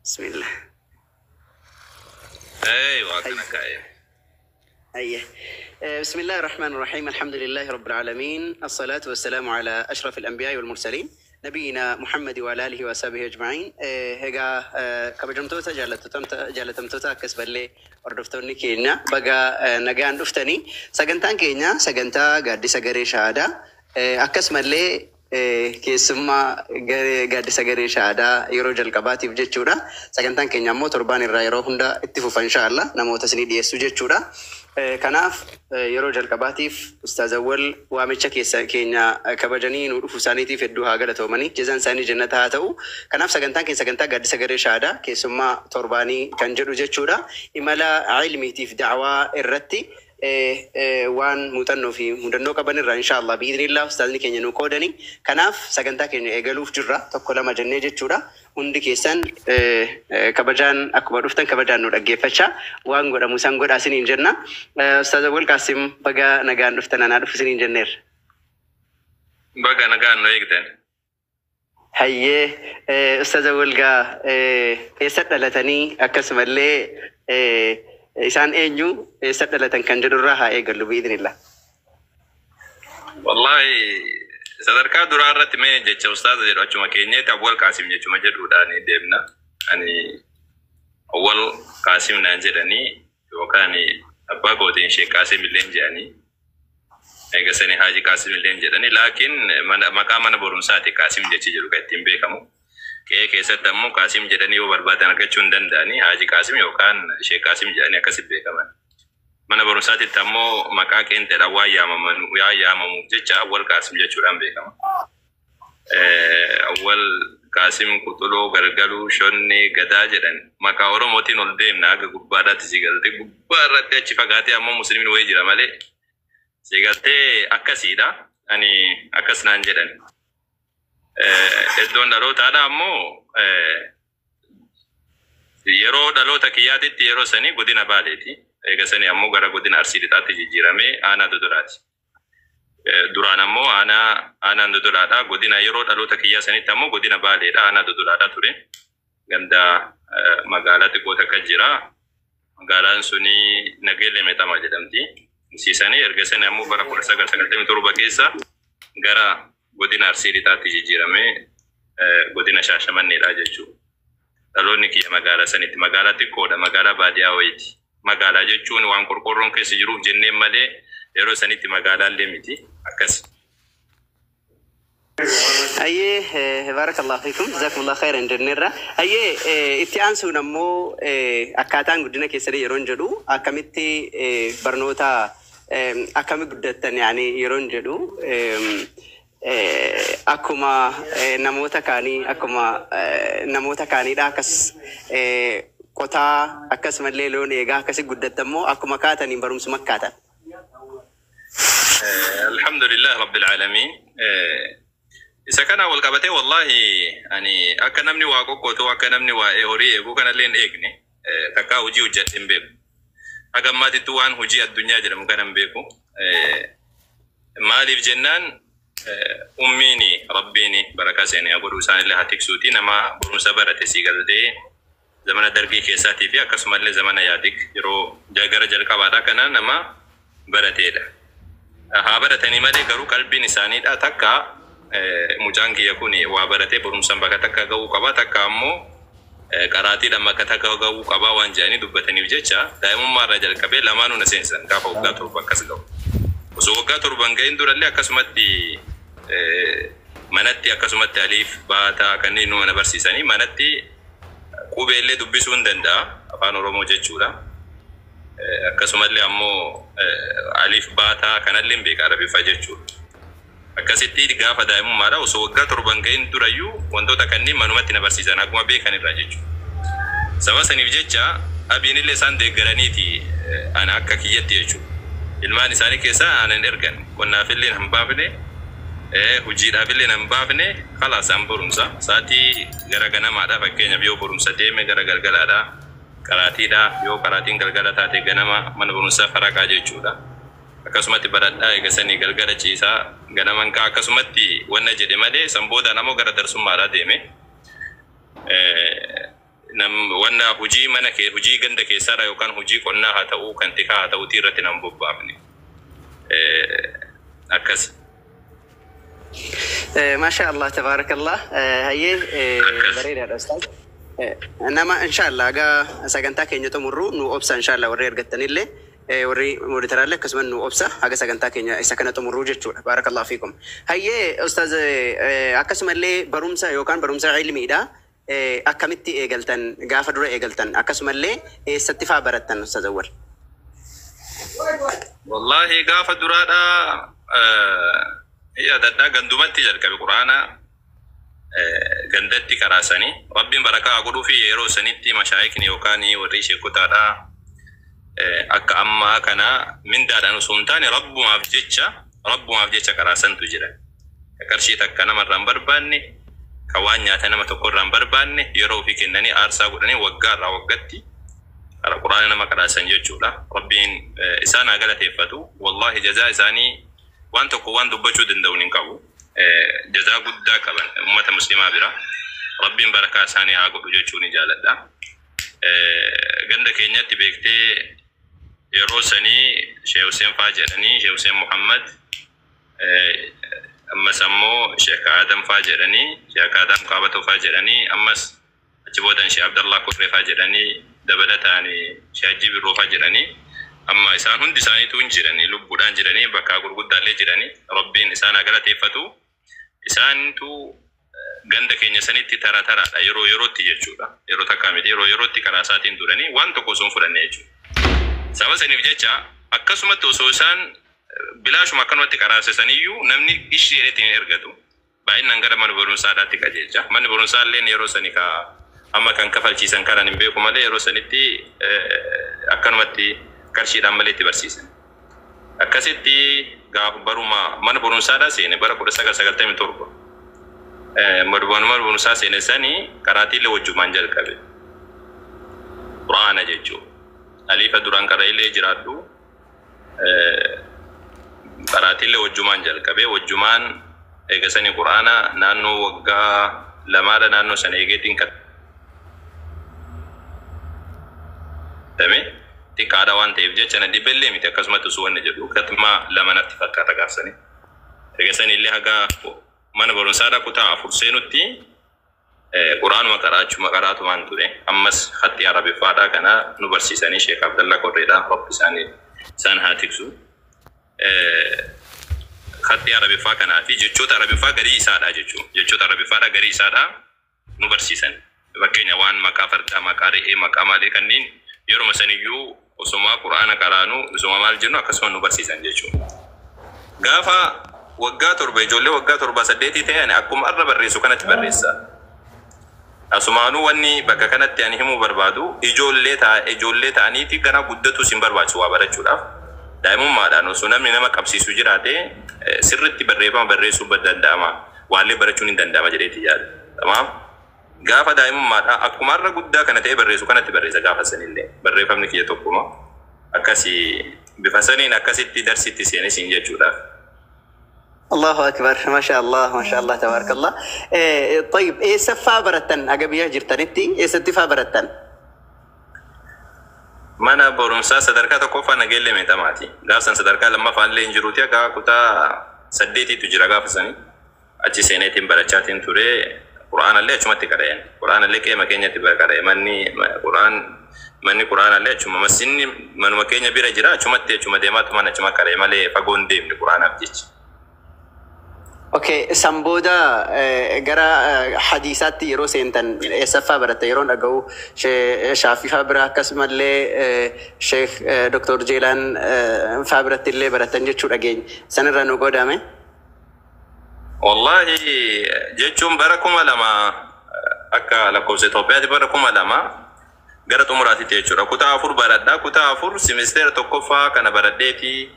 Bismillah. Eeywa akkana kaa'e. Ayye. بسم الله الرحمن الرحيم الحمد لله رب العالمين الصلاة والسلام على أشرف الأنبياء والمرسلين نبينا محمد وعلى آله وصحبه أجمعين. Egaa kabajamtoota jaalatamtoota akkasumallee hordoftoonni keenya, baga nagaan dhuftanii. Sagantaan keenya sagantaa Gaaddisa Garee Shahaadaa, akkasumallee keessummaa garee Gaaddisa Garee Shahaadaa yeroo jalqabaatiif jechuudha. Sagantaan keenya ammoo torbaan irraa yeroo hunda itti fufa, inshaallah, namoota isinii dhiyeessuu jechuudha. Kanaaf yeroo jalqabaatiif Ustaaz Awwal waamicha keessa keenya kabajanii nu dhufu isaaniitiif hedduu haa galatoomanii, jazaan isaanii jannata haa ta'u. Kanaaf sagantaan keenya sagantaa Gaaddisa Garee Shahaadaa keessummaa torbaanii kan jedhu jechuudha. Imala ilmiitiif da'waa irratti waan muuxannoo fi mudannoo qaban irraa inshaallah bi'idhnillah ustaazni keenya nu qoodani. Kanaaf sagantaa keenya eegaluuf jirra, tokko lama jennee jechuudha. Hundi keessan kabajaan akkuma dhuftan kabajaan nu dhaggeeffachaa waan godhamu san godhaa isiniin jenna. Ustaaz Awwal Qaasim, baga nagaan dhuftan, anaa dhufu isiniin jenneerra. Baga nagaan nu eegdan. Hayyee, Ustaaz Awwal gaa eessa dhalatanii, akkasumallee isaan eenyu, eessa dhalatan kan jedhurraa haa eegallu bi'idhnillah. Wallahi sadarkaa duraa irratti mee jecha ustaaza jedhu achuma keenyeeti Awwal Qaasim jechuma jedhuudhaan deemna. Ani Awwal Qaasim naan jedhanii yookaan abbaa kootiin Sheek Qaasim illee jedhanii, eegasanii Haaji Qaasim illee jedhanii, laakiin maqaa mana barumsaati Qaasim jechi jedhu kan ittiin beekamu. Qe'ee keessatti ammoo Qaasim jedhanii yoo barbaadan argachuu hin danda'anii, Haaji Qaasim yookaan Sheek Qaasim jedhanii akkasitti beekaman. Mana barumsaatitti ammoo maqaa qeenxeedhaan waan yaamaman waan yaamamuuf jecha Awwal Qaasim jechuudhaan beekama. Awwal Qaasim Quxuloo Galgaluu Shonnee Gadaa jedhan, maqaa Oromootiin ol deemna haga gubbaadhaatti, si galtee, gubbaa irratti achi fagaatee ammoo musliimni wayii jira malee, si galtee, akkasiidha. Ani akkas naan jedhan. Iddoon dhalootaadha ammoo yeroo dhaloota kiyyaatitti yeroo sanii godina Baaleeti. Eega sanii ammoo gara godina Arsii Lixaatti jijjiiramee aanaa Dodolaati. Duraan ammoo aanaan Dodolaadha. Godina yeroo dhaloota kiyyaa sanitti ammoo godina Baaleedha. Aanaa Dodolaadha ture. Ganda magaalaa xiqqoo takka jira. Magaalaan suni Nageellee Meexamaa jedhamti. Isiisanii erga sanii ammoo bara 1997 keessa gara godina Arsii Lixaatti jijjiiramee godina Shaashamanneedha jechuudha. Dhaloonni kiyya magaalaa sanitti. Magaalaa xiqqoodha. Magaalaa baadiyyaa wayiiti. Magaalaa jechuun waan qorqorroon keessa jiruuf jenneen malee yeroo sanitti magaalaallee miti. Akkas. Hayyee, barakallahu fiikum, jazakumullahu khairan jenneerra. Hayyee, itti aansuun ammoo akkaataan guddina keessanii yeroon jedhu, akkamitti barnoota akkami guddattan yaani yeroon jedhu, akkuma namoota kaaniidha akkas qotaa, akkasumallee loon eegaa akkasi guddattan moo akkuma kaataniin barumsuma kaatan? Alhamdulillah rabbil aalamiin. Isa kana wal qabatee, wallahi ani akka namni waa qoqqootu, akka namni waa'ee horii eeguu kanallee hin eegne, takkaa hojii hojjedhe hin beeku. Haga ammaatittuu waan hojii addunyaa jedhamu kana hin beeku. Maaliif jennaan, ummiini rabbiini barakaa seenee haa godhu, isaanillee haa tiksuuti, nama barumsa barate, si galtee, zamana Dargii keessaatii fi akkasumallee zamana Yaadik yeroo gara jalqabaadha kana nama barateedha. Haa baratanii malee garuu qalbiin isaaniidha takka mucaan kiyya kun waa baratee barumsaan bakka takka ga'uu qaba, takka ammoo qaraatiidhaan bakka takka ga'uu qaba waan jedhanii dubbataniif jecha daa'imummaa irraa jalqabee lamaanuu na seensan gaafa waggaa 7 akkas ga'u. Osoo waggaa 7 hin ga'in durallee akkasumatti manatti akkasumatti aliif baataa kanneen nu mana barsiisanii, manatti qubeellee dubbisuu hin danda'a, afaan Oromoo jechuudha. Akkasumallee ammoo aliif baataa kanallee hin beeka, Arabiffaa jechuudha. Akkasitti gaafa daa'imummaadha osoo waggaa 7 hin ga'in durayyuu wantoota kanneen manumatti na barsiisan akkuma beekan irraa jechuudha. Saba saniif jecha abiinillee isaan deeggaraniiti ana akka kiyyatti jechuudha. Ilmaan isaanii keessaa ana hin ergan, qonnaafillee hin baafne, hojiidhaafillee hin baafne. Khalaas, an barumsa sa'aatii gara ganamaadha, fakkeenyaaf yoo barumsa deeme gara galgalaadha, qaraatiidha, yoo qaraatiin galgala taate ganama mana barumsaa faraqaa jechuudha. Akkasumatti baradhaa, eegasanii galgala ciisaa, ganaman kaa akkasumatti wanna jedhe malee san boodaan ammoo gara darsummaadhaa deeme. Nam wanna hojii mana kee, hojii ganda keessaadha yookaan hojii qonnaa haa ta'uu, kan tikaa haa ta'uutii irratti nan bobbaafne. Akkas. Maasha Allah, tabaarakallah. Hayyee, Akkas. bareedaadha ustaaz. Nama inshallah haga sagantaa keenya xumurru nu obsa, inshallah warri argattanillee, warri mooditaraallee akkasuma nu obsa haga sagantaa keenya isa kana xumurru jechuudha. Baarakallahu fiikum. Hayyee ustaaz, akkasumallee barumsa yookaan barumsa ilmiidha. Akkamitti eegaltan, gaafa dura eegaltan, akkasumallee eessatti faa barattan, ustaaz Awwal? Wallahi gaafa duraadha yaadadhaa, gandumatti jalqabe. Quraana gandatti qaraasanii, Rabbiin barakaa haa godhuu fi yeroo sanitti mashaayikni yookaan warri sheekotaadha akka ammaa kana mindaadhaan osoo hin taane rabbumaaf jecha qaraasantu jira. Qarshii takka namarraa hin barbaanne, kan waan nyaata nama tokko irraa hin barbaanne, yeroo ofii kennanii aarsaa godhanii waggaa irraa waggatti quraana nama qaraasan jechuudha. Rabbiin isaan haa galateeffatu. Wallahi jazaa isaanii waan tokko waan dubbachuu danda'u hin qabu. Jazaa guddaa qaban uummata muslimaa bira. Rabbiin barakaa isaanii haa godhu jechuu ni jaaladha. Ganda keenyatti beektee yeroo sanii Sheekh Hussein faa jedhanii, Sheekh Hussein Muhammad, ammas ammoo Sheekh Adam faa jedhanii, Sheekh Adam Qaabatoo faa jedhanii, ammas achi boodan Sheekh Abdallah Kurree faa jedhanii, dabalataan Sheekh Hajji Birroo faa jedhanii, amma isaan hundi isaaniitu hin jiranii, lubbuudhaan jiranii, bakka gurguddaallee jiranii, Rabbiin isaan haa galateeffatu. Isaantu ganda keenya sanitti tara taraadha, yeroo yerootti jechuudha. Yeroo takkaa miti, yeroo yerootti karaa isaatiin turanii waan tokko osoo hin fudhanne jechuudha. Sababa saniif jecha akkasumatti osoo isaan bilaashuma akkanumatti qaraasisaniyyuu namni ishii jedheetiin hin ergatu. Baay'inaan gara mana barumsaadhaatti qajeelcha. Manni barumsaa illee yeroo sani ka amma kan kafalchiisan kanan hin beeku malee yeroo sanitti akkanumatti qarshiidhaan malee itti barsiisan. Akkasitti gaafa baruma mana barumsaadhaa seene bara 1997. Mana barumsaa seene sanii karaatiilee wajjumaan jalqabe. Quraana jechuudha. Aliifa duraan qara'illee jiraadhu. Qaraatiilee wajjumaan jalqabe, wajjumaan eegasanii quraana naannoo waggaa lamaadha naannoo sana eegeetiin katame. Xiqqaadha waan ta'eef jecha na dhibellee miti, akkasumatti osoo wanni jedhu katmaa lama natti fakkaata gaafsanii. Eegasanii illee haga mana barumsaadha kutaa 4 seenutti quraanuma qaraachuma qaraatumaan ture. Ammas hatti arabiffaadha kana nu barsiisanii Sheekh Abdallah Korreedha, Rabbi isaanii isaan haa tiksu. Hatti arabiffaa kanaa fi jechoota arabiffaa garii isaadha jechuudha. Jechoota arabiffaadha garii isaadha nu barsiisan. Fakkeenya waan maqaa fardaa, maqaa re'ee, maqaa maalii kanneen yeruma saniyyuu osoma quraana qaraanu, osoma maal jennu akkasuma nu barsiisan jechuudha. Gaafa waggaa 7, ijoollee waggaa 7 8 ta'an, akkuma arra barreessu kanatti barreessa. Asumaanuu wanni bakka kanatti ani himuu barbaadu, ijoollee ta'aniiti gara guddatus hin barbaachisu waa barachuudhaaf. Daa'imummaadhaan osoo namni nama qabsiisu jiraate sirriitti barreeffama barreessuu danda'ama. Waallee barachuun hin danda'ama jedheeti yaada. Tamaam. Gaafa daa'imummaadhaa akkuma har'a guddaa kana ta'e barreessu kanatti barreessa gaafa sanillee. Barreeffamni kiyya tokkuma. Akkasii bifa saniin akkasitti darsitti seenisiin jechuudhaaf. Allahu akbar, masha Allah, masha Allah, tabarakallah. طيب, eessa faa barattan haga biyya jirtanitti, eessatti faa barattan? Mana barumsaa sadarkaa tokkoffaa Nageellee Meexamaati. Gaafsan sadarkaa lammaffaa illee hin jiruuti, akka kutaa saddeetiitu jira gaafa sanii. Achi seeneetiin barachaatiin ture. Qura'aanallee achumatti qara'een. Qura'aanallee qeema keenyatti qara'e. Manni qura'aanallee achuma, masinni manuma keenya bira jira, achumatti achuma deemaatu mana achuma qara'e malee fagoo hin deemne qura'aanaaf jecha. Okay, san booda gara hadiisaatti yeroo seentan eessaffaa baratte? Yeroon dhaga'u Shaafii faa bira, akkasumallee Sheekh Dr. Jeelaan faa biratti illee barattan jechuu dhageenya. Sanirraa nu godhame. Wallahi jechuun bara 2000 akka lakkoofsa Itoophiyaatti, bara 2000 gara xumuraatitti jechuudha. Kutaa 4 baradhaa. Kutaa 4 simisteera tokkoffaa kana baradheeti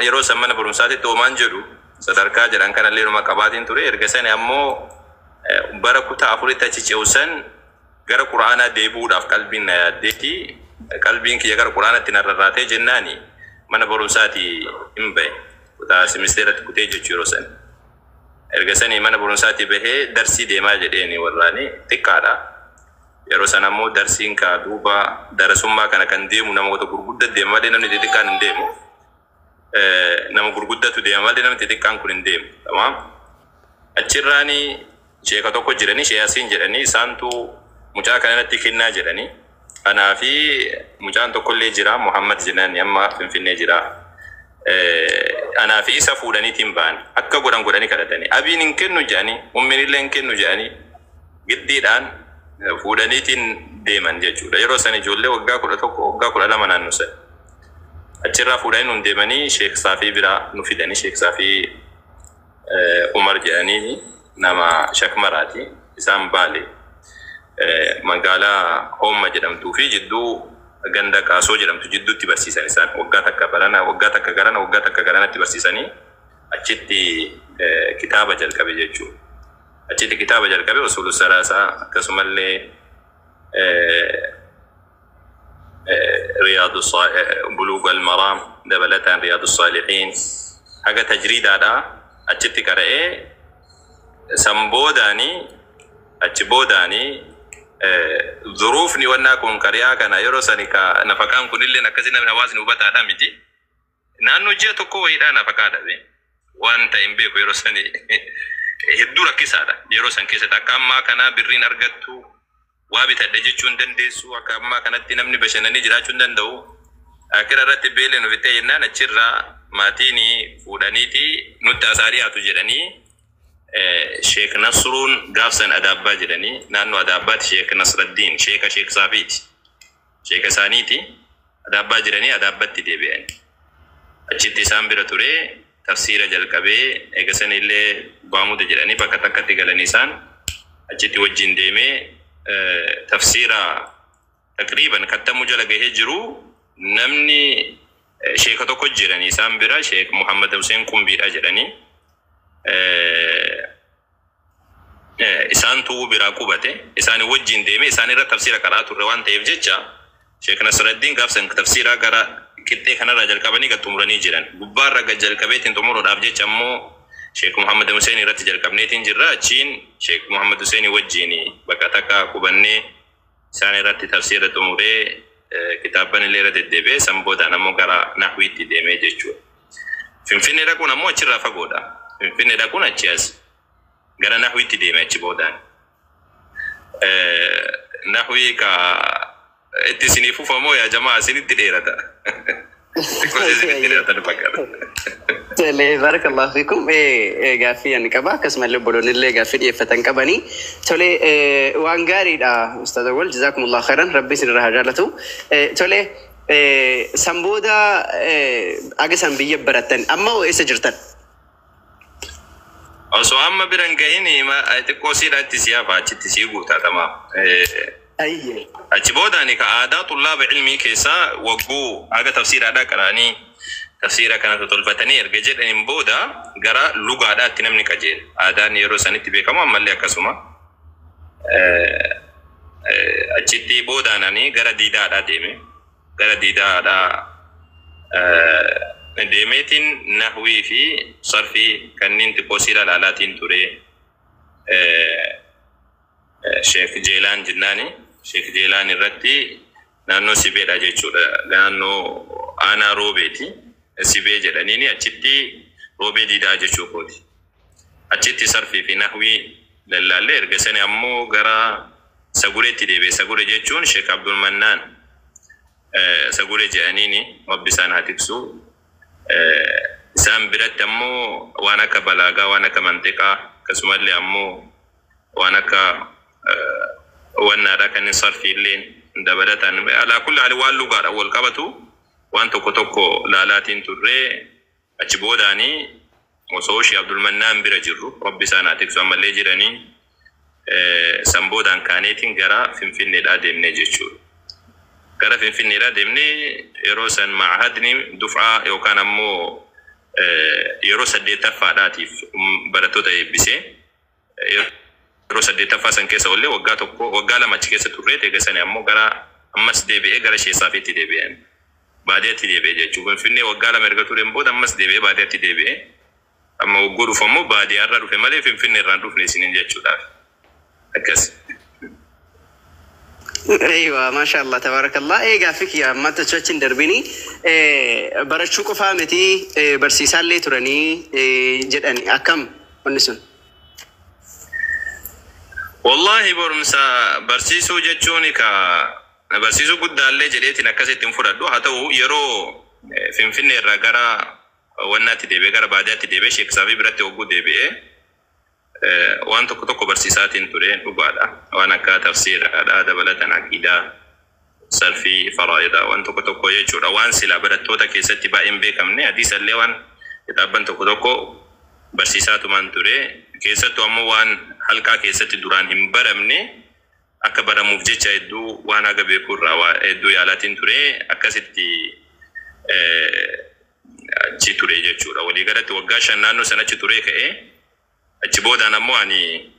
yeroo san mana barumsaatitti oomaan jedhu sadarkaa jedhan kanallee numa qabaatiin ture. Erga sani ammoo bara kutaa afuritti achi ce'u san gara quraanaa deebi'uudhaaf qalbiin na yaaddeeti. Qalbiin kiyya gara quraanatti na rarraatee jennaani mana barumsaati hin bahe. Kutaa simisteeratti kutee jechuu yeroo san. Erga sanii mana barumsaati bahee darsii deemaa jedheeni warraani xiqqaadha. Yeroo sana ammoo darsiin kaa duuba darasummaa kana kan deemu namoota gurguddaa deema malee namni xixiqqaan hin deemu. Nama gurguddatu deema malee namni xixiqqaan kun hin deemu. Tamaam. Achirraani sheeka tokko jiranii, Shee Yasiin jedhanii, isaantu mucaa kanatti kennaa jedhanii. Anaa fi mucaan tokkollee jira, Muhammad jedhani, amma Finfinnee jira. Anaa fi isa fuudhaniitiin ba'an. Akka godhan godhanii kadhatanii. Abiin hin kennu jedhanii, ummiin illee hin kennu jedhanii giddiidhaan fuudhaniitiin deeman jechuudha. Yeroo san ijoollee waggaa 11, waggaa 12 naannoo sana. Achirraa fuudhanii nun deemanii Sheek Saafii biraa nu fidanii. Sheek Saafii Umar jedhanii, nama Shakmaraati. Isaan Baale magaalaa Hoomma jedhamtuu fi jidduu ganda Qaasoo jedhamtu jidduutti barsiisan isaan. Waggaa takka barana, waggaa takka garana, waggaa takka garanatti barsiisanii achitti kitaaba jalqabe jechuudha. Achitti kitaaba jalqabe, usulu salaasaa, akkasumallee Riyaadu Buluug al-Maraam, dabalataan Riyaadu Saalihiin haga tajriidaadhaa achitti qara'ee. San boodaanii, achi boodaanii, zuruufni wannaa kun qariyaa kana yeroo sani ka nafaqaan kunillee akkasi namni hawaasni hubataadha miti. Naannoo ji'a tokko wayiidhaa nafaqaa dhabe. Waan ta'e hin beeku, yeroo sani hedduu rakkisaadha. Yeroo san keessatti akka ammaa kanaa birriin argattu waa bitadhe jechuu hin dandeessu. Akka ammaa kanatti namni bashannanii jiraachuu hin danda'u. Akira irratti beeleen ofittee jennaan achirraa maatiin fuudhaniiti nutti asaa dhiyaatu jedhanii, Sheek Nasruun gaafsan Adaabbaa jedhanii, naannoo Adaabbaatti Sheek Nasraddiin sheeka Sheek Saafiiti. Sheeka isaaniiti. Adaabbaa jiranii Adaabbatti deebi'an. Achitti isaan bira ture, tafsiira jalqabee. Eega sanillee Baamuda jedhanii bakka takkatti galanii, isaan achitti wajjin deemee tafsiira taqriiban kattamuu jala gahee jiru, namni sheeka tokko jiranii isaan bira, Sheek Muhammad Hussein Qumbiidha jedhanii, isaan tu'uu biraa qubate. Isaan wajjin deeme, isaan irra tafsiira qaraa turre waan ta'eef jecha Sheek Nasraddiin gaafsan tafsiira gara qixxee kanarraa jalqabanii gad xumuranii jiran. Gubbaarra gad jalqabeetiin xumuruudhaaf jecha ammoo Sheek Muhammad Hussein irratti jalqabneetiin jirra. Achiin Sheek Muhammad Hussein wajjin bakka takka qubannee isaan irratti tafsiira xumuree, kitaabban illee irra deddeebi'ee, san boodaan ammoo gara nahwiitti deemee jechuudha. Finfinnee dhaquun ammoo achirraa fagoodha. Finfinnee dhaquun achi as gara nahwiitti deeme achi boodaan. Nahwii ka itti isinii fufamoo yaa jamaa, isinitti dheerata. Xiqqoo isinitti dheerata nu fakkaata. Tole, barakallahu fiikum. Gaaffii ani qaba, akkasumallee obboloonni illee gaaffii dhiyeeffatan qabanii. Tole, waan gaariidha, Ustaaz Awwal, jazakumullahu khairan, Rabbi isinirraa haa jaallatu. Tole, san booda aga san biyya barattan, amma hoo eessa jirtan? Osoo amma bira hin gahin xiqqoo siidhaatti si hafa, achitti sii guutaa. Ayyee. Achi boodaan ka aadaa xullaaba ilmii keessaa wagguu haga tafsiiraadhaa qara'anii, tafsiira kana tolfatanii erga jedhaniin booda gara lugaadhaatti namni qajeela. Aadaan yeroo sanitti beekamu ammallee akkasuma. Achitti boodaananii gara diidaadhaa deeme. Gara diidaadhaa deemeetiin nahwii fi sarfii kanneen xiqqoo siira laalaatiin ture. Sheek Jeelaan jennaani. Sheek Jeelaan irratti naannoo Sibeedha jechuudha. Naannoo aanaa Roobeeti. Sibee jedhaniini achitti Roobee Diidaa jechuu kooti. Achitti sarfii fi nahwii lallaallee, erga sani ammoo gara Sagureetti deebi'e. Sagure jechuun Sheek Abdul Mannaan Sagure jedhaniini, Rabbi isaan haa tiksu. Isaan biratti ammoo waan akka balaagaa, waan akka mantiqaa, akkasumallee ammoo waan akka wannaadha kanneen sarfii illee dabalataan, alaa kulli haali waan lugaadha wal qabatu waan tokko tokko laalaatiin turree. Achi boodaanii osoo Shee Abdulmannaan bira jirru, Rabbi isaan haa tiksu, ammallee jiranii, san boodaan kaaneetiin gara Finfinneedhaa deemnee jechuudha. Gara Finfinneedhaa deemnee yeroo san ma'ahadni duf'aa yookaan ammoo yeroo saddeettaffaadhaatiif barattoota eebbisee, yeroo saddeettaffaa san keessa ollee waggaa 1, waggaa 2 achi keessa turree, eegasanii ammoo gara ammas deebi'ee gara Sheesaafiitti deebi'an. Baadiyyaatti deebi'ee jechuudha. Finfinnee waggaa 2 erga tureen booda ammas deebi'ee baadiyyaatti deebi'ee, amma wagguu dhufu ammoo baadiyyaarraa dhufe malee Finfinnee irraan dhufne isiniin jechuudhaaf. Akkas. Aywa, maasha Allah, tabaarakallah. Egaa fi kiyya ammatti achi hin darbini barachuu qofaa miti, barsiisaallee turanii jedhani, akkam wanni sun? Wallahi, barumsa barsiisuu jechuun ka barsiisuu guddaallee jedheetiin akkasitti hin fudhadhu. Haa ta'u, yeroo Finfinnee irraa gara wannaatti deebi'ee, gara baadiyyaatti deebi'ee, Sheek Saafii biratti hogguu deebi'ee, waan tokko tokko barsiisaatiin ture, dhugaadha. Waan akka tafsiiraadha, dabalatan aqiidaa, sarfii, faraayidaa, waan tokko tokko jechuudha. Waan silaa barattoota keessatti baay'ee hin beekamne, hadiisallee, waan kitaabban tokko tokko barsiisaatumaan ture. Keessattuu ammoo waan halqaa keessatti duraan hin baramne akka baramuuf jecha hedduu waan haga beeku irraa waa hedduu yaalaatiin ture, akkasitti achi ture jechuudha. Walii galatti waggaa 5 naannoo sana achi ture ka'ee, achi boodaan ammoo ani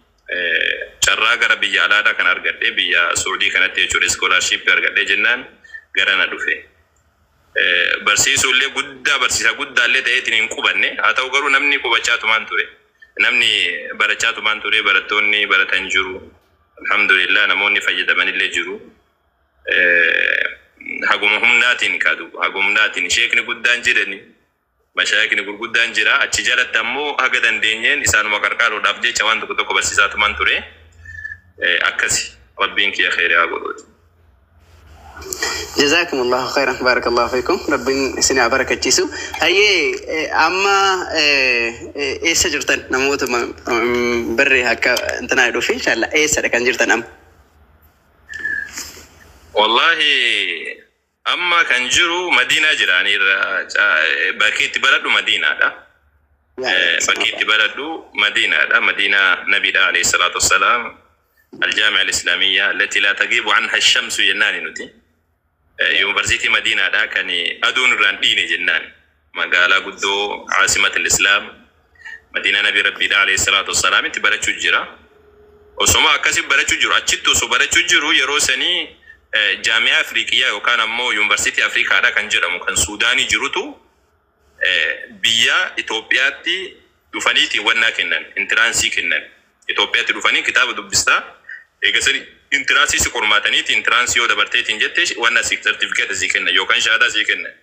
carraa gara biyya alaadhaa kan argadhe, biyya Suudii kanatti jechuudha, scholarship argadhe jennaan gara na dhufe. Barsiisuu illee guddaa, barsiisaa guddaa illee ta'eetiin hin qubanne. Haa ta'u garuu namni qubachaa tumaan ture. Namni barachaa tumaan ture, barattoonni baratan jiru. Alhamdulillah, namoonni fayyadamanillee jiru. Haguma humnaatiin kaadu, haguma humnaatiin sheekni guddaan jedhani, mashaayikni gurguddaan jira. Achi jalatti ammoo haga dandeenyeen isaanuma qarqaaruudhaaf jecha waan tokko tokko barsiisaa tumaan ture. Akkasi, Rabbiin kiyya kheyrii haa godhuuti. جزاكم الله خيرا، بارك الله فيكم، Rabbiin isin haa barakachiisu. Hayyee, amma eessa jirtan? Namoota barree akka intanaa dhufi inshallah, eessadha kan jirtan amma? Wallahi, amma kan jiru Madiinaa jira. Ani irra bakki itti baradhu Madiinaadha. Bakki itti baradhu Madiinaadha. Madiinaa Nabiidha alayhi salaatu wassalaam. الجامعة الإسلامية التي لا تغيب عنها الشمس jennaani nuti. Yuunivarsiitii Madiinaadha kan aduun irraan dhiine jennaan. Magaalaa guddoo عاصمة الإسلام, Madiinaa Nabii Rabbiidha alayhi salaatu wassalaam itti barachuu jira. Osoma akkasi barachuu jiru, achitti osoo barachuu jiru, yeroo sanii jaami'aa Afriiqiyaa yookaan ammoo Yuunivarsiitii Afriikaadha kan jedhamu kan Suudaanii jirutu biyya Itoophiyaatti dhufaniiti wannaa kennan, entrance kennan. Itoophiyaatti dhufanii kitaaba dubbistaa, eegasanii entrance si qormaataniiti, entrance yoo dabarteetiin jette wanna si sartifikeeta si kennan yookaan shahaadaa si kennan.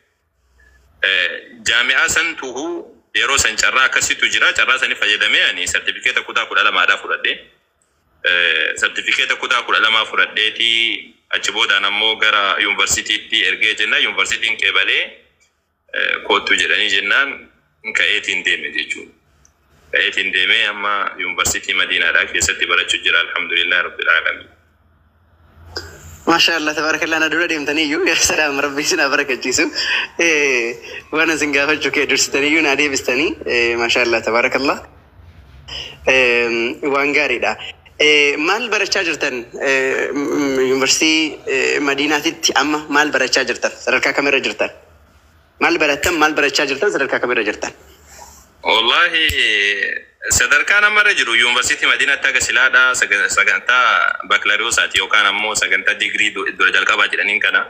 Jaami'aa san tuhuu yeroo san carraa akkasitu jira. Carraa sanii fayyadamee ani sartifikeeta kutaa 12dhaa fudhadhe. Sartifikeeta kutaa 12 fudhadheetii achi boodaan ammoo gara yuunivarsiitiitti ergee jennaan, yuunivarsiitiin qeebalee koottu jedhanii jennaan ka'eetiin deeme jechuudha. Ka'eetiin deemee amma yuunivarsiitii Madiinaadhaa keessatti barachuu jira, alhamdulillah rabbil alamin. Maasha Allah, tabarakallah, na dura deemtaniyyuu, yaa salaam, Rabbi isin haa barakachiisu. Waan isin gaafachuu kee dursitaniyyuu naa deebistanii, maasha Allah, tabarakallah. Waan gaariidha. Maal barachaa jirtan? Yuunivarsiitii Madiinaatitti amma maal barachaa jirtan? Sadarkaa kamirra jirtan? Maal barattan? Maal barachaa jirtan? Sadarkaa kamirra jirtan? Wallahi, sadarkaan ammarra jiru yuunivarsiitii Madiinaatti haga silaadha sagantaa bakaloriyoosaati yookaan ammoo sagantaa digirii dura jalqabaa jedhaniin kana,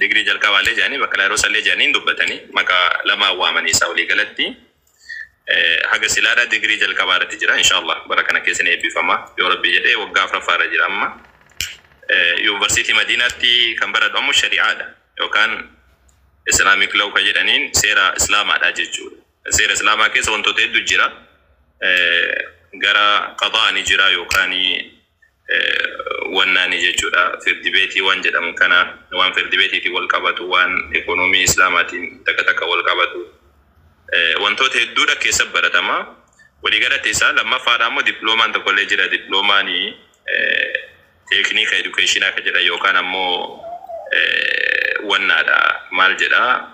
digirii jalqabaallee jedhanii bakaloriyoosallee jedhaniin dubbatanii, maqaa lamaan waamanii isaa walii galatti. Haga silaadha digirii jalqabaa irratti jira. Inshallah, bara kana keessa ni eebbifama yoo Rabbi jedhee. Waggaa afuraffaarra jira amma. Yuunivarsiitii Madiinaatti kan baradhu ammoo shari'aadha yookaan Islamic law kan jedhaniin, seera Islaamaadha jechuudha. Seera Islaamaa keessa wantoota hedduu jira. Gara qadaa ni jira yookaan wannaani jechuudha. Firdi beetii waan jedhamu kana, waan firdi beetiitiin wal qabatu, waan ekonomii Islaamaatiin takka takka wal qabatu. Wantoota hedduudha keessa baratama. Waliigalatti isaa lammaffaadha ammoo diploomaan tokkollee jira. Diploomaan teeknika educationaa kan jedhan yookaan ammoo wannaadha, maal jedha,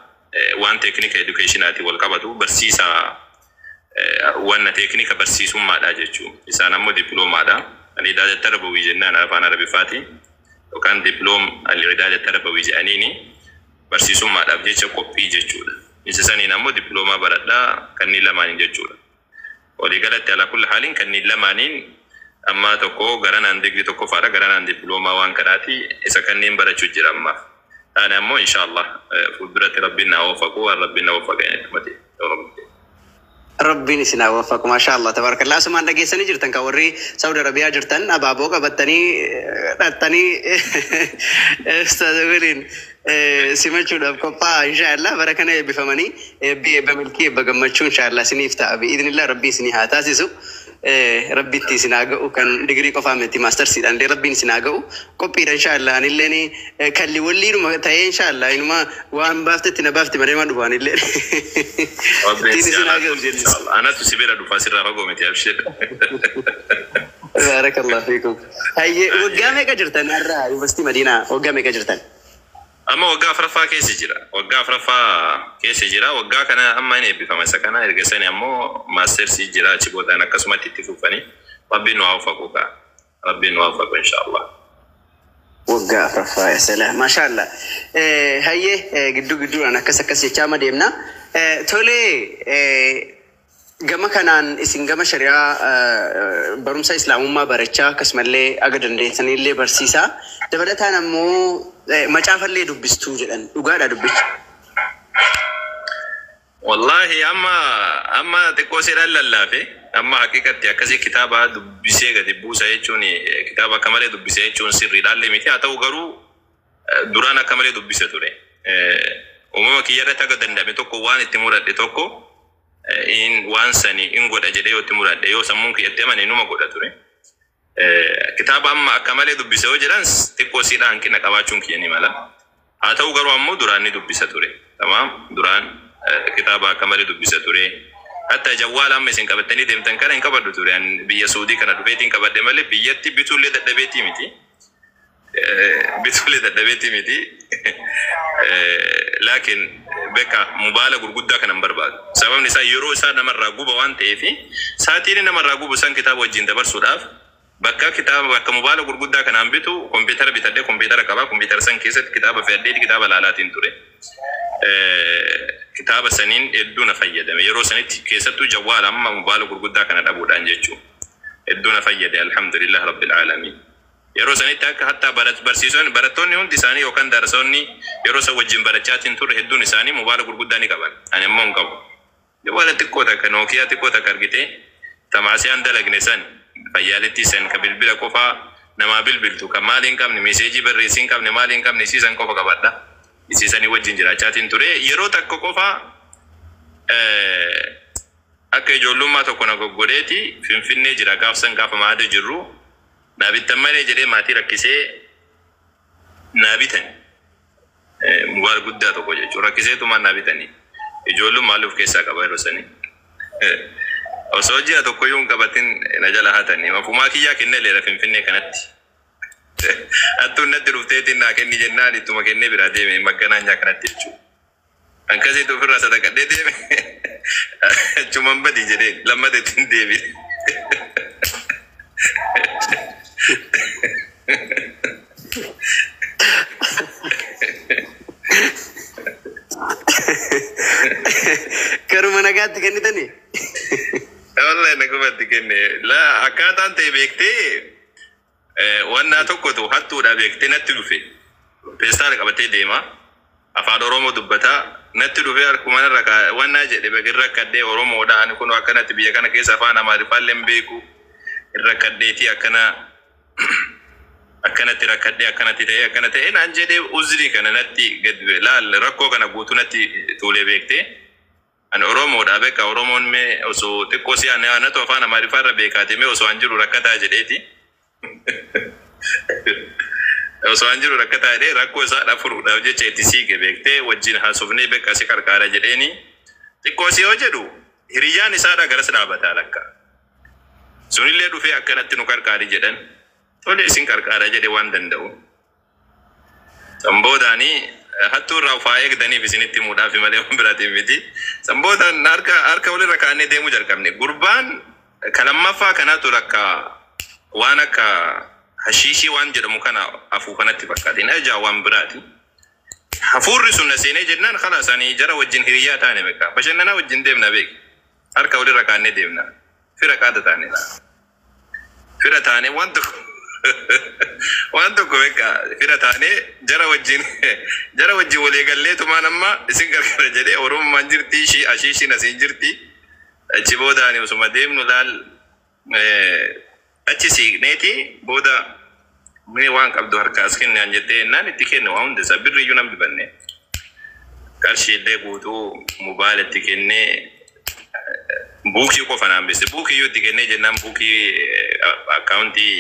waan teeknika educationaatiin wal qabatu, barsiisaa wanna teeknika barsiisummaadha jechuudha. Isaan ammoo diploomaadha. Al-Idaada Tarbawii jennaan afaan Arabiffaatiin yookaan diiploom al-Idaada Tarbawii jedhaniini barsiisummaadhaaf jecha qophii jechuudha. Isa saniin ammoo diploomaa baradhaa kanneen lamaaniin jechuudha. Waliigalatti alaa kulli haaliin kanneen lamaaniin amma tokko garanaan digirii tokkoffaadha, garanaan diploomaa waan kanaati, isa kanneen barachuu jira ammaaf. Taane ammoo inshallah fuulduratti Rabbiin na oofaqu, waan Rabbiin na oofaqe itti. Rabbiin isin haa waffaqu. Maashaa Allah, tabarakallah. Asumaan dhageessanii jirtan kan warri Saudi Arabiyaa jirtan abaaboo qabattanii dhattanii ustaaza waliin simachuudhaaf qophaa'a inshaallah. Bara kana eebbifamanii eebbi eebba milkii, eebba gammachuu inshaallah isiniif ta'a. Bi'idhnillah Rabbi isinii haa taasisu. Rabbitti isin haa ga'u, kan digirii qofaa miti, maastarsiidhaan illee Rabbiin isin haa ga'u. Qophiidha inshaallah. Anilleen kalli walliidhuma ta'ee inshaallah inuma waan baaftetti na baafti malee waan dhufu anillee. Rabbiin Ittiin si isin haa haa ga'u jenne. Inshallah. Anatu si bira dhufa, sirraa fagoo miti, abshir. Baarakallahu fiikum. Hayyee, waggaa meeqa jirtan har'a Yuunivarsiitii Madiinaa? Waggaa meeqa jirtan? Amma waggaa afuraffaa keessa jira. Waggaa afuraffaa keessa jira. Waggaa kana amma inni eebbifama isa kana, erga sani ammoo maastersii jira, achi boodaan akkasumatti itti fufanii. Rabbiin nu haa waffaqu kaa. Rabbiin nu haa waffaqu inshallah. Waggaa afuraffaa, yaa salaam, maashaallah. Hayyee, gidduu gidduudhaan akkas akkas jechaa amma deemna. Tolee, gama kanaan isin gama shari'aa barumsa islaamummaa barachaa, akkasumallee aga dandeessanillee barsiisaa. Dabalataan ammoo macaafallee dubbistuu jedhan, dhugaadha dubbichi? Wallahi amma xiqqoo seeraan lallaafe. Amma haqiqatti akkasii kitaaba dubbisee gadi buusa jechuun, kitaaba akka malee dubbisee jechuun sirriidhaallee miti. Haa ta'u garuu duraan akka malee dubbise ture. Uumama kiyya irratti akka danda'ame tokko waan itti muradhe tokko in waan sani in godha jedhee yoo itti muradhe, yoo sammuun kiyyatti amane, inuma godha ture. Kitaaba amma akka malee dubbise yoo jedhan, xiqqoo siidha hanqina qabaachuun kiyya ni mala. Haa ta'u garuu ammoo duraan ni dubbisa ture. Tamaam, duraan kitaaba akka malee dubbisa ture. Hatta jawwaala amma isin qabattanii deemtan kana hin qabadhu ture. Ani biyya Suudii kana dhufeetiin qabadhe malee biyyatti bituullee dadhabeetii miti. Bituullee dadhabeetii miti. Laakiin beeka mobaala gurguddaa kana hin barbaadu. Sababni isaa yeroo isaa namarraa guba waan ta'eef, sa'aatiin namarraa gubu san kitaaba wajjin dabarsuudhaaf bakka kitaaba, bakka mobaala gurguddaa kanaan bitu, kompiitara bitadhee, kompiitara qaba. Kompiitara san keessatti kitaaba fe'adhee kitaaba laalaatiin ture. Kitaaba saniin hedduu na fayyadame. Yeroo sanitti keessattuu jawwaala amma mobaala gurguddaa kana dhabuudhaan jechuudha. Hedduu na fayyade, alhamdulillah rabbil aalamiin. Yeroo sanitti akka hatta barsiisonni, barattoonni hundi isaanii yookaan darasoonni yeroo san wajjin barachaatiin turre hedduun isaanii mobaala gurguddaa ni qaban. Ani immoo hin qabu. Jawwaala xiqqoo takka, Nookiyaa xiqqoo takka argitee, tamaasiyaan dalagne san, fayyaaletti san, ka bilbila qofaa namaa bilbiltu, kan maali hin qabne, meseejii barreessii hin qabne, maali hin qabne, isiisan qofa qabadha. Isiisanii wajjin jiraachaatiin ture. Yeroo takka qofa akka ijoollummaa tokko na goggodheeti Finfinnee jira gaafsan, gaafa maada jirru naa bittan malee jedhee maatii rakkisee naa bitan. Mobaayil guddaa tokko jechuudha. Rakkiseetumaan naa bitanii. Ijoollummaa of keessaa qaba yeroo sanii. Osoo ji'a tokkoyyuu hin qabatin na jala hatanii. Mafumaa kiyyaa kennee leera Finfinnee kanatti. Hattuun natti dhufteetiin naa kenni jennaan ittuma kennee biraa deeme magganaanyaa kanatti jechuudha. Akkasitti ofirraa sadaqadhee deeme, achumaan badi jedheen lammata ittiin deebi'e. Karuma nagaatti kennitanii? Wallahi nagumatti kenne. La akkaataan ta'e beektee, wannaa tokkotu hattuudha beektee natti dhufe. Peestaala qabatee deema. Afaan Oromoo dubbataa natti dhufe, harkuma irra wannaa jedhe irra rakkadhee, Oromoodha ani kun, akkanatti biyya kana keessa afaan Amaariffaallee hin beeku, irra rakkadheetii akkana akkanatti rakkadhee, akkanatti ta'e, akkana ta'e naan jedhee, uzrii kana natti gad laal, rakkoo kana guutuu natti tuulee beektee. Ani Oromoodha beeka, Oromoon mee osoo xiqqoo si ani anatu afaan Amaariffaa irra beekaati, mee osoo an jiru rakkataa jedheeti. Osoo an jiru rakkataa jedhee rakkoo isaa furuudhaaf jecha itti siige beektee, wajjin haasofnee beeka si qarqaara jedheeni. Xiqqoo si yoo jedhu hiriyyaan isaadha garas dhaabataa lakka. Sunillee dhufee akkanatti nu qarqaari jedhan. Tole, isin qarqaara jedhe waan danda'u. San hattuu irraa ufaa eegdaniif isinitti himuudhaaf malee waan biraatiin miti. San boodaan harka harka walirra kaa'annee deemuu jalqabne. Gurbaan ka lammaffaa kanatu lakka waan akka hashiishii waan jedhamu kana afuufanatti fakkaate. Inni ajaa waan biraati. Hafuurri sun na seenee jennaan khalaas ani jara wajjin hiriyyaa taane beeka. Bashannanaa wajjin deemna beek. Harka walirra kaa'annee deemna. Fira qaata taane. Fira taane, waan tokko beeka, fira taane, jara wajjin walii gallee tumaan amma isin gargaara jedhee, Oromummaan jirti, ishii ashiishiin asiin jirti. Achi booda ani osuma deemnu laal achi siiqneeti booda mee waan qabdu harkaas kenne an jettee jennaan itti kenne waan hunda isaa birriyyuu nan bifanne. Qarshiillee guutuu mobaayila itti kennee buukii qofa naan bise. Buukii iyyuu itti kennee jennaan buukii akkaawuntii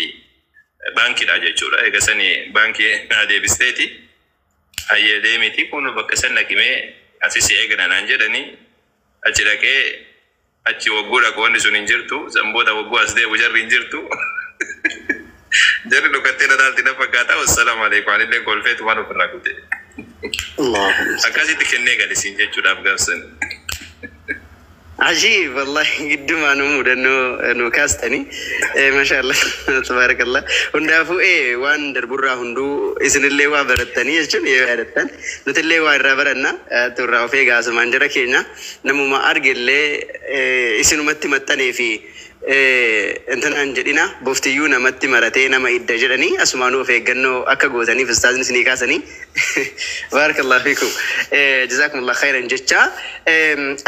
baankiidha jechuudha. Egaa sani baankii naa deebisteeti. Hayyee deemiti kun bakka san dhaqimee asi si eegna naan jedhanii achi dhaqee achi wagguu dhaqu wanni sun hin jirtu. San booda wagguu as deebu jarri hin jirtu. Jarri dhokattee na dhaalti na fakkaata. Wassalaamu alaikum. Anillee kolfeetu waan ofirraa kute. Akkasitti kennee galisiin jechuudhaaf gaafsan. Ajiib wallahi giddumaan mudannoo nu kaastanii, maashaallah, tabaarakallah. Hundaafuu waan darburraa hunduu isinillee waa barattanii jechuun yoo yaadattan nutillee waa irraa baranna turraa of eegaa. Asumaan jara keenya namuma argellee isinumatti maxxanee fi intanaan jedhina, boftiyyuu namatti maratee nama idda jedhanii, asumaanuu of eeggannoo akka gootaniif ustaazni isinii kaasanii. Baarakallahu fiikum, jazaakumullah khairan jecha.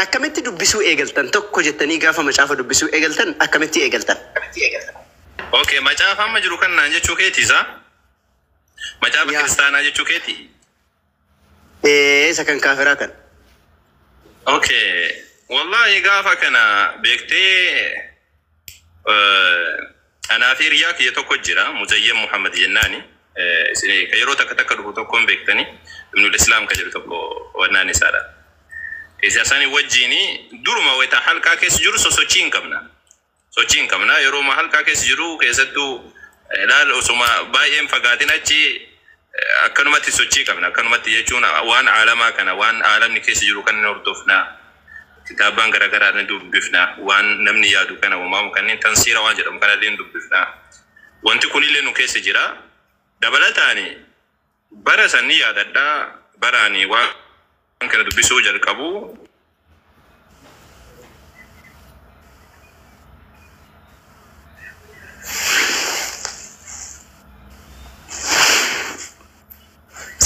Akkamitti dubbisuu eegaltan? Tokko jettanii gaafa macaafa dubbisuu eegaltan akkamitti eegaltan? Okay, macaafa amma jiru kan naan jechuu keeti isaa? Macaafa Yaa. kiristaanaa jechuu keeti? Isa kan kaafiraa kan. Okay, wallahi gaafa kana beektee anaa fi hiriyaa kiyya tokko jira, Muzayyen Muhammad jennaani. Isin ka yeroo takka takka dhufu tokko hin beektani. Ibnul Islaam ka jedhu tokko wannaan isaadha. Isa sani wajjini duruma wayita halqaa keessa jiru sosochii hin qabna. Sochii hin qabna. Yeroo ma halqaa keessa jiru keessattuu laal osuma baay'een fagaatin achi akkanumatti sochii qabna. Akkanumatti jechuun waan aalamaa kana, waan aalamni keessa jiru kan hordofna. Kitaabaan garaagaraa ni dubbifna. Waan namni yaadu kana uumamu kanneen tansiira waan jedhamu kanallee ni dubbifna. Wanti kunillee nu keessa jira. Dabalataani bara san ni yaadadhaa, baraani waan kana dubbisuu jalqabu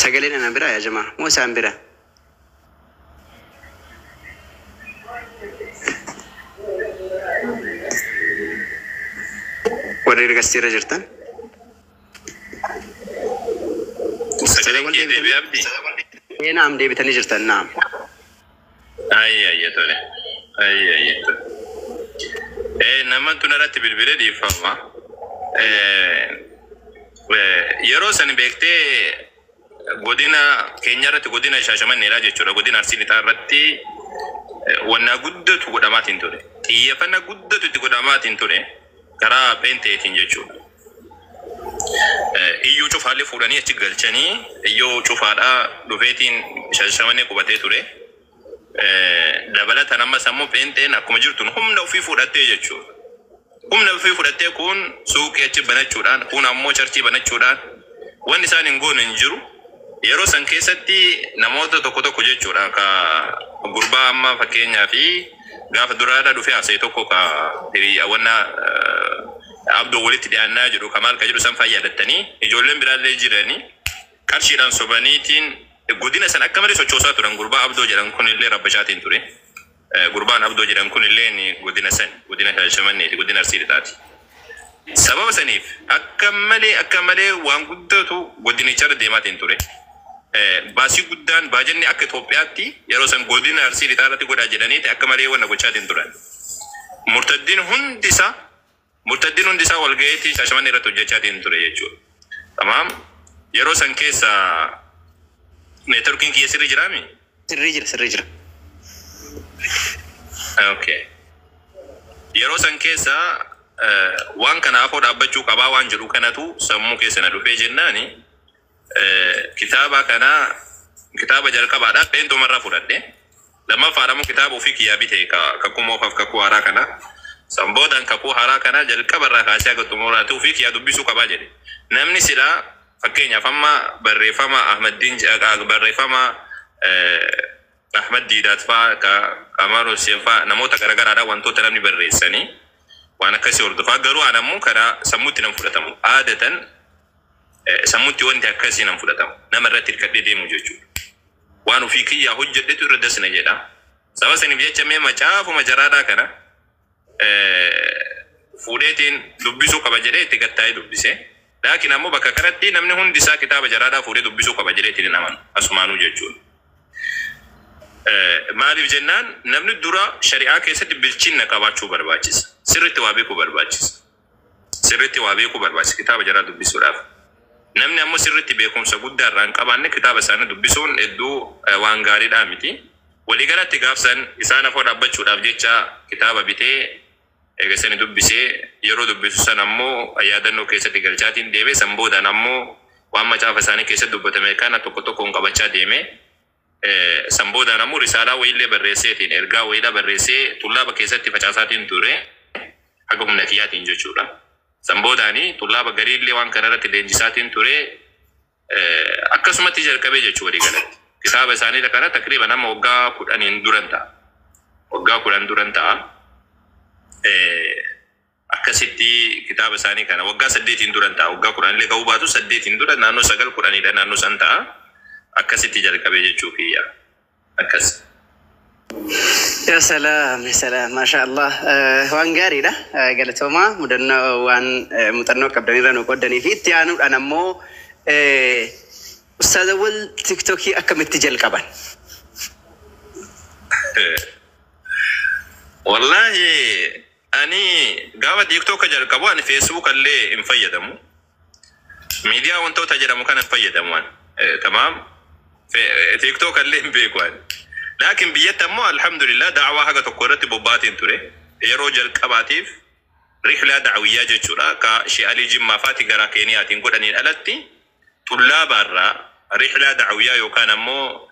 Sagaleen ana bira yaa jamaa moo isaan bira? Warri ergastiirra jirtan. Sagaleen kee deebi'ee abdii? Naam, deebitanii jirtan, naam. Ayya ayya tole. Ayya ayya tole. Namatu narratti bilbilee, dhiifama. Yeroo san beektee godina keenya irratti, godina Shaashamanneedha jechuudha. Godina Arsii Lixaa irratti wannaa guddatu godhamaatiin ture. Xiyyeeffannaa guddatu itti godhamaatiin ture karaa peenteetiin jechuudha. Iyyuu cufaallee fuudhanii achi galchanii iyyuu cufaadhaa dhufeetiin Shaashamannee qubatee ture. Dabalataan ammas ammoo peenteen akkuma jirtuun humna ofii fudhattee jechuudha. Humna ofii fudhattee kun suuqii achi banachuudhaan, kun ammoo charchii banachuudhaan wanni isaan hin goone hin jiru. Yeroo san keessatti namoota tokko tokko jechuudha ka gurbaa amma fakkeenyaa fi gaafa duraadha dhufee haasa'e tokko ka hiriyaa wanna abdoo walitti dhiyaannaa jedhu ka maal ka jedhu san fayyadattanii ijoolleen biraallee jiranii qarshiidhaan sobaniitiin godina san akka malee sochoosaa turan. Gurbaa abdoo jedhan kunillee rabbashaatiin ture. Gurbaan abdoo jedhan kunillee godina san, godina Shaashamanneeti, godina Arsii Lixaati. Sababa saniif akka malee waan guddatu godinicharra deemaatiin ture. Baasii guddaan baajanni akka Itoophiyaatti yeroo san godina Arsii Lixaa irratti godhaa jedhaniiti akka malee wanna gochaatiin turan. Murtaddiin hundi isaa walga'iitii Shaashamannee irratti hojjechaatiin ture jechuudha. Tamaam, yeroo san keessa neetworkiin kiyya sirrii jiraami? Sirrii jira, sirrii jira. Okay. Yeroo san keessa waan kana afoo dhaabbachuu qabaa waan jedhu kanatu sammuu keessa na dhufee jennaani kitaaba kana, kitaaba jalqabaadha pheenxumarraa fudhadhe. Lammaffaadha immoo kitaaba ofii kiyyaa bite, ka kakuu moofaaf kakuu haaraa kana. San boodaan kakuu haaraa kana jalqabarraa kaasee haga xumuraatti ofii kiyyaa dubbisuu qabaa jedhe. Namni silaa fakkeenyaaf amma barreeffama Ahmaddiin, barreeffama Ahmad Diidaat fa'aa, ka Kamal Hussein fa'aa, namoota garaagaraadha wantoota namni barreessanii waan akkasii hordofaa, garuu an ammoo karaa sammuutti nan fudhatamu. Aadatan sammuutti wanti akkasii nan fudhatamu. Nama irratti hirkadhee deemu jechuudha. Waan ofii kiyyaa hojjedhetu irra dasna jedha. Saba saniif jecha mee macaafuma jaraadhaa kana Fuudheetiin dubbisuu qaba jedhee itti gattaa'ee dubbise. Laakiin ammoo bakka kanatti namni hundi isaa kitaaba jaraadhaa fuudhee dubbisuu qaba jedheetiin hin amanu. Asumaanuu jechuudha. Maaliif jennaan, namni dura shari'aa keessatti bilchinna qabaachuu barbaachisa. Sirriitti waa beekuu barbaachisa. Sirriitti waa beekuu barbaachisa kitaaba jaraa dubbisuudhaaf. Namni ammoo sirriitti beekumsa guddaa irraa hin qabaanne kitaaba isaanii dubbisuun hedduu waan gaariidhaa miti. Waliigalatti gaafsan isaan afoo dhaabbachuudhaaf jecha kitaaba bitee, eegasanii dubbisee, yeroo dubbisu san ammoo yaadannoo keessatti galchaatiin deeme. San boodaan ammoo waan macaafa isaanii keessatti dubbatame kana tokko tokkoon qabachaa deeme. San boodaan ammoo risaalaa wayiillee barreesseetiin, ergaa wayiidha barreessee tullaaba keessatti facaasaatiin ture, haga humna kiyyaatiin jechuudha. San boodaanii tullaaba gariillee waan kana irratti leenjisaatiin ture, akkasumatti jalqabee jechuu walii galatti. Kitaaba isaanii kana takriiban amma waggaa 10n duran ta'a. Waggaa 10 duran ta'a. Akkasitti kitaaba isaanii kana waggaa 8n duran ta'a. Waggaa 10 illee ga'uu baatu, 8n dura, naannoo 9 10dha naannoo san ta'a. Akkasitti jalqabee jechuu kiyya. Akkas. Ya salaam, ya salaam, maasha Allah. Waan gaariidha. Galatoomaa, mudannoo waan muuxannoo qabdanirra nu qooddanii fi itti aanuudhaan ammoo Ustaaz Awwal TikTokii akkamitti jalqaban? Wallahi ani gaafa TikTok jalqabu ani Facebook illee hin fayyadamu. Miidiyaa wantoota jedhamu kana hin fayyadamu ani. Tamaam. TikTok illee hin beeku ani. Laakiin biyyatti ammoo alhamdulillah da'awaa haga tokko irratti bobbaatiin ture. Yeroo jalqabaatiif rihlaa da'awiyyaa jechuudha. Ka Shee Alii Jimmaa faati gara Keeniyaatiin godhaniin alatti tullaabaarraa rihlaa da'awiyyaa yookaan ammoo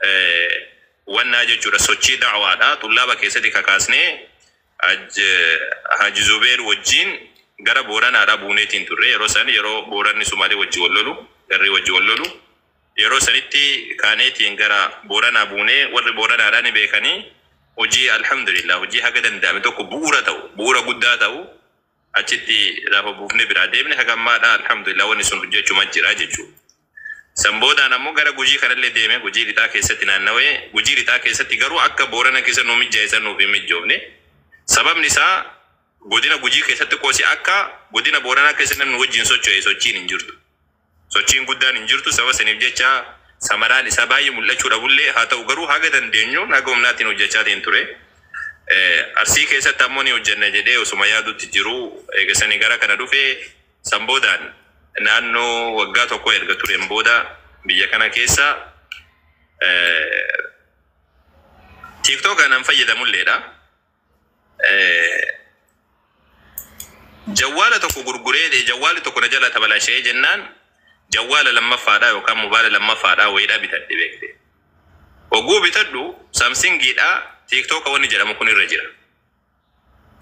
wannaa jechuudha, sochii da'awaadha. Tullaaba keessatti kakaasnee Haji Zubeer wajjin gara Booranaadhaa buuneetiin turre. Yeroo san yeroo Booranni Sumaalee wajji wal lolu, garri wajji wal lolu. Yeroo sanitti kaaneetiin gara Booranaa buunee, warri Booranaadhaa ni beekanii, hojii alhamdulillah hojii haga danda'ame tokko bu'uura ta'u, bu'uura guddaa ta'u achitti lafa buufnee biraa deemne. Haga ammaadhaa alhamdulillah wanni sun hojjechuma jira jechuudha. San boodaan ammoo gara Gujii kanallee deeme, Gujii lixaa keessatti naannawee. Gujii lixaa keessatti garuu akka Boorana keessa nuu mijjaa'e san nuuf hin mijjoofne. Sababni isaa godina Gujii keessatti qoosi akka godina Booranaa keessa namni wajjin socho'e sochiin hin jirtu. Sochiin guddaan hin jirtu. Sababa saniif jecha samaraan isaa baay'ee mul'achuu dhabullee, haa ta'u garuu haga dandeenyuun haga humnaatiin hojjechaatiin ture. Arsii keessatti ammoo ni hojjenna jedhee osuma yaadutti jiru eegasanii gara kana dhufe. San boodaan naannoo waggaa tokko erga tureen booda biyya kana keessa TikTok kanan fayyadamulleedha. Jawwaala tokko gurguree, jawwaalli tokko na jala tabalashee jennaan, jawwaala lammaffaadha yookaan mobaayila lammaffaadha wayiidha bitadhe beekte. Hogguu bitadhu Samsungiidha, TikTok wanni jedhamu kun irra jira.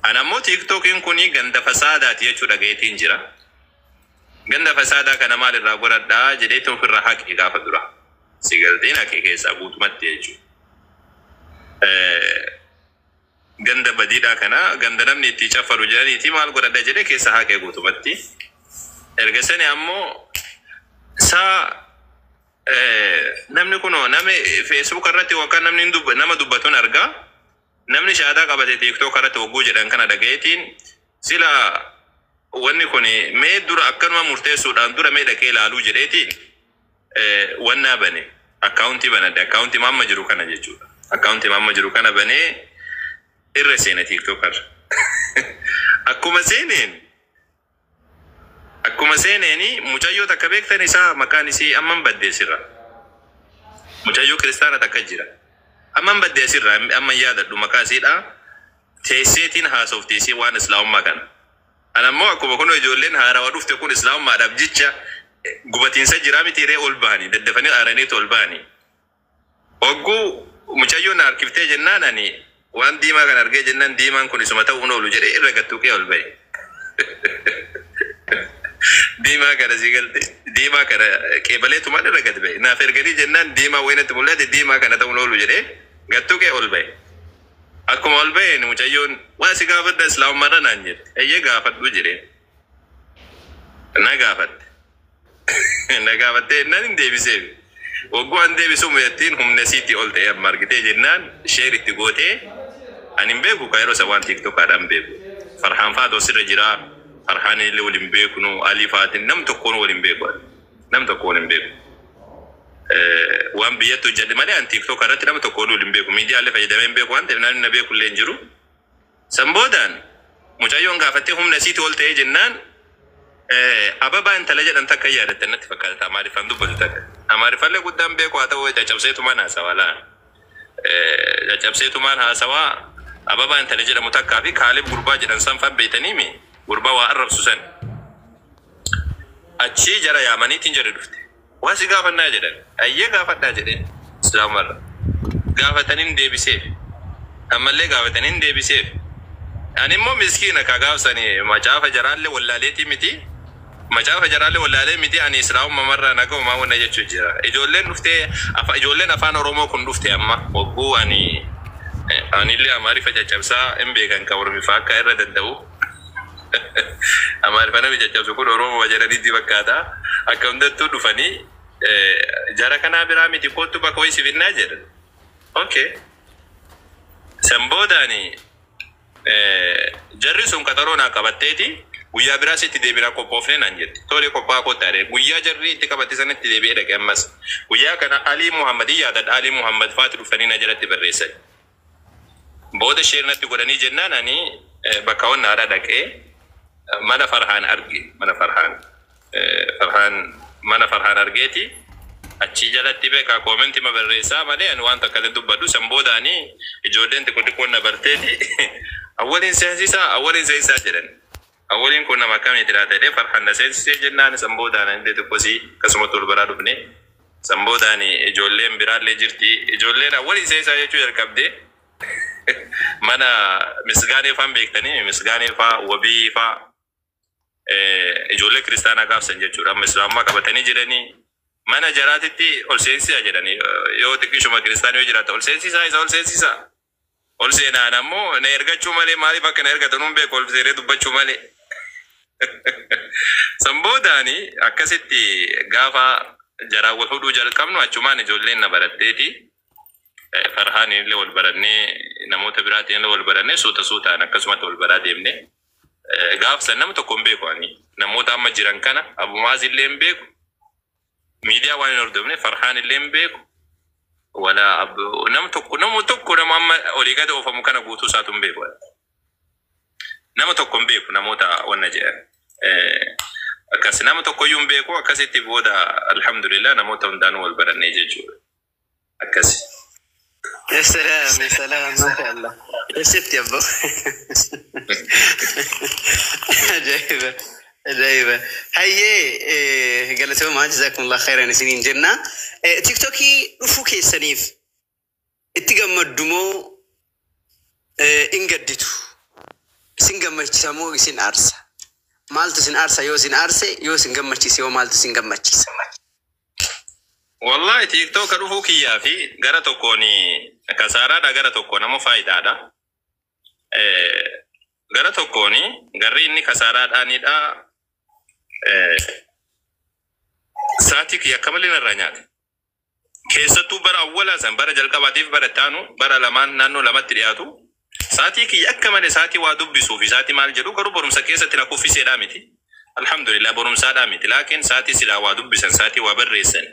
Ana ammoo TikTokiin kun ganda fasaadaati jechuu dhagayeetiin jira. Ganda fasaadaa kana maal irraa godhadhaa jedheetti ofirraa haqe gaafa dura. Si galteen haqe keessaa guutumatti jechuudha. Ganda badiidhaa kana, ganda namni itti caffaru jedhaniiti, maal godhadha jedhee keessa haqe guutumatti. Erga sani ammoo saa namni kunoo namni Facebook irratti yookaan namni nama dubbatuun argaa. Namni shahaadaa qabate TikTok irratti hogguu jedhan kana dhagayeetiin, sila wanni kun mee dura akkanuma murteessuudhaan dura mee dhaqee ilaaluu jedheetiin wannaa bane, akkaawuntii banadhe, akkaawuntii mamma jiru kana jechuudha. Akkaawuntii mamma jiru kana banee irra seene TikTok irra. Akkuma seeneeni mucayyoo takka beektan isaa maqaan isii amman baddeessirra. Mucayyoo kiristaana takka jira. Amman baddeessirra, amman yaadadhu maqaa isiidha. Teesseetiin haasofti isii waan islaamummaa kana. Ana ammoo akkuma kun ijoolleen haarawaa dhufte kun islaamummaadhaaf jecha gubatiinsa jiraa miti ree, ol bahanii daddafanii aaraniitu ol bahanii. Hogguu mucayyoon na harkiftee jennaan, ani waan diimaa kan argee jennaan, diimaan kun isuma ta'uun oolu jedhee irra gattuqee ol bahe. Diimaa kana si galte, diimaa kana qeebaleetumaan irra gad bahe. Naaf erganii jennaan diimaa wayinatti mul'ate, diimaa kana ta'uun oolu jedhee gattuqee ol bahe. Akkuma ol baheen mucayyoon, "Waa si gaafadha islaamummaarra," naan jette. "Eeyyee, gaafadhu," jedheen. Na gaafatte. Na gaafattee jennaan hin deebiseef. Wagguu an deebisuu mucattiin humna isiitti ol ta'e amma argitee jennaan share itti gootee, ani hin beeku ka yeroo isa waan TikTokaadhaan beeku. Farhaan faatu asirra jira. Farhaan illee waliin beeknu, Alii faatiin nam tokkoon waliin beeku. Nam tokko waliin beeku. Waan biyyatti hojjedhe malee an TikTok irratti nama tokkoon waliin beeku. Miidiyaalee fayyadamee hin beeku waan ta'eef namni na beeku illee hin jiru. San boodaan mucayyoon gaafattee humna isiitii ol ta'ee jennaan, Ababaa intala jedhan takka yaadatte natti fakkaata, Amaariffaan dubbatu takka. Amaariffallee guddaan beeku, haa ta'u caccabseetumaan haasawaa laa. Caccabseetumaan haasawaa. Ababaa intala jedhamu takkaa fi Kaalib gurbaa jedhan san fan beeytaniimi, gurbaa waa arrabsu san. Achii jara yaamaniitiin jara dhufte. Waa si gaafannaa jedhan. Ayyee, gaafadhaa jedheen. Islaamarra. Gaafataniin deebiseef. Ammallee gaafataniin deebiseef. Ani immoo miskiina ka gaafsanii macaafa jaraallee wallaaleetii miti. Macaafa jaraallee wallaalee miti, ani islaamummaa marraa nagaumaa wanna jechuu jira. Ijoolleen dhuftee, ijoolleen afaan Oromoo kun dhufte amma wagguu ani anillee Amaariffa caccabsaa hin beekan, kan Oromifaa akka irra danda'u. Amaariffa namni caccabsu kun Oromoo jedhanitti fakkaata. Akka hundattuu dhufanii jara kanaa biraa miti, kottu bakka wayii si finnaa jedhan. Okay. San boodaani jarri sun qaxaroo naa qabatteeti, guyyaa biraa sitti deebinaa qophoofne naan jette. Tole, qophaa kottaa jedhe. Guyyaa jarri itti qabatte sanatti deebi'ee dhaqe ammas. Guyyaa kana Alii Muhammad yaadadha. Alii Muhammad faati dhufanii na jalatti barreessan. Booda share natti godhanii jennaan ani bakka wannaadha dhaqee mana Farhaan arge. Mana Farhaan. Farhaan, mana Farhaan argeeti. Achi jalatti beekaa comment ma barreessaa malee ani waan takka illee dubbadhu. San boodaani ijoolleen xiqqoo xiqqoon na barteeti, "Awwaliin seensisaa, awwaliin seensisaa," jedhan. Awwaliin kun nama akkamiiti laata jedhee Farhaan na seensisee jennaan, san boodaan ani illee xiqqoosii akkasumatti ol baraa dhufne. San boodaan ijoolleen biraallee jirti. Ijoolleen awwaliin seensisaa jechuu jalqabde. Mana Misgaanee faan beektanii, Misgaanee faa, Wabii faa, ijoollee kiristaanaa gaafsan jechuudha. Amma islaamummaa qabatanii jiranii mana jaraatitti ol seensisaa jedhanii, yoo xiqqishuma kiristaanii yoo jiraata, ol seensisaa isa, ol seensisaa. Ol seenaan ammoo na ergachuu malee, maaliif akka na ergatan hin beeku, ol seenee dubbachuu malee. San boodaani akkasitti gaafa jaraan wal hudhuu jalqabnu achumaan ijoolleen na baratteeti. Farhaan illee wal barannee, namoota biraatiin illee wal barannee, suuta suutaan akkasumatti wal baraa deemne. Gaaf san nama tokko hin beeku ani. Namoota amma jiran kana, Abu Maaz illee hin beeku. Miidiyaa waan hin hordofne, Farhaan illee hin beeku. Wala nama tokko, nama tokko, nama amma olii gad oofamu kana guutuu isaatu hin beeku. Nama tokko hin beeku, namoota wanna jedhan. Akkas nama tokkoyyuu hin beeku. Akkasitti booda alhamdulillah namoota hundaanuu wal barannee jechuudha. Akkasi. يا سلام يا سلام، ما شاء الله يا ستي يا ابو، عجيبة عجيبة. Hayyee, galatoomaa, جزاكم الله خيرا isiniin jenna. Tiktokii dhufuu keessaniif itti gammaddu moo in gadditu? Isin gammachiisa moo isin aarsa? Maaltu isin aarsa yoo isin aarse? Yoo isin gammachiise yoo maaltu isin gammachiisa? Wallahi TikTok dhufuu kiyyaa fi gara tokkoon kasaaraadha, gara tokkoon ammoo faayidaadha. Gara tokkoon garri inni kasaaraadhaanidha. Sa'aatii kiyya akka malee narraa nyaate. Keessattuu bara awwalaa san, bara jalqabaatiif bara itti aanu, bara lamaan naannoo lamatti dhiyaatu. Sa'aatii kiyya akka malee, sa'aatii waa dubbisuu fi sa'aatii maal jedhu, garuu barumsa keessatti na kuffiseedhaa miti. Alhamdulillah barumsaadhaa miti. Laakiin sa'aatii silaa waa dubbisan, sa'aatii waa barreessan,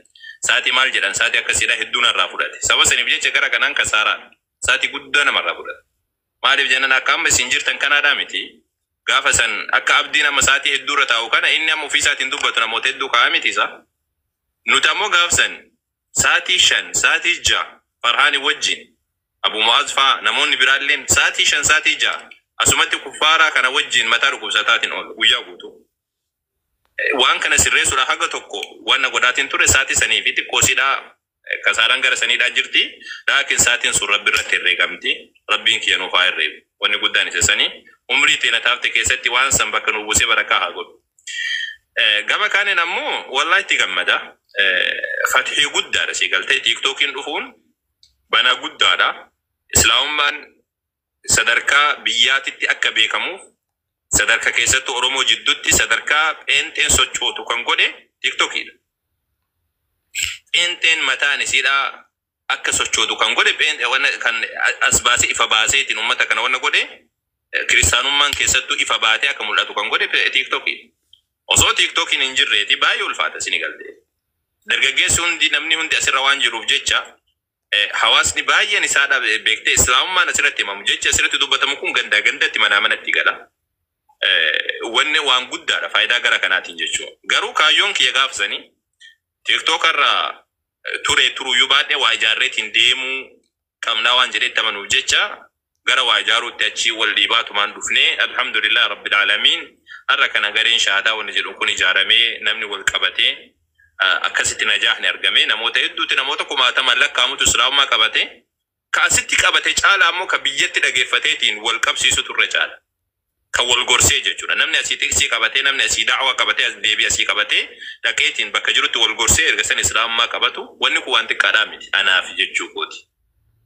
sa'aatii maal jedhan, sa'aatii akkasiidhaa hedduu narraa fudhate. Saba saniif jecha gara kanaan kasaaraadha. Sa'aatii guddaa namarraa fudhate. Maaliif jennaan, akka amma isin jirtan kanaadhaa miti. Gaafa san akka abdiin amma sa'aatii hedduu irra taa'u kana, inni amma ofii isaatiin dubbatu namoota hedduu kaa'aa miti isa. Nuti ammoo gaaf san sa'aatii 5, sa'aatii 6 Farhaani wajjin, Abu Mu'aaz fa'aa, namoonni biraalleen sa'aatii 5, sa'aatii 6 asumatti kuffaaraa kana wajjin mataa dhukkubsataatiin oolu guyyaa guutuu. Waan kana sirreessuudhaaf haga tokko wanna godhaatiin ture sa'aatii sanii fi xiqqoosiidhaa kasaaraan gara saniidhaa jirti. Laakiin sa'aatiin sun Rabbi irratti herreegamti. Rabbiin kiyya nuuf haa herreegu. Wanni guddaan isa sanii umrii teena taafte keessatti waan san bakka nu buusee barakaa haa godhu. Gama kaaniin ammoo wallahi itti gammada. Fatihii guddaadha si galtee, Tiiktookiin dhufuun banaa guddaadha. Islaamummaan sadarkaa biyyaatitti akka beekamuuf, sadarkaa keessattuu Oromoo jidduutti sadarkaa pheenxeen sochootu kan godhe Tiiktookiidha. Pheenxeen mataan isiidhaa akka sochootu kan godhe, wanna kan as baasee ifa baaseetiin uummata kana wanna godhe. Kiristaanummaan keessattuu ifa baatee akka mul'atu kan godhe TikTokii. Osoo TikTokiin hin jirreeti baay'ee ulfaata isin galtee. Dargaggeessi hundi, namni hundi asirra waan jiruuf jecha, hawaasni baay'een isaadha beektee islaamummaan asirratti himamu, jecha asirratti dubbatamu kun gandaa gandatti, manaa manatti gala. Wanni waan guddaadha faayidaa gara kanaatiin jechuudha. Garuu kaayyoon kiyya gaafsanii TikTokarraa ture turuyyuu baadhee waa ijaarreetiin deemuu qabnaa waan jedhee amanuuf jecha gara waa ijaaruutti achii wal dhiibaatumaan dhufnee, alhamdulillah rabbil aalamiin, har'a kana gareen shaadaa wanni jedhu kun ijaaramee, namni wal qabatee, akkasitti najaahni argamee, namoota hedduutti, namoota kumaataman lakkaa'amutu islaamummaa qabate. Ka asitti qabate caala ammoo ka biyyatti dhageeffateetiin wal qabsiisu turre caala. Kan wal gorsee jechuudha. Namni asii xiqsii qabatee, namni asii da'waa qabatee, as deebii asii qabatee dhaqeetiin bakka jirutti wal gorsee erga san islaamummaa qabatu, wanni kun waan xiqqaadhaa miti. Anaaf jechuu kooti.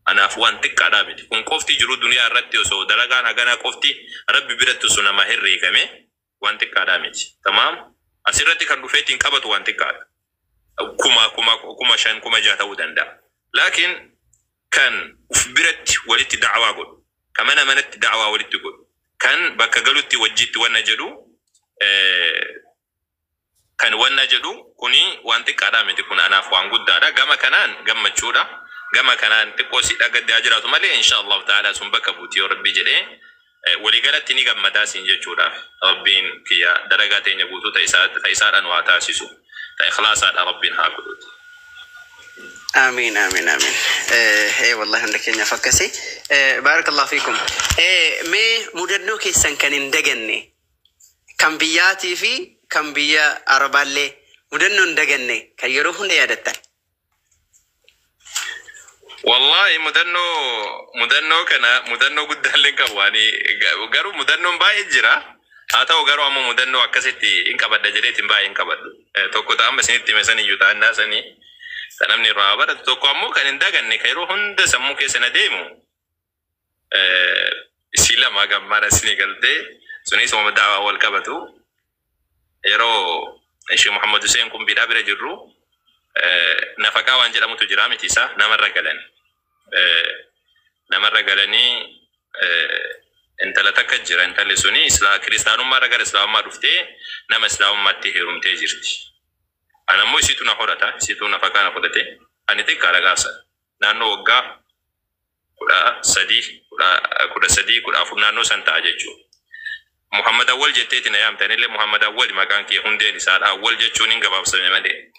Anaaf waan xiqqaadhaa miti. Kun qofti jiru duniyaa irratti osoo dalagaan haganaa qofti Rabbi biratti osoo nama herreegame waan xiqqaadhaa miti. Tamaam. Asirratti kan dhufeetiin qabatu waan xiqqaadha. Kuma 5,000, 6,000 ta'uu danda'a. Laakiin kan uf biratti walitti da'waa godhu, kan mana manatti da'waa walitti godhu, kan bakka galutti wajjitti wanna jedhu, kan wanna jedhu kuni waan xiqqaadhaa miti, kun anaaf waan guddaadha. Gama kanaan gammachuudha. Gama kanaan xiqqoo si dhagaddaa jiraatu malee, insha Allahu ta'ala sun bakka buuti yoo Rabbi jedhee, waliigalatti ni gammadaa siin jechuudhaaf. Rabbiin kiyya dalagaa teenya guutuu ta isaadhaan waa taasisu. Ta ikhlaasaadha Rabbiin haa godhuti. Amiin, amiin, amiin. Wallahi hunda keenyaaf akkasi. Baarakallahu fiikum. Mee mudannoo keessan kan hin daganne, kan biyyaatii fi kan biyya Arabaallee, mudannoo hin daganne kan yeroo hunda yaadattan. Wallahi mudannoo kana mudannoo guddaallee hin qabu ani, garuu mudannoon baay'ee jira. Haa ta'u garuu ammoo mudannoo akkasitti hin qabadha jedheetiin baay'ee hin qabadhu. Tokko ta'amma isinitti hime saniyyuu ta'annaa sanii kan namni irraa baratu, tokko ammoo kan hin daganne, kan yeroo hunda sammuu keessa na deemu, isii lama gammaadha isinii galtee, sunis uma da'waa wal qabatu. Yeroo ishee Muhammad Hussein kun bidhaa bira jirru, nafaqaa waan jedhamutu jira miti, isaa namarra galan. Namarra galanii, intala takka jira, intalli suni kiristaanummaarra gara islaamummaa dhuftee nama islaamummaatti heerumtee jirti. Ana ammoo isiitu na horata, isiitu nafaqaa na fudhate, ani xiqqaadha gaafsan. Naannoo waggaa 13, 13, 14 naannoo san ta'a jechuudha. Muhammad Awwal jetteeti na yaamte, anillee Muhammad Awwal maqaan kee hundeen isaadha. Awwal jechuun hin gabaabsame malee.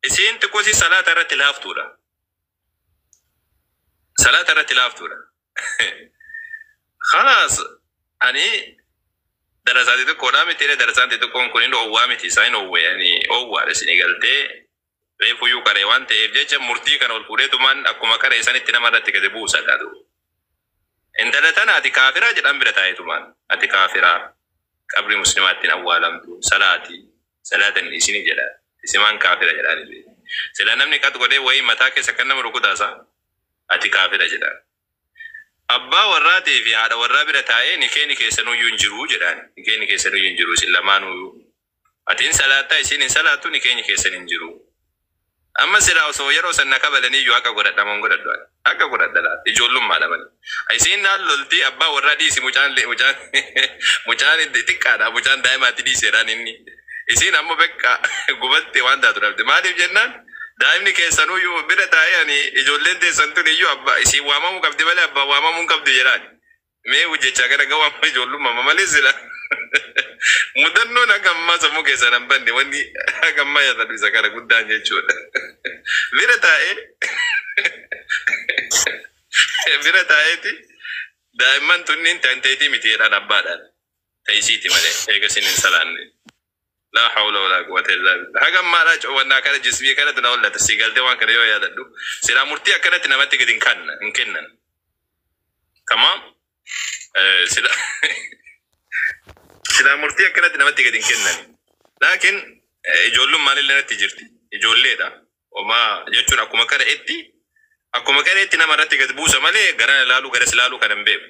Isiin xiqqoosii salaata irratti laaftuudha. Salaata irratti laaftuudha. Khalaas, ani darasaa xixiqqoodhaa miti, darasaan xixiqqoon kun hin dhoowwaa miti, isaan hin dhoowwe, ani dhoowwaadha isinii galtee, reefuyyuu qaree waan ta'eef jecha murtii kana ol fuudheetumaan akkuma qaree sanitti nama irratti gadi buusa qabu. Intala tana ati kaafiraa jedhan bira taa'eetumaan, ati kaafiraa, qabri muslimaattiin awwaalamtu, salaati salaatan isini jedha, isimaan kaafira jedhaan. Sila namni qat godhee wayii mataa keessa kan nama rukutaasa, ati kaafira jedha. Abbaa warraatii fi haadha warraa bira taa'ee nikeeni keessanuyyuu hin jiru jedhaan. Nikeeni keessanuyyuu hin jiru isin lamaanuyyuu. Ati hin salaattaa, isiin hin salaattu, nikeenyi keessan hin jiru. Amma silaa osoo yeroo san na kabalaniiyyuu akka godhadha moo hin godhadhu ani? Akka godhadha laata? Ijoollummaadha malee. Isiin naan lolti, abbaa warraa dhiisi, mucaan xiqqaadha, mucaan daa'imaatti dhiiseedhaan inni. Isiin ammoo bekka gubatte, waan taatu dhabde. Maaliif jennaan, daa'imni keessanuyyuu bira taa'ee ani ijoolleen teessan tun iyyuu abbaa isiin waamamuu qabdi malee abbaa waamamuu hin qabdu jedhaan. Mee hojjechaa gara gawaa amma ijoollummaa malee sila. Mudannoon akka ammaa sammuu keessan hin banne, wanni akka ammaa yaadadhu isa kana guddaan jechuudha. Bira taa'eeti daa'imman tunniin tanteetii miti jedhaan abbaadhaan. Ta'isiiti malee eega isin hin salaanne. Laa hawla walaa quwwata illaa billah. Haga ammaadhaa coowwannaa kana jismii kanatti na hollata. Si galtee waan kana yoo yaadadhu. Silaa murtii akkanatti namatti gadi hin kanna hin kennan. Tamaam. Silaa murtii akkanatti namatti gadi hin kennan. Laakiin ijoollummaan illee natti jirti. Ijoolleedha. Homaa jechuun akkuma qara'etti nama irratti gadi buusa malee gara ilaaluu garas ilaaluu kan hin beeku.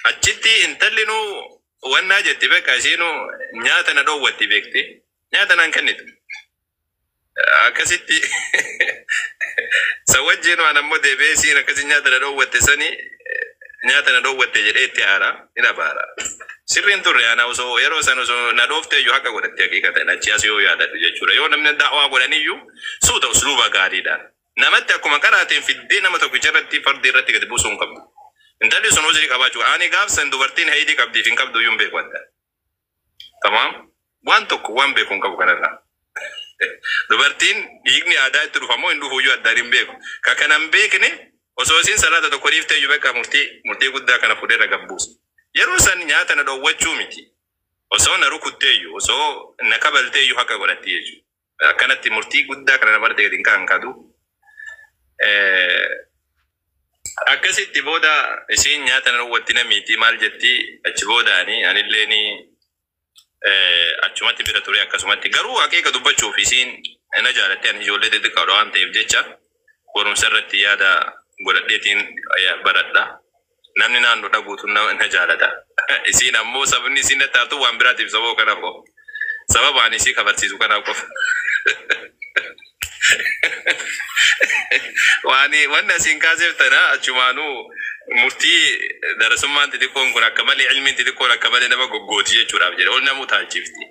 Achitti intalli nu wannaa jetti, beeka, isiinu nyaata na dhoowwatti beekti. Nyaata naan kennitu. Akkasitti sa wajjin waan ammoo deebi'ee isiin akkasi nyaata na dhoowwatte sani nyaata na dhoowwatte jedhee itti aara ni abaara. Sirriin turre ana osoo yeroo san osoo na dhoofte iyyuu haqa godhatti haqiiqatan achi as yoo yaadadhu jechuudha. Yoo namni da'waa godhaniyyuu suuta usluuba gaariidhaan. Namatti akkuma karaatiin fiddee nama tokkicha irratti fardi irratti gadi buusuu hin qabdu. Intalli sun uzrii qabaachuu ani gaafsan dubartiin haydii qabdiif hin qabdu iyyuu hin beeku adda. Tamaam waan tokko waan beeku hin qabu kanarraa. Dubartiin dhiigni aadaa itti dhufamoo hin dhufu iyyuu addaan hin beeku. Ka kana hin beekne osoo isiin salaata tokko dhiiftee iyyuu beekaa murtii guddaa kana fuudhee irra gabbuusa. Yeroo san nyaata na dhoowwachuu miti. Osoo na rukuttee iyyuu osoo na kabaltee iyyuu haqa godhatti jechuudha. Akkanatti murtii guddaa kana namarratti gadi hin kaan kadu. Akkasitti booda isiin nyaata na dhoowwatti na miti maal jetti achi boodaani anillee achumatti bira ture akkasumatti garuu haqiiqa dubbachuuf isiin na jaalatte ani ijoollee xixiqqaadha waan ta'eef jecha barumsa irratti yaada godhadheetiin baradha. Namni naannoo dhaguutu na jaalata. Isiin ammoo sababni isiin na taatu waan biraatiif sababa kanaaf qofa. Sababa ani isii kafarsiisu kanaaf qofa. Waani wanni asiin kaaseef tana achumaanuu murtii darasummaan xixiqqoon kun akka malee ilmiin xixiqqoon akka malee nama goggooti jechuudhaaf jedhe ol nama utaalchifti.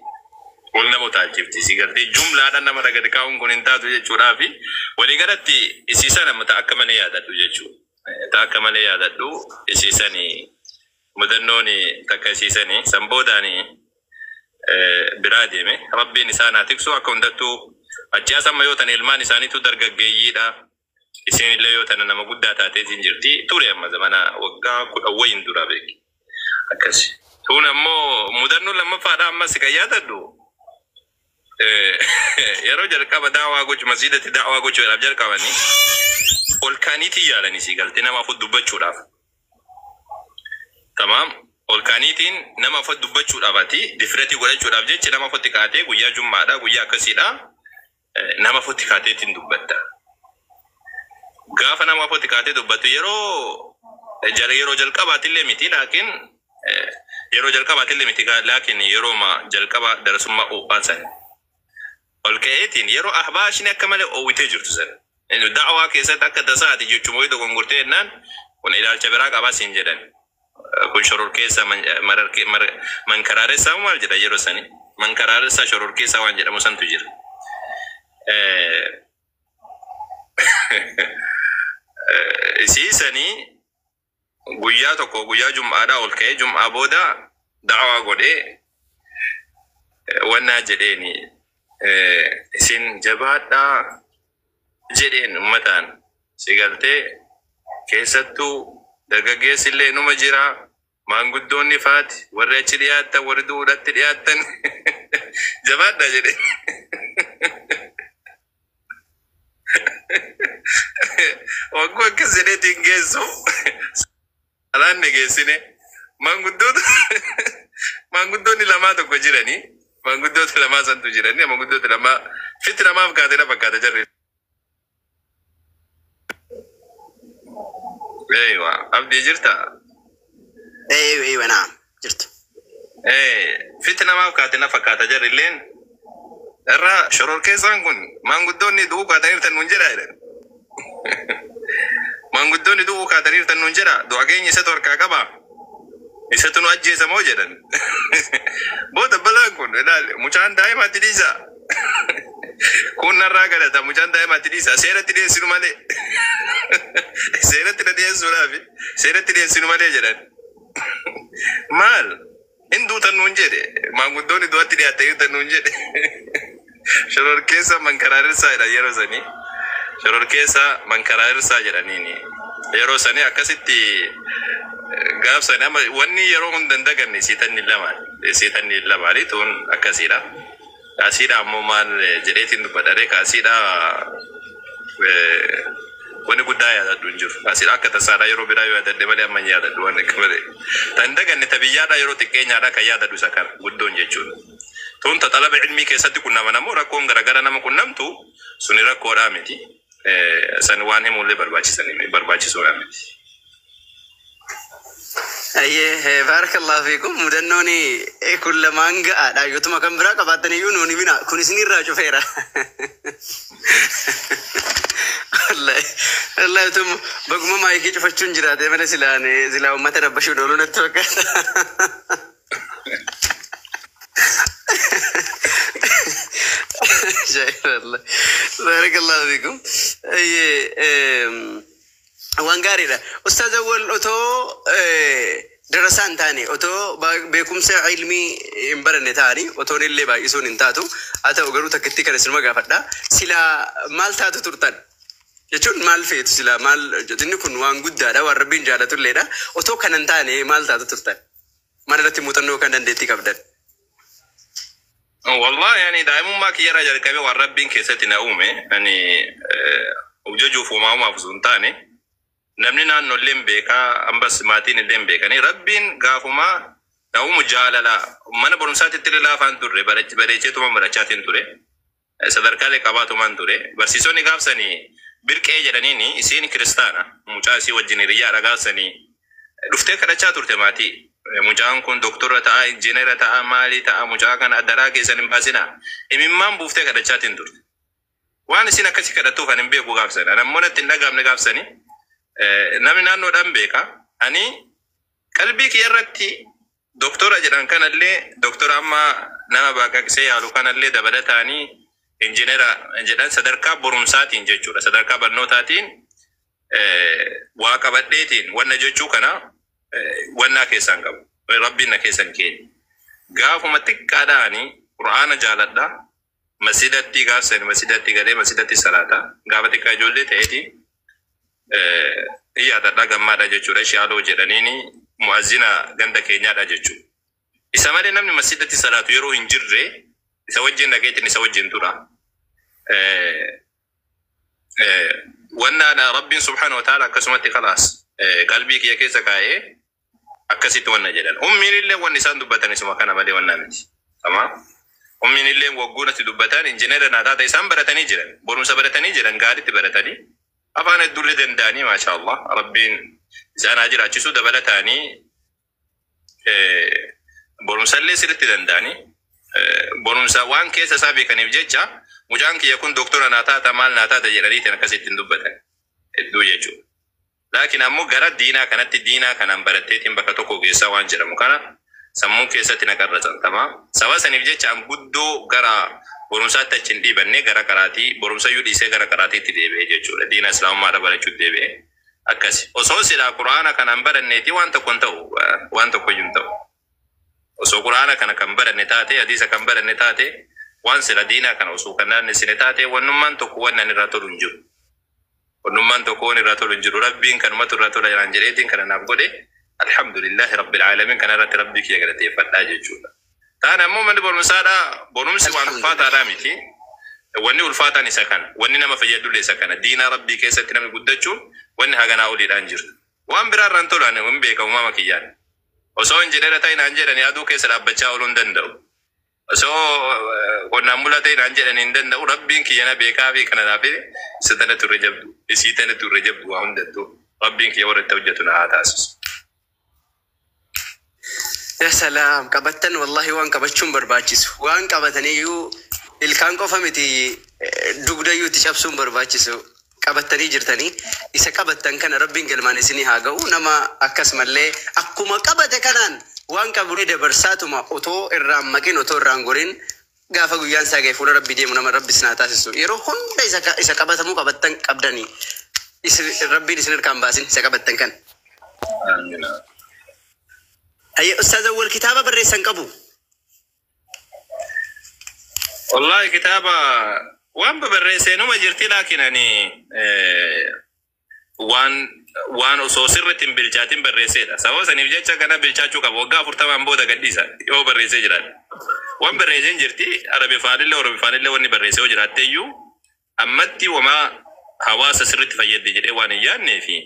Ol nama utaalchifti. Si gartee jumlaadhaan nama gadi kaa'uun kun hin taatu jechuudhaaf walii galatti isii sana mata akka malee yaadadhu jechuudha. Ta akka malee yaadadhu isii sani mudannoon takka isii sani san boodaani biraa deeme rabbiin isaan haa tiksu akka hundattuu achi as amma yoo tana ilmaan isaaniitu dargaggeeyyiidha. Isin illee yoo tana nama guddaa taateetiin jirti ture amma zamana waggaa 10 wayin dura beeki. Akkasi. Tun ammoo mudannoo lammaffaadha ammas kan yaadadhu. Yeroo jalqaba daawaa gochuu masjiidatti daawaa gochuudhaaf jalqabanii ol kaaniitiin yaalanii si galtee nama afur dubbachuudhaaf. Tamaam ol kaaniitiin nama afur dubbachuudhaaf ati difreetii godhachuudhaaf jecha nama afuritti kaatee guyyaa jummaadha guyyaa akkasiidha nama afuritti kaateetiin dubbatta. Gaafa nama afuritti kaatee dubbattu yeroo jalqabaatillee miti laakiin yeroo jalqabaatillee miti laakiin yeroo jalqaba darasummaa uuphaan sana. Ol ka'eetiin yeroo ahbaashni akka malee oowwitee jirtu sana. Da'waa keessatti akka tasaati jechuun wayii dogongortee jennaan kun ilaalcha biraa qabaa siin jedhan. Kun shororkeessa mankaraaressaa maal jedha yeroo sani? Mankaraaressaa shororkeessaa waan jedhamu santu jira. Isii sanii guyyaa tokko guyyaa jum'aadhaa ol ka'ee jum'aa booda da'waa godhee wannaa jedheeni isin jabaadhaa jedheen uummataan si galtee keessattuu dargaggeessi illee numa jira maanguddoonni faati warri achi dhiyaattan warri duudhatti dhiyaattan jabaadhaa jedheen. Wagguu akkas jedheetiin geessu alaan ni geessine maanguddoonni lamaa tokko jiranii maanguddoota lamaa santu jiranii maanguddoota lamaa fitti namaaf kaatee na fakkaata jarri. Eeywa abdii jirta? Eeywa naam jirtu. Fitti namaaf kaatee na fakkaata jarri illeen irraa shororkeessaan kun maanguddoonni du'uu kaataniirtan nuun jedhaa jedhan. Maanguddoonni du'uu kaataniirtan nuun jedhaa du'a keenya isatu harkaa qabaa. Isatu nu ajjeesa moo jedhan. Booda balaan kun ilaali mucaan daa'imaatti dhiisa. Kun narraa galata mucaan daa'imaatti dhiisa seeratti dhiyeessinu malee. Seeratti na dhiyeessuudhaaf seeratti dhiyeessinu malee jedhan. Maal hin duutan nuun jedhe maanguddoonni du'atti dhiyaataniirtan nuun jedhe. Shororkeessa mankaraaressaa jedhan yeroo sanii. Shororkeessa mankaraaressaa jedhaniini. Yeroo sanii akkasitti gaafsanii amma wanni yeroo hunda hin daganne siitanni lamaani tun akkasiidha. Kaasiidha ammoo maal jedheetiin dubbadha kaasiidha wanni guddaa yaadadhu hin jiru. Kaasiidha akka tasaadha yeroo biraa yoo yaadadhe malee amma hin yaadadhu waan akka malee. Tan daganne tabiyyaadha yeroo xiqqeenyaadha kan yaadadhu isa kana guddoon jechuudha. Tun xalaba ilmii keessatti qunnaman ammoo rakkoon garaagara nama qunnamtu suni rakkoodhaa miti. San waan himuullee barbaachisuudha miti. Ayyee, baarakallahu fiikum. Mudannoon kun lamaan ga'aadha. Yootuma kan biraa qabaattan iyyuu nuuni bina kun isinirraa cufeera. Wallahi wallahi, utum baguma maayikii cufachuun jiraate malee silaan silaa uummata rabbashuun ooluu natti fakkaata. Ajaa'iballah. Baarakallahu fiikum. Ayyee, waan gaariidha. Ustaaz Awwal, otoo darasaa hin taane, otoo beekumsa ilmii hin baranne ta'anii, otoon illee baay'isuun hin taatu. Haa ta'u garuu takkitti kan isinuma gaafadha. Silaa maal taatu turtan? Jechuun maal feetu silaa, maal inni kun waan guddaadha, waan rabbiin jaalatulleedha. Otoo kana hin taane maal taatu turtan? Maal irratti muuxannoo kan dandeettii qabdan? Wallahi, ani daa'imummaa kiyyarraa jalqabee waan rabbiin keessatti na uume, ani of jajuuf uumaa uumaaf osoo hin taane, namni naannollee hin beekaa, ambas maatiin illee hin beekanii, rabbiin gaafumaa na uumu jaalala mana barumsaatti illee laafaan turre, bareecheetuma barachaatiin ture, sadarkaalee qabaatumaan ture. Barsiisonni gaafsanii birqee jedhaniini, isiin kiristaana, mucaa isii wajjin hiriyyaadha, gaafsanii dhuftee kadhachaa turte maatii. Mucaan kun doktora ta'a, injiinera ta'a, maalii ta'a, mucaa kana adaraa keessan hin baasinaa. Imimmaan buuftee kadhachaatiin turte. Waan isin akkasi kadhattuuf ani hin beeku gaafsan. Ani ammoo natti hin dhagaamne gaafsanii. Namni naannoodhaan beeka. Ani qalbii kiyya irratti doktora jedhan kanallee, doktora amma nama baqaqsee yaalu kanallee dabalataanii injiinera jedhan, sadarkaa barumsaatiin jechuudha. Sadarkaa barnootaatiin waa qabadheetiin wanna jechuu kana wannaa keessaan qabu. Rabbiin na keessan keenya. Gaafuma xiqqaadhaani Qur'aana jaaladha. Masjidatti gaafsani masjidatti galee masjidatti salaata. Gaafa xiqqaa ijoollee ta'eeti yaadadha, gammaadha jechuudha. Shaaloo jedhaniini mu'azzina ganda keenyaadha jechuudha. Isa malee namni masjidatti salaatu yeroo hin jirre isa wajjin dhaqeetiin isa wajjin tura. Wanna rabbiin subhaanahu wa ta'ala akkasumatti khalaas qalbii kiyya keessa kaa'ee akkasitti wanna jedhan. Ummiin illee wanni isaan dubbatan isuma kana malee wanna miti. Tamam. Ummiin illee waggoon ati dubbatan injiinera naa taata, isaan baratanii jiran. Barumsa baratanii jiran, gaariitti baratanii. Afaan hedduullee danda'anii, maasha Allah. Rabbiin isaan haa jiraachisu, dabalataanii barumsallee sirriitti danda'anii. Barumsa waan keessa isaa beekaniif jecha mucaan kiyya kun doktora naa taata, maal naa taata jedhaniitiin akkasitti hin dubbatan. Hedduu jechuudha. Laakiin ammoo gara diinaa kanatti, diinaa kanaan baratteetiin bakka tokko geessaa waan jedhamu kana sammuu keessatti na qarratantama. Saba saniif jecha an guddoo gara barumsaatti achi hin dhiibanne, gara qaraatii barumsayyuu dhiisee gara qaraatiitti deebi'e jechuudha. Diina islaamummaadha barachuutti deebi'e. Akkasi. Osoo silaa quraana kanaan baranneeti waan tokko hin ta'u, waan tokko iyyuu hin ta'u. Osoo quraana kana kan baranne taate, hadiisa kan baranne taate, waan sila diinaa kana osoo kan naannessine taate, wannummaan tokko wannan irraa tolu hin jiru. Wannummaan tokko waan irraa tolu hin jiru. Rabbiin kanumatu irraa tola jedhaan jedheetiin kana naaf godhe. Alhamdulillahi rabbil aalamiin, kana irratti rabbii kiyya galateeffadhaa jechuudha. Taan ammoo manni barumsaadhaa, barumsi waan ulfaataadhaa miti. Wanni ulfaataan isa kana. Wanni nama fayyadullee isa kana. Diinaa rabbii keessatti namni guddachuun wanni haganaa oliidhaan jiru. Waan biraa irraan tolaan hin beekamu uumama kiyyaan. Osoo injineera ta'e naan jedhanii aduu keessa dhaabbachaa ooluu hin danda'u. Osoo qonnaan bulaa ta'e naan jedhanii hin danda'u. Rabbiin kiyya na beekaa fi kana naaf isa tana turre jabdu. Isii tana turre jabdu waa hundattuu. Rabbiin kiyya warra itti hojjetu na haa taasisu. Ya salaam, qabattan wallahi, waan qabachuun barbaachisu. Waan qabataniyyuu ilkaan qofa miti, dugdayyuu itti cabsuun barbaachisu. Qabattanii jirtanii, isa qabattan kana rabbiin galmaan isinii haa ga'u. Nama akkasumallee akkuma qabate kanaan waan qabu dabarsaatuma, otoo irraan maqin, otoo irraan gorin, gaafa guyyaan isaa ga'e fuula rabbii deemu nama rabbi isin haa taasisu. Yeroo hunda isa qabatamuu qabattan qabdanii. Rabbiin isin harkaan baasin isa qabattan kana. Amiin. Hayya, Ustaaz Awwal, kitaaba barreessan qabu. Wallahi, kitaaba waan babarreessee numa jirti, laakiin ani waan osoo sirriitti hin bilchaatin barreesseedha. Sababa saniif jecha kana bilchaachuu qaba. Waggaa 40n booda gadhiisa yoo barreessee jiraate. Waan barreessee hin jirti, Arabifaanillee Oromifaanillee wanni barreessee yoo jiraatte iyyuu, ammatti wamaa hawaasa sirriitti fayyadde jedhee waan hin yaadnee fi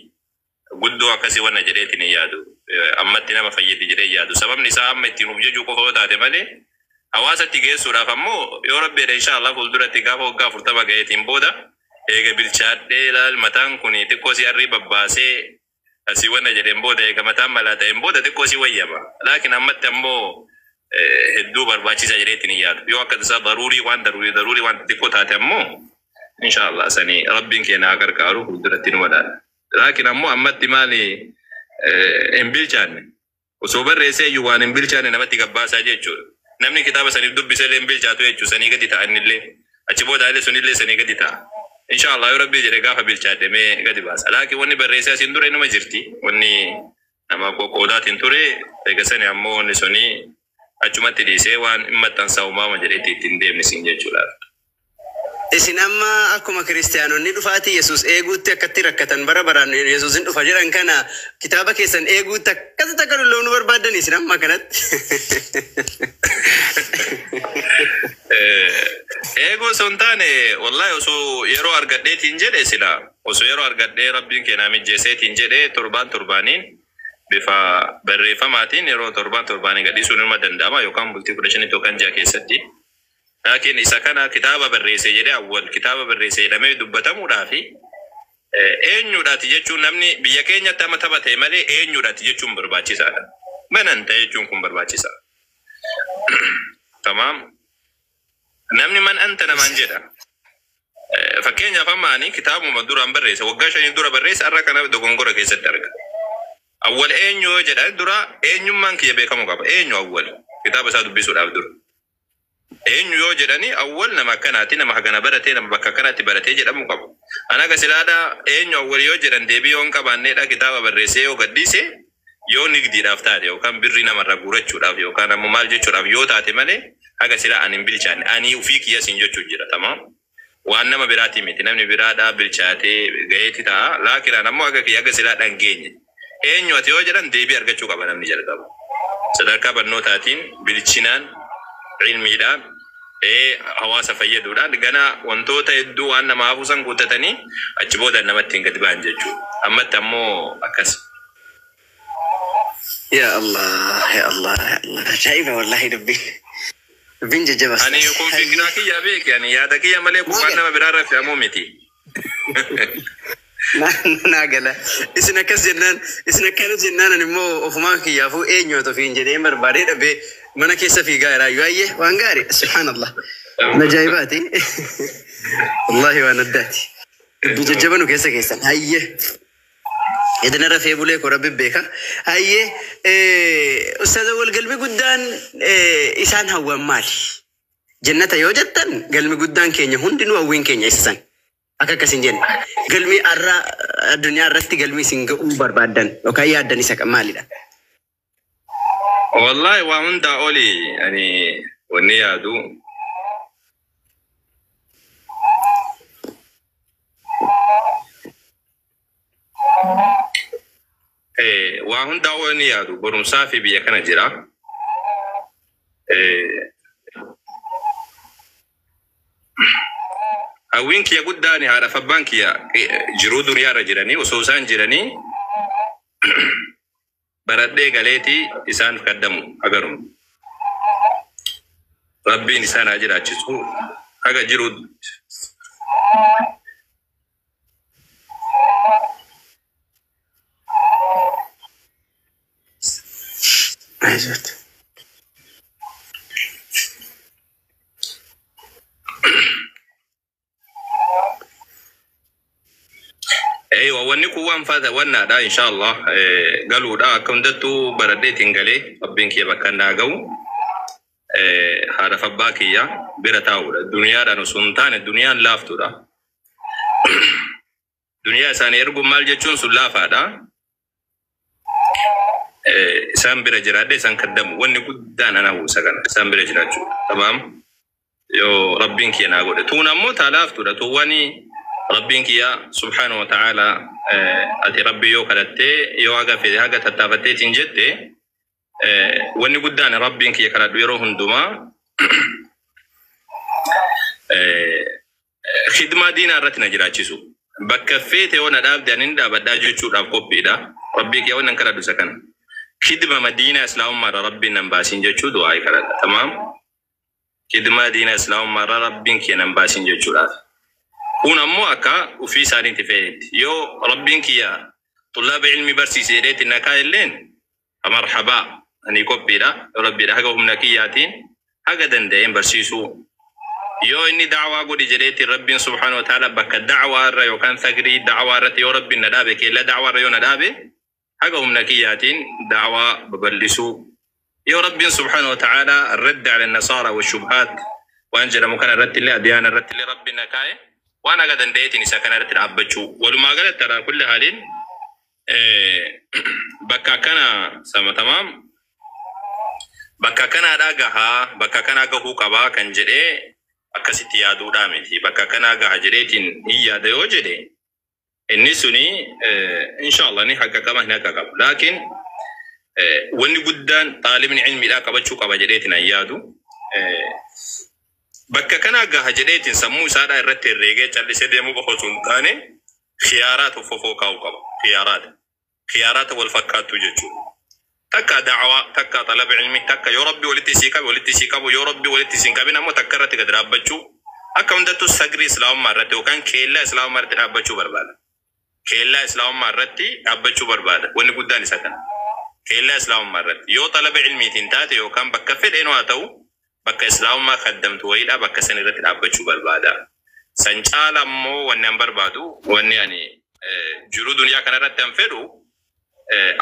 guddoo akkasii wanna jedheetiin hin yaadu. Ammatti nama fayyadde jedhee hin yaadu. Sababni isaa amma ittiin of jajuu qofa yoo taate malee, hawaasatti geessuudhaaf ammoo yoo rabbi jedhe, insha Allah, fuulduratti gaafa waggaa 40 gaheetiin booda eega bilchaadhee, ilaal, mataan kun xiqqoo si arrii babbaasee. Asii wanna jedheen booda eega mataan malaa ta'een booda xiqqoo si wayyama. Laakiin ammatti ammoo hedduu barbaachisa jedheetti hin yaadu. Yoo akka tasaa daruurii waan daruurii daruurii waan xixiqqoo taate ammoo inshallah sanii Rabbiin keenya haa gargaaru, fuulduratti nu badhaadha. Laakiin ammoo ammatti maali, hin bilchaanne. Osoo barreessee iyyuu waan hin bilchaanne namatti gabbaasaa jechuudha. Namni kitaaba saniif dubbise illee hin bilchaatu jechuudha, sanii gadi ta'a innillee. Achi booda illee sunillee sanii gadi ta'a. Inshallah yoo Rabbii jedhe gaafa bilchaadhe mee gadi baasa. Laakiin wanni barreessee asiin dura inuma jirti. Wanni nama qoqqoodaatiin ture eega sani ammoo wanni suni achumatti dhiisee waan hin maxxansaa uumaama jedheetti ittiin deemne siin jechuudha. Isin amma akkuma kiristaanonni dhufaatii Yesuus eeguutti akkatti rakkatan, bara baraan Yesuus hin dhufa jedhan kana, kitaaba keessan eeguutti akkasitti akka dulloomnu barbaaddan isin amma kanatti. Eeguu osoo hin taane, wallahi osoo yeroo argadheetiin jedhe, sila osoo yeroo argadhee Rabbiin keenyaa mijjeesseetiin jedhe, torbaan torbaaniin bifa barreeffamaatiin yeroo torbaan torbaaniin gadhiisuun nima danda'ama, yookaan bultii 15tti yookaan ji'a keessatti. Laakiin isa kana kitaaba barreesse jedhee, awwal kitaaba barreesse jedhamee dubbatamuudhaafi eenyuudhaati jechuun, namni biyya keenyatti amma tapha ta'e malee eenyuudhaati jechuun barbaachisaadha. Manan ta'e jechuun kun barbaachisaa. Tamaam. Namni man anta namaan jedha. Fakkeenyaaf amma ani kitaabuma duraan barreesse, waggaa 5 dura barreesse, har'a kana dogongora keessatti arga. Awwal eenyu yoo jedhan, dura eenyummaan kiyya beekamuu qaba. Eenyu awwal kitaaba isaa dubbisuudhaaf dura. Eenyu yoo jedhani, awwal nama akkanaati, nama hagana baratee, nama bakka akkanaatti baratee jedhamuu qabu. Ana akka silaadhaa eenyu awwal yoo jedhan deebii yoo hin qabaanneedha, kitaaba barreessee yoo gadhiise, yoo nigdiidhaaf taate yookaan birrii namarraa guurachuudhaaf yookaan ammoo maal jechuudhaaf yoo taate malee, haga silaa ani hin bilchaanne, ani ufii kiyya siin jechuu jira, tamaam. Waan nama biraatii miti, namni biraadhaa bilchaatee gaheetti ta'a, laakinaan ammoo haga kiyya haga silaa dhangeenye. Eenyu ati yoo jedhan deebii argachuu qaba namni jalqaba. Sadarkaa barnootaatiin, bilchinaan, ilmiidhaan, hawaasa fayyaduudhaan gana wantoota hedduu waan nama hafuusan guuttatanii achi booda namatti hin gadi ba'an jechuudha. Ammatti ammoo akkas. Ya Allah, ya Allah, ya Allah. Ajaa'iba wallahi dubbiin. Dubbiin jajjabaas. Ani kun fikiraa kiyya beeki, ani yaada kiyya malee kun waan nama biraarra fe'amuu miti. Naa gala. Isin akkas jennaan, isin akkana jennaan, ani immoo ofumaa kiyyaafuu eenyu haa ofiin jedhee barbaadee dhabee mana keessa fiigaa jira. Ayyee, waan gaarii, subhaanallah. Ajaa'ibaati. Wallahi waan addaati. Dubbii jajjaba nu keessa keessan. Hayyee. Edna rafee bulee ko Rabbi beeka. Hayyee, ustaaza, wal galmi guddaan isaan hawwan maali? Jannata yoo jettan, galmi guddaan keenya hundinuu hawwiin keenya isa san. Akka akkas hin jenne. Galmi har'a addunyaa irratti galmi isin ga'uu barbaaddan yookaan yaaddan isa maalidha? Wallahi waa hundaa oli ani wanni yaadu waa hundaa oli ni yaadu barumsaa fi biyya kana jira. Hawwiin kiyya guddaan haadha fi abbaan kiyya jiruu duniyaarra jiranii, osoo isaan jiranii baradhee galeetii isaan kaddamu agaruma. Rabbiin isaan haa jiraachisu haga jiru. Ayizot. Eeywa, wanni kun waan fata wannaadha, inshallah galuudha, akka hundattuu baradheetiin galee Rabbiin kiyya bakka naa ga'u haadha fi abbaa kiyya bira taa'uudha. Duniyaadhaan osoo hin taane, duniyaan laaftuudha. Duniyaa isaanii erguun maal jechuun sun laafaadha. Isaan bira jiraadhe isaan kaddamu wanni guddaan ana hawwisa kana isaan bira jiraachuu. Tamaam, yoo Rabbiin kiyya naa godhe. Tuun ammoo taa laaftuudha. Tuuwwani Rabbiin kiyya subhaanahu wa ta'ala ati Rabbi yoo kadhattee, yoo haga fedhe haga tattaafatteetiin jette, wanni guddaan Rabbiin kiyya kadhadhu yeroo hundumaa khidmaa diinaa irratti na jiraachisu. Bakka feete yoo na dhaabde ani hin dhaabadhaa jechuudhaaf qophiidha. Rabbii kiyya wannan kadhadhu isa kana. Khidma diinaa islaamummaarra Rabbiin nan baasin jechuu du'aa kadhadha. Tamaam. Khidmaa diinaa islaamummaarra Rabbiin kiyya nan baasin jechuudhaaf. Kun ammoo akka ofii isaaniitti fe'etti. Yoo Rabbiin kiyya Tullaaba ilmi barsiise jedheetiin na kaa'elleen marhabaa, ani qophiidha. Rabbiidha haga humna kiyyaatiin haga danda'een barsiisuu. Yoo inni da'waa godhi jedheetiin Rabbiin subhaanahu wa ta'ala bakka da'waa irra yookaan sagrii da'waa irratti yoo Rabbiin na dhaabe, keella da'waa irra yoo na dhaabe, haga humna kiyyaatiin da'waa babal'isuu. Yoo Rabbiin subhaanahu wa ta'ala radda ala nasaara wa shubhaat waan jedhamu kana irratti illee, adiyaana irratti illee Rabbiin na kaa'e, waan haga danda'eetiin isa kana irratti dhaabbachuu. Walumaa galatti, alaa kulli haaliin, bakka akkana sama tamaam, bakka akkanaadhaa gahaa, bakka akkanaa gahuu qabaa kan jedhee akkasitti yaaduudhaa miti. Bakka akkanaa gaha jedheetiin hin yaada yoo jedhe, inni suni inshallah ni haqqaqama, hin haqqaqabu. Laakiin wanni guddaan xaalibni ilmiidhaa qabachuu qaba jedheetiin an yaadu, bakka kanaa gaha jedheetiin sammuu isaadhaa irratti herreegee callisee deemuu qofa osoo hin taane, khiyaaraat of fofoo kaa'uu qaba. Khiyaaraata wal fakkaattu jechuudha. Takka da'awaa, takka talaba ilmi, takka yoo Rabbi walitti isii qabe walitti isii qabu, yoo Rabbi walitti isin qabin ammoo takka irratti gad dhaabbachuu. Akka hundattuu sagrii islaamummaa irratti yookaan keellaa islaamummaa irratti dhaabbachuu barbaada. Keellaa islaamummaa irratti dhaabbachuu barbaada. Wanni guddaan isa kana. Keellaa islaamummaa irratti yoo talaba ilmiitiin taate yookaan bakka fedheen haa ta'u, bakka islaamummaa kaddamtu wayiidha, bakka san irratti dhaabbachuu barbaada. San caala ammoo wanni an barbaadu, wanni ani jiruu duniyaa kana irratti an fedhu,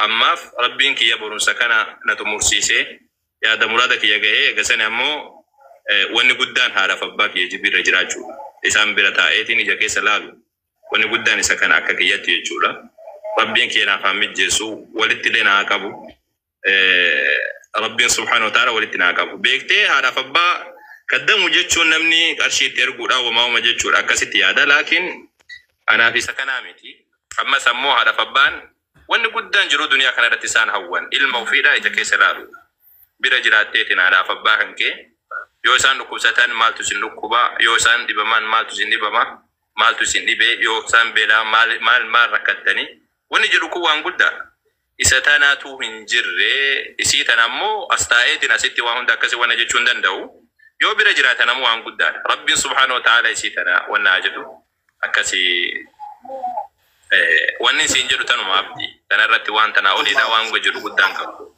ammaaf Rabbiin kiyya barumsa kana na xumursiisee yaada muraada kiyya gahee, eegasani ammoo wanni guddaan haadhaaf abbaa kiyya jibbiirra jiraachuudha. Isaan bira taa'eetiin ija keessa laalu, wanni guddaan isa kana akka kiyyatti jechuudha. Rabbiin kiyya naaf haa mijjeessu, walitti illee naa qabu. Rabbiin subhaanahu wa ta'ala walitti naa qabu. Beektee, haadhaaf abbaa kaddamu jechuun namni qarshii itti erguudhaan wamaa'uma jechuudha, akkasitti yaada. Laakiin anaaf isa kanaa miti. Ammas ammoo haadhaaf abbaan wanni guddaan jiru duniyaa kana irratti isaan hawwan ilma ofiidhaa ija keessa laalu. Bira jiraatteetiin haadhaaf abbaa kan kee yoo isaan dhukkubsatan maaltu isin dhukkubaa, yoo isaan dhibaman maaltu isin dhibama, maaltu isin dhibee, yoo isaan beelaa maal maal maal rakkattanii, wanni jedhu kun waan guddaadha. Isa tanaatu hin jirre. Isii tana ammoo as taa'eetiin asitti waan hunda akkasii wanna jechuu hin danda'u. Yoo bira jiraatan ammoo waan guddaadha. Rabbiin subhaanahu wa ta'ala isii tana wanna haa jedhu, akkasii wanni isiin jedhu tanuma, abdii. Tana irratti waan tanaa oliidha waan jedhu guddaan qabu.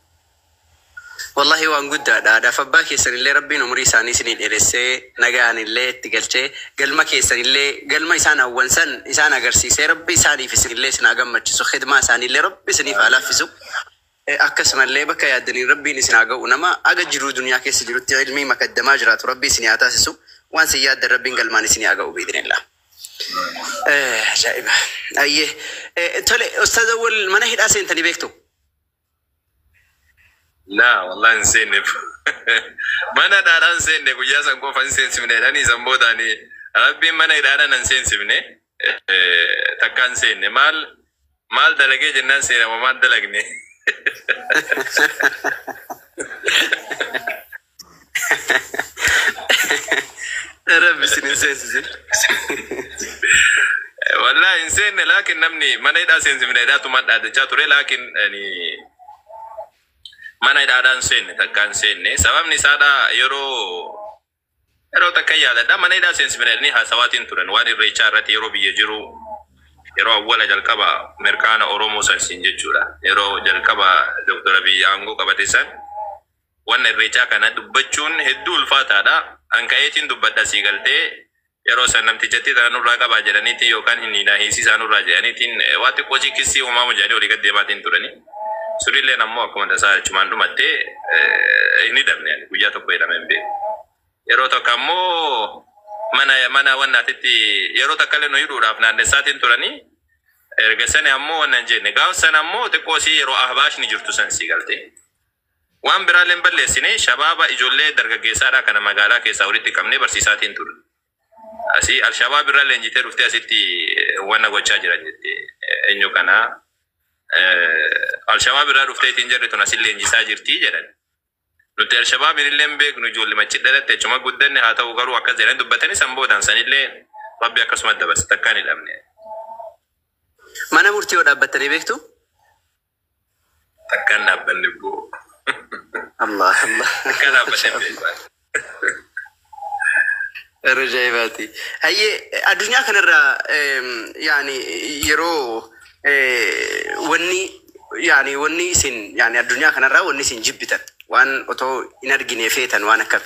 Wallahi waan guddaadha. Haadhaaf abbaa keessanillee Rabbiin umurii isaanii isinii dheeressee, nagaan illee itti galchee, galma keessanillee galma isaan hawwan san isaan agarsiisee, Rabbi isaaniif isinillee isin haa gammachiisu. Khidmaa isaaniillee Rabbi isiniif haa laaffisu. Akkasumallee bakka yaaddaniin Rabbiin isin haa ga'u. Nama aga jiruu duniyaa keessa jirutti ilmii makaddamaa jiraatu Rabbi isin haa taasisu. Waan isin yaaddan Rabbiin galmaan isin haa ga'u biidinillah. Ajaa'iba. Ayyee. Tole, Ustaaz Awwal, mana hidhaa seentanii beektu? Laa, wallahi hin seenne. Mana hidhaadhaan seenne guyyaa san qofa hin seensifne jedhanii, san boodaani Rabbiin mana hidhaadhaan hin seensifne, takka hin seenne. Maal maal dalagee jennaan seenama, maal dalagne? Rabbi isin hin seensisin. Wallahi hin seenne, laakiin namni mana hidhaa seensifne hidhaatuma dhaadachaa ture, laakiin ani mana hidhaadhaan seenne, takka hin seenne. Sababni isaadha, yeroo takka yaadadha, mana hidhaa seensifne jedhanii haasawaatiin turan waan irreechaa irratti, yeroo biyya jiru, yeroo awwala jalqaba mirqaana Oromoo sansiin jechuudha. Yeroo jalqaba Dr. Abiy aangoo qabate san, wanna irreechaa kana dubbachuun hedduu ulfaataadha. An ka'eetiin dubbadha, sii galtee, yeroo san namtichatti tana nurraa qabaa jedhaniitiin yookaan hin hiisisaa nurraa jedhaniitiin waa xiqqoo kissii uumamu jedhanii olii gad deemaatiin turani. Sunilleen ammoo akkuma tasaa achumaan dhumattee, hin hidhamne, ani guyyaa tokko hidhame hin beeku. Yeroo tokko ammoo mana wannaatitti yeroo takka illee nu hidhuudhaaf naannessaatiin turanii, erga sani ammoo wanna hin jenne. Gaaf sana ammoo xiqqoo sii yeroo ahbaashni jirtu san, sii galtee. Waan biraallee hin balleessine, shabaaba ijoollee dargaggeessaadhaa kana magaalaa keessaa walitti qabnee barsiisaatiin ture. Asii Alshabaab irraa leenjitee dhuftee asitti wanna gochaa jiran jette, eenyu kana Alshabaab irraa dhufteetiin jarri tun asin leenjisaa jirti jedhan. Nuti Alshabaabin illee hin beeknu, ijoollee machi dhalatte, achuma guddanne. Haa ta'u garuu akkas jedhanii dubbatanii, san boodaan sanillee Rabbi akkasuma dabarse, takkaan hidhamne. Mana murtii yoo dhaabbattanii beektu? Takkaan dhaabbanne boo. Allah Allah. Takkaan dhaabbatee hin beeku. Ajaa'ibaati. Hayyee, addunyaa kanarra yaani yeroo Wanni yaani wanni isin yaani addunyaa kanarraa wanni isin jibbitan waan otoo hin argine feetan waan akkami?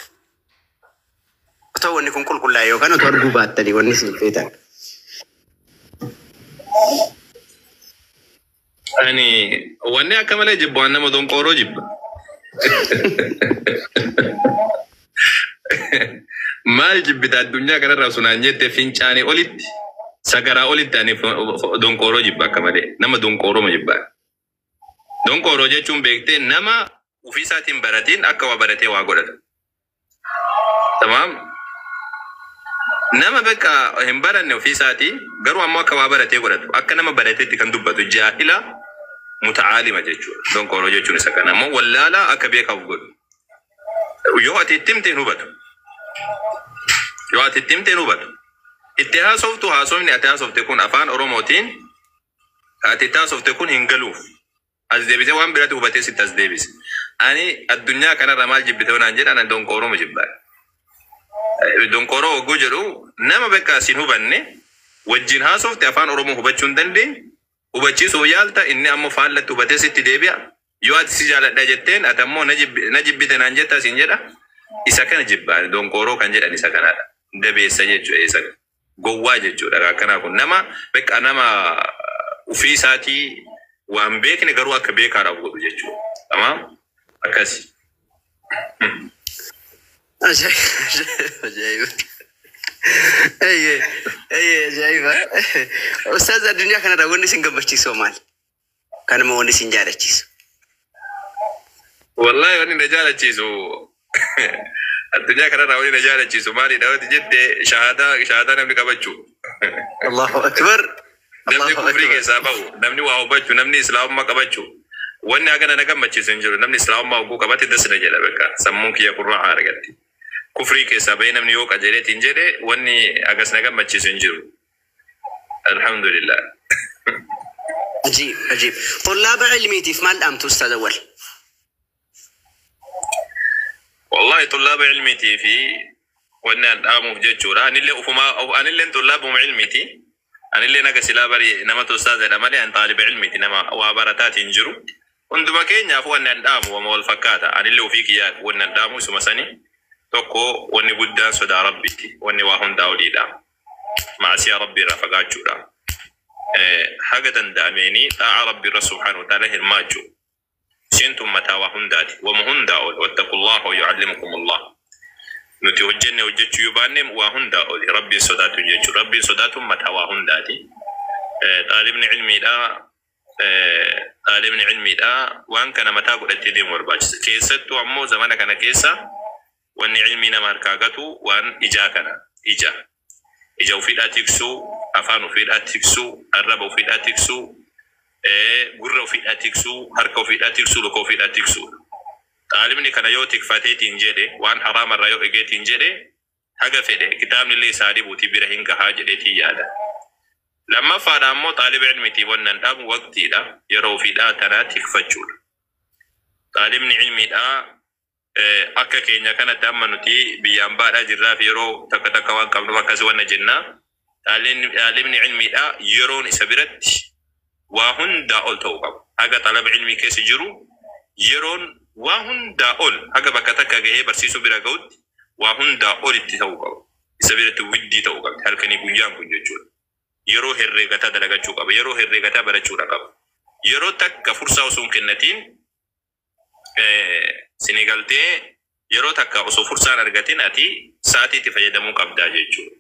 Otoo wanni kun qulqullaa'e yookaan otoo arguu baattanii wanni isin feetan. Ani wanni akka malee jibbu waan nama donqooroo jibba. Maal jibbita addunyaa kanarraa sunaan jette, fincaanii olitti, sagaraa olitti ani donqooroo jibba akka malee, nama donqooroma jibba. Donqooroo jechuun beektee nama ofii isaatiin baratiin akka waa baratee waa godhatu. Tamaam. Nama bakka hin baranne ofii isaatii garuu ammoo akka waa baratee godhatu, akka nama barateetti kan dubbatu, jaahila muta'aalima jechuudha. Donqooroo jechuun isa kana ammoo wallaalaa akka beekaaf godhu. Yoo ati itti himte hin hubatu. Yoo ati itti himte hin hubatu. Itti haasoftu, haasofni ati haasofte kun afaan Oromootiin ati itti haasofte kun hin galuuf. As deebisee waan biraatti hubatee sitti as deebise. Ani addunyaa kanarra maal jibbite naan jedhan, ani donqooroma jibbaa. Donqooroo hogguu jedhu nama bakka sin hubanne wajjin haasofte, afaan Oromoo hubachuu hin dandeenye, hubachiisuuf yaalta, inni ammoo faallatti hubatee sitti deebi'a. Yoo ati si jaaladha jetteen, ati ammoo na jibbite naan jetta siin jedha. Isa kana jibbaa, donqooroo kan jedhan isa kanadha. Dabeessa jechuudha isa kana. Gowwaa jechuudha. Akkanaa kun nama bakka nama ofii isaatii waan beekne garuu akka beekaadhaaf godhu jechuudha. Tamaam? Akkasi. Ajaa'iba! Eeyyee, eeyyee, ajaa'iba! Ustaaz, addunyaa kanarraa wanni isin gammachiisu maali? Kanuma wanni isin jaalachiisu. Wallahi wanni na jaalachiisu addunyaa kanarraa, wanni na jaalachiisu maalidha wanti jette, shahaadaa namni qabachuu. Allahu akbar! Namni Allahu kufrii akbar! keessaa bahu, namni waa hubachuu, namni islaamummaa qabachuu. Wanni hagana na gammachiisu hin jiru. Namni islaamummaa hogguu qabate das na jedha, bakka sammuun kiyya qurraa argatti. Kufrii keessaa bahee namni yoo qajeeleetiin jedhe, wanni hagas na gammachiisu hin jiru. Alhamdulillah. Ajiib, ajiib. Tullaaba ilmiitiif maal dhaamtu, Ustaaz Awwal? Wallahi tullaaba ilmiitii fi wanni an dhaamuuf jechuudha. Anillee ufumaa, anillee tullaabuma ilmiiti. Anillee naga silaa bari nama ustaazadha malee an xaaliba ilmiiti, nama waa barataatiin jiru. Hunduma keenyaaf wanni an dhaamu wama wal fakkaata. Anillee ofii kiyyaaf wanni an dhaamu isuma sani. Tokko, wanni guddaan sodaa Rabbiiti. Wanni waa hundaa oliidha. Maasiyaa Rabbii irraa fagaachuudha. Haga danda'ameeni xaa'a Rabbii irra subhaanahu wa ta'ala hirmaachuu. Isheen tun mataa waa hundaati. Wama hundaa ol. Wattaqullaha wa yu'allimukumullah. Nuti hojjenne hojjechuu yoo baanne, waa hundaa oli Rabbiin sodaatu jechuudha. Rabbiin sodaatuun mataa waa hundaati. Xaalibni ilmiidha. Xaalibni ilmiidha. Waan kana mataa godhatee deemu barbaachisa. Keessattuu ammoo zamana kana keessa wanni ilmii nama harkaa gatu waan ijaa kana. Ija. Ija ofiidhaa tiksuu, afaan ofiidhaa tiksuu, arraba ofiidhaa tiksuu, gurra ofiidhaa tiksuu, harka ofiidhaa tiksuu, luka ofiidhaa tiksuu. Xaalibni kana yoo tikfateetiin jedhe, waan haraamarraa yoo egeetiin jedhe, haga fedhe kitaabni illee isaa dhibuutii bira hin gahaa jedheetiin yaada. Lammaffaadha ammoo xaaliba ilmitii wannan dhaabu waqtiidha. Yeroo ofiidhaa tanaa tikfachuudha. Xaalibni ilmiidhaa akka keenya kanatti amma nuti biyyaan baadhaa jirraa fi yeroo takka takka waan qabnuuf akkas wanna jennaa. Xaalibni ilmiidhaa yeroon isa biratti waa hundaa ol ta'uu qaba. Haga xalaba ilmii keessa jiru yeroon waa hundaa ol, haga bakka takka gahee barsiisuu bira gahutti waa hundaa olitti ta'uu qaba. Isa biratti widdii ta'uu qabdi. Halkanii guyyaan kun jechuudha. Yeroo herreegataa dalagachuu qaba. Yeroo herreegataa barachuudha qaba. Yeroo takka fursaa osoo hin kennatiin sini galtee, yeroo takka osoo fursaan argatin ati sa'aatii itti fayyadamuu qabdaa jechuudha.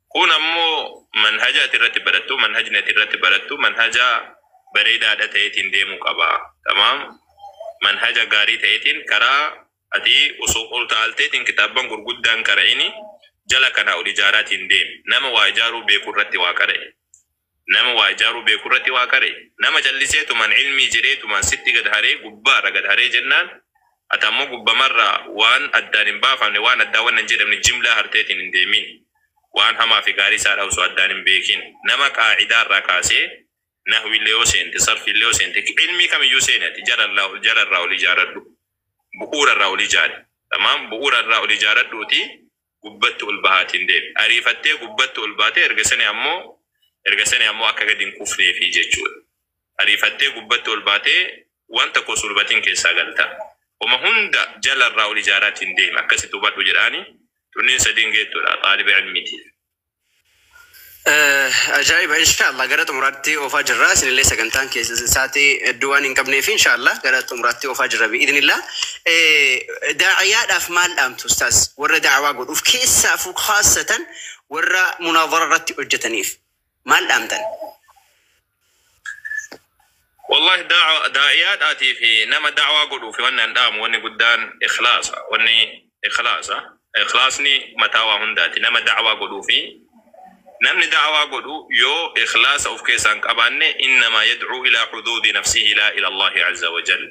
Kun ammoo manhaja ati irratti barattu, manhajni ati irratti barattu manhaja bareedaadha ta'eetiin deemuu qaba. Tamaam. Manhaja gaarii ta'eetiin karaa ati osoo ol taalteetiin kitaabban gurguddaan qara'ini jala kana ol ijaaraatiin deemi. Nama waa ijaaruu beeku irratti waa qara'e. Nama waa ijaaruu beeku irratti waa qara'e. Nama calliseetumaan ilmii jedheetumaan sitti gad haree, gubbaarra gad haree jennaan, ati ammoo gubbamarraa waan addaan hin baafamne, waan addaan wannan hin jedhamne jimlaa harteetiin hin deemin. Waan hamaa fi gaarii isaadha osoo addaan hin beekin. Nama qaacidaarraa kaasee nahwiillee yoo seente, sarfiillee yoo seente, ilmii kamiyyuu seene, ati jalarraa ol ijaaradhu. Bu'uurarraa ol ijaari. Tamaam, bu'uurarraa ol ijaaradhuuti gubbatti ol bahaatiin deemi. Ariifattee gubbatti ol baatee erga sani ammoo akka gadi hin kufneefi jechuudha. Ariifattee gubbatti ol baatee waan tokko sulbatiin keessaa galta. Oma hunda jalarraa ol ijaaraatiin deema. Akkasitti hubadhu jedhaani. Tunniin sadiin geettuudha xaaliba ilmiiti. Ajaa'iba, inshaallah gara xumuraatti oofaa jirra. Isinillee sagantaan keessa isaatii hedduu waan hin qabneef, inshaallah gara xumuraatti oofaa jirra bi'idhnillah. Daa'iyaadhaaf maal dhaamtu, ustaas? Warra da'awaa godhuuf, keessaafuu khaasatan warra munaadara irratti hojjetaniif maal dhaamtan? Wallahi, daa'iyaadhaatii fi nama da'waa godhuuf wanni an dhaamu, wanni guddaan ikhlaasa. Wanni ikhlaasa. Ikhlaasni mataa waa hundaati. Nama da'waa godhuu fi namni da'waa godhu yoo ikhlaasa of keessaa hin qabaanne, innamaa yad'uu ilaa xuduudi nafsihi laa ila Allahi azza wa jal.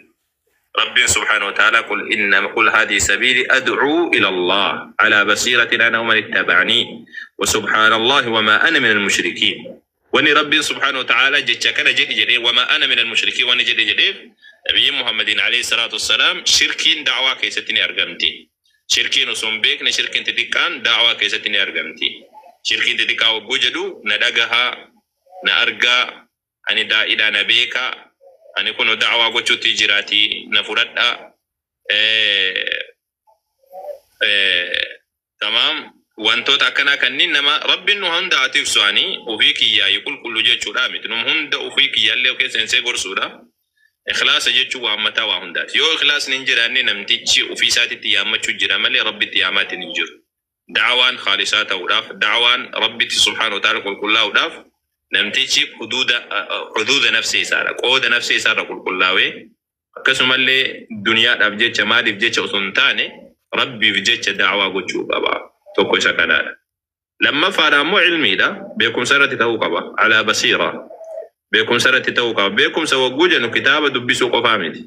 Rabbiin subhaanahu wa ta'ala, qul innama qul haadhihi sabiili ad'uu ila Allah ala basiiratin ana wa man ittaba'anii wa subhaanallahi wa maa ana min al-mushrikiin. Wanni Rabbiin subhaanahu wa ta'ala jecha kana jedhi jedhee, wa maa ana min al-mushrikiin wanni jedhe jedheef, nabiyyiin Muhammadiin alayhi salaatu wassalaam shirkiin da'waa keessatti ni argamti. Shirkiin osoo hin beekne shirkiin xixiqqaan da'waa keessatti ni argamti. Shirkiin xixiqqaa wagguu jedhu, na dhagahaa, na argaa, ani daa'idhaa, na beekaa, ani kun da'waa gochuutti jiraatii na fudhadhaa. Tamaam, wantoota akkanaa kanneen nama Rabbiin nu hunda haa tiksu. Ani ofii kiyyaayi qulqullu jechuudha miti, nu hunda ofii kiyyaallee keessa hin gorsuudha. Ikhlaasa jechuun waan mataa waa hundaati. Yoo ikhlaasni hin jiraanne, namtichi ofii isaatitti yaammachuu jira malee Rabbitti yaamaatiin hin jiru. Da'waan khaalisaa ta'uudhaaf, da'waan Rabbitti subhaanahu wa ta'ala qulqullaa'uudhaaf, namtichi huduuda nafsi isaadha. Qooda nafsi isaarra qulqullaa'ee, akkasumallee duniyaadhaaf jecha, maaliif jecha osoo hin taane, Rabbiif jecha da'waa gochuu qaba. Tokko isa kanaadha. Lammaffaadha ammoo ilmiidha. Beekumsa irratti ta'uu qaba. Alaa basiira. Beekumsa irratti ta'uu qaba. Beekumsa wagguu jennu kitaaba dubbisuu qofaa miti.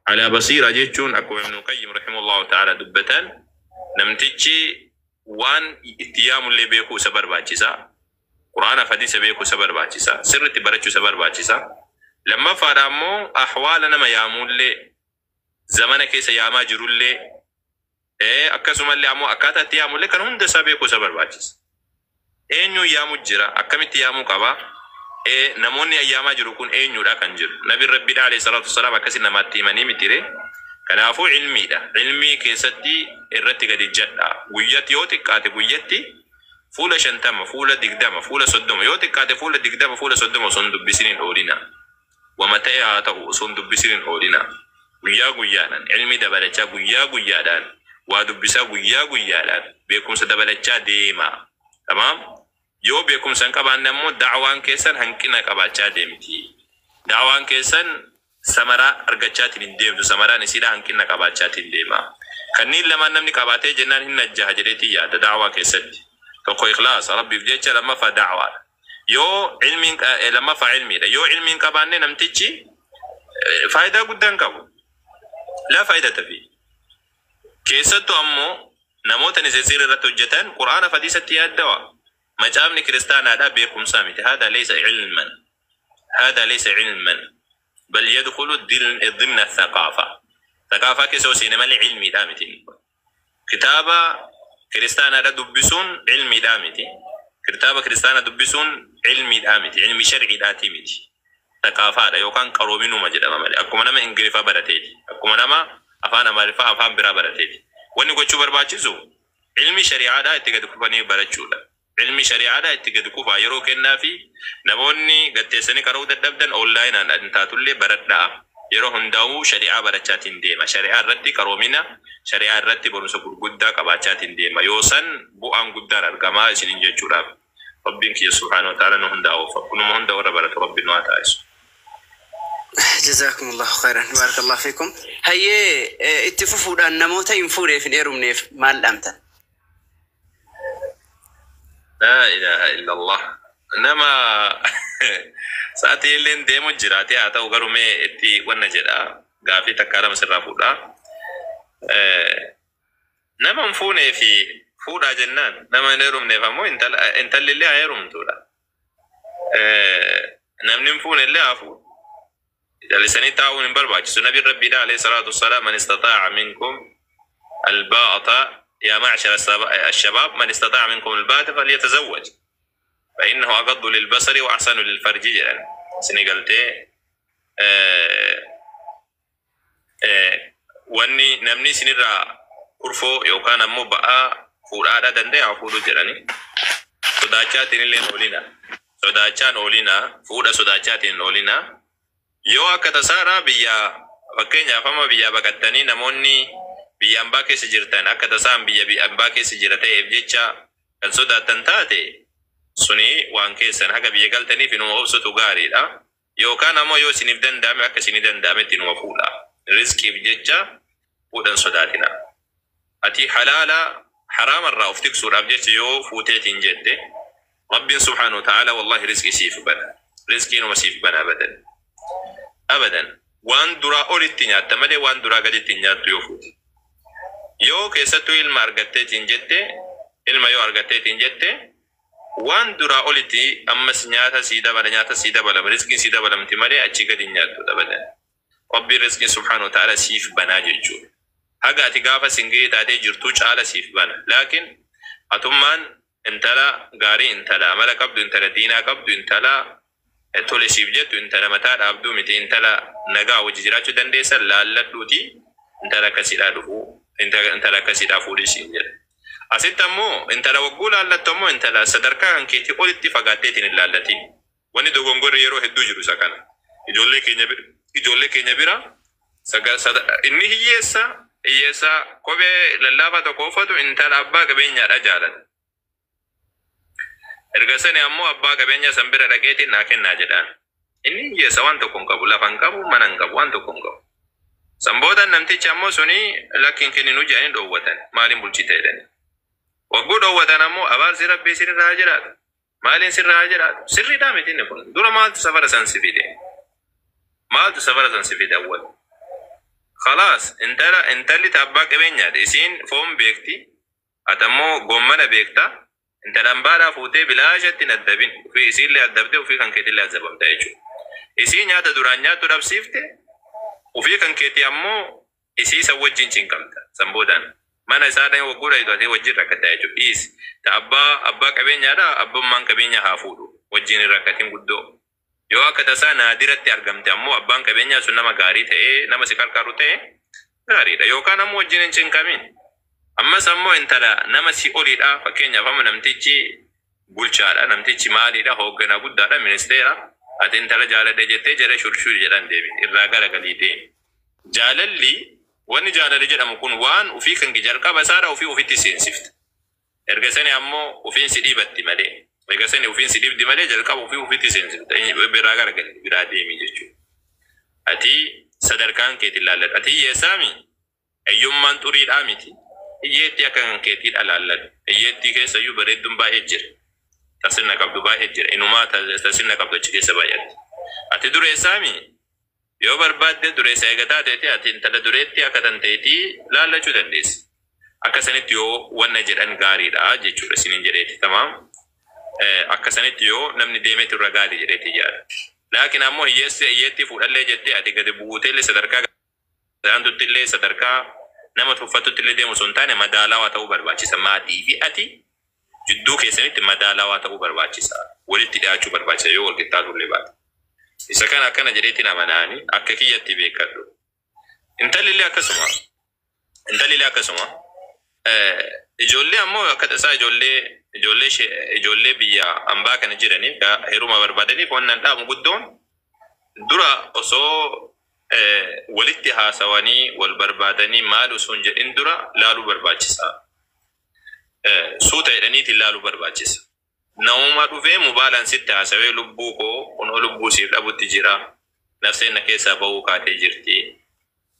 Alaa basiira jechuun akkuma Ibnu Qayyim rahimahullahu ta'ala dubbatan, namtichi waan itti yaamullee beekuu isa barbaachisa. Quraana fi hadiisa beekuu isa barbaachisa. Sirriitti barachuu isa barbaachisa. Lammaffaadha ammoo ahwaala nama yaamullee, zamana keessa yaamaa jirullee, akkasumallee ammoo akkaataa itti yaamullee kan hunda isaa beekuu isa barbaachisa. Eenyuun yaamu jira? Akkamitti yaamuu qaba? Namoonni ayyaamaa jiru kun eenyudha kan jiru. Nabi Rabbiidha alayhi salaatu wasalaam akkasi namaatti himanii mitire. Kanaafuu ilmiidha. Ilmii keessatti irratti gadi jadha. Guyyatti yoo xiqqaate guyyatti fuula 50, fuula 20, fuula 30, yoo xiqqaate fuula 20, fuula 30 osoo hin dubbisin hin oolina. Wama ta'e haa ta'u, osoo hin dubbisin hin oolina. Guyyaa guyyaadhaan ilmii dabalachaa, guyyaa guyyaadhaan waa dubbisaa, guyyaa guyyaadhaan beekumsa dabalachaa deema. Tamaam? Yoo beekumsa hin qabaanne ammoo da'waan keessan hanqina qabaachaa deemti. Da'waan keessan samaraa argachaatiin hin deemtu. Samaraan isiidha hanqina qabaachaatiin deema. Kanneen lamaan namni qabaatee jennaan hin najjaha jedheetii yaada da'waa keessatti. Tokko ikhlaasa, Rabbiif jecha, lammaffaa da'waadha. Yoo ilmiin, lammaffaa ilmiidha. Yoo ilmiin qabaanne, namtichi faayidaa guddaa hin qabu. Laa faayidata fi. Keessattuu ammoo namoota nisesiir irratti hojjetan Qur'aana fi hadiisatti yaaddawa. Macaafni kiristaanaadhaa beekumsaa miti. Haadha laysa ilman. Haadha laysa ilman. Bal yadkhulu dimna thaqaafa. Thaqaafaa keessa yoo malee ilmiidhaa miti. Kitaaba kiristaanaadha dubbisuun ilmiidhaa miti. Kitaaba kiristaanaa dubbisuun ilmiidhaa miti. Ilmi sharciidhaatii miti. Thaqaafaadha yookaan qaroominuma jedhama malee. Akkuma nama Ingiliffaa barateeti. Akkuma nama afaan Amaariffaa, afaan biraa barateeti. Wanni gochuu barbaachisu ilmi shari'aadhaa itti gadi kufanii barachuudha. Ilmi shari'aadhaa itti gadi kufaa yeroo kennaa fi namoonni gatteessanii qara'uu dadhabdan onlaayinaan hin taatullee baradhaa. Yeroo hundaa'uu shari'aa barachaatiin deema. Shari'aa irratti qaroomina, shari'aa irratti barumsa gurguddaa qabaachaatiin deema. Yoo san bu'aan guddaan argamaa isiniin jechuudhaaf. Rabbiin kiyya subhaanahu wa ta'ala nu hundaa oofa. Kunuma hunda warra baratu Rabbiin nu haa taasisu. Jazaakumullahu khairan. Barakallahu fiikum. Hayyee, itti fufuudhaan namoota hin fuudheef hin heerumneef maal dhaamtan? Laa ilaaha illallah. Nama sa'aatii illeen deemu jiraate haa ta'u, garuu mee itti wanna jedha, gaafii takkaa lama sirraa fuudhaa. Nama hin fuunee fi fuudhaa jennaan, nama hin heerumneef ammoo intalli illee haa heerumtuudha. Namni hin fuune illee haa fuudhu. Jallisanii taa'uun hin barbaachisu. Nabiin Rabbiidha alayhi salaatu wassalaam, man istataa'a minkum albaa'ata, yaa ma'shara الشباب من استطاع منكم الباءة فليتزوج فإنه أغض للبصر وأحسن للفرج jedhan. Isinii galtee? Wanni namni isinirraa kurfoo yookaan ammoo ba'aa fuudhaadhaa danda'e haa fuudhuu jedhani. Sodaachaatiin illee hin oolina. Sodaachaan oolina. Fuudha sodaachaatiin hin oolina. Yoo akka tasaadhaa biyya fakkeenyaaf amma biyyaa baqattanii namoonni biyya ambaa keessa jirtan akka tasaan biyya ambaa keessa jira ta'eef jecha kan sodaattan taate suni waan keessan haga biyya galtaniif inuma obsutu gaariidha. Yookaan ammoo yoo isiniif danda'ame akka isinii danda'ametti inuma fuudha. Rizqiif jecha fuudhan sodaatina. Ati halaala haraamarraa of tiksuudhaaf jecha yoo fuuteetiin jette Rabbiin subhaanahu wa ta'ala wallahi rizqii siif bana. Rizqii inuma siif bana abadan. Abadan. Waan duraa olitti nyaatta malee waan duraa gaditti hin nyaattu yoo fuute. Yoo keessattuu ilma argatteetiin jette, ilma yoo argatteetiin jette, waan duraa olitti ammas nyaata sii dabala, nyaata sii dabalama, rizqiin sii dabalamti malee achii gadi hin nyaattu abadan. Rabbiin rizqiin subhaanahu wa ta'ala siif banaa jechuudha. Haga ati gaafa singilii taatee jirtuu caala siif bana. Laakiin atummaan intala gaarii, intala amala qabdu, intala diinaa qabdu, intala tole siif jettu, intala mataa dhaabduu miti, intala nagaa wajji jiraachuu dandeessan laalladhuuti intala akkasiidhaa dhufuu, intala akkasiidhaa fuudhii siin jedha. Asitti ammoo intala wagguu laallattu ammoo intala sadarkaa kan keetii olitti fagaatteetiin hin laallatin. Wanni dogongorri yeroo hedduu jiru isa kana. Ijoollee keenya bira, ijoollee keenya bira inni hiyyeessa, hiyyeessa kophee lallaafaa tokko uffatu intala abbaa qabeenyaadha jaalata. Erga sani ammoo abbaa qabeenyaa san bira dhaqeetiin naa kennaa jedhaan. Inni hiyyeessa, waan tokko hin qabu, lafa hin qabu, mana hin qabu, waan tokko hin qabu. San booda namtichi ammoo suni lakkiin kenninu jedhanii dhoowwatan. Maaliin bulchite jedhanii. Wagguu dhoowwatan ammoo abaarsi Rabbii sirraa haa jiraatu. Maaliin sirraa haa jiraatu? Sirriidhaa miti inni kun. Dura maaltu safara san si fide? Maaltu safara san si fide awwal? Khalaas, intala intalli ta abbaa qabeenyaati. Isiin foon beekti. Ati ammoo goommana beekta. Intala ambaadhaa fuutee bilaashatti hin addabin. Ufii isiillee addabdee ufii kan keetillee azabamta jechuudha. Isii nyaata duraan nyaattu dhabsiifte, ufii kan keetii ammoo isii san wajjin cinqamta. San boodaan mana isaa dhaqee wagguu dhayitu ati wajjin rakkatta jechuudha. Dhiisi. Ta abbaa qabeenyaadha, abbummaan qabeenya haa fuudhu. Wajjin hin rakkatin guddoo. Yoo akka tasaa naadiratti argamte ammoo abbaan qabeenyaa sun nama gaarii ta'ee nama si qarqaaru ta'e gaariidha. Yookaan ammoo wajjin hin cinqamin. Ammas ammoo intala nama si oliidha. Fakkeenyaaf amma namtichi bulchaadha. Namtichi maaliidha? Hoogganaa guddaadha. Ministeera. Ati intala jaaladhe jettee jala shurshur jedhan deemi. Irraa garagalii deemi. Jaalalli, wanni jaalala jedhamu kun waan ufii kan jalqaba isaadha ufii ofitti seensifta. Erga sani ammoo ufiin si dhiibatti malee. Erga sani ufiin si dhiibdi malee jalqaba ufii ofitti seensifta. Biraa garagali, biraa deemi jechuudha. Ati sadarkaan keetiin laalladhu. Ati hiyyeessaami? Hiyyummaan xuriidhaa miti. Hiyyeettii akka kan keetiidha laalladhu. Hiyyeettii keessa iyyuu bareedduun baay'ee jira. Tasirna qabdu baay'ee jira. Inumaa tasirna qabdu achi keessa baay'atti. Ati dureessaami? Yoo barbaadde dureessa eega taateeti ati intala dureetti akka tan ta'eetii laallachuu dandeessa. Akka sanitti yoo wanna jedhan gaariidha jechuudha isiniin jedheeti. Tamaam. Akka sanitti yoo namni deemeetu irra gaarii jedheeti yaada. Laakiin ammoo hiyyeessi hiyyeettii fuudhallee jettee ati gadi buuteellee sadarkaa gadaantutti illee sadarkaa nama tuffatutti illee deemu osoo hin taane madaalawaa ta'uu barbaachisa. Maatii fi ati jidduu keessanitti madaalawaa ta'uu barbaachisa. Walitti dhiyaachuu barbaachisa yoo wal qixxaatu illee baate. Isa kana akkana jedheetiin amanaani akka kiyyatti beekadhu. Intalli illee akkasuma. Intalli illee akkasuma. Ijoollee ammoo akka tasaa ijoollee biyya ambaa kana jiraniif heeruma barbaadaniif wannan dhaamu guddoon dura osoo walitti haasawanii wal barbaadanii maal osoo hin jedhin dura laaluu barbaachisa. Suuta jedhaniitiin laaluu barbaachisa. Namuma dhufee mubaalaan sitti haasawee lubbuu koo kunoo lubbuu siif dhabutti jira. Nafseen na keessaa bahuu kaatee jirti.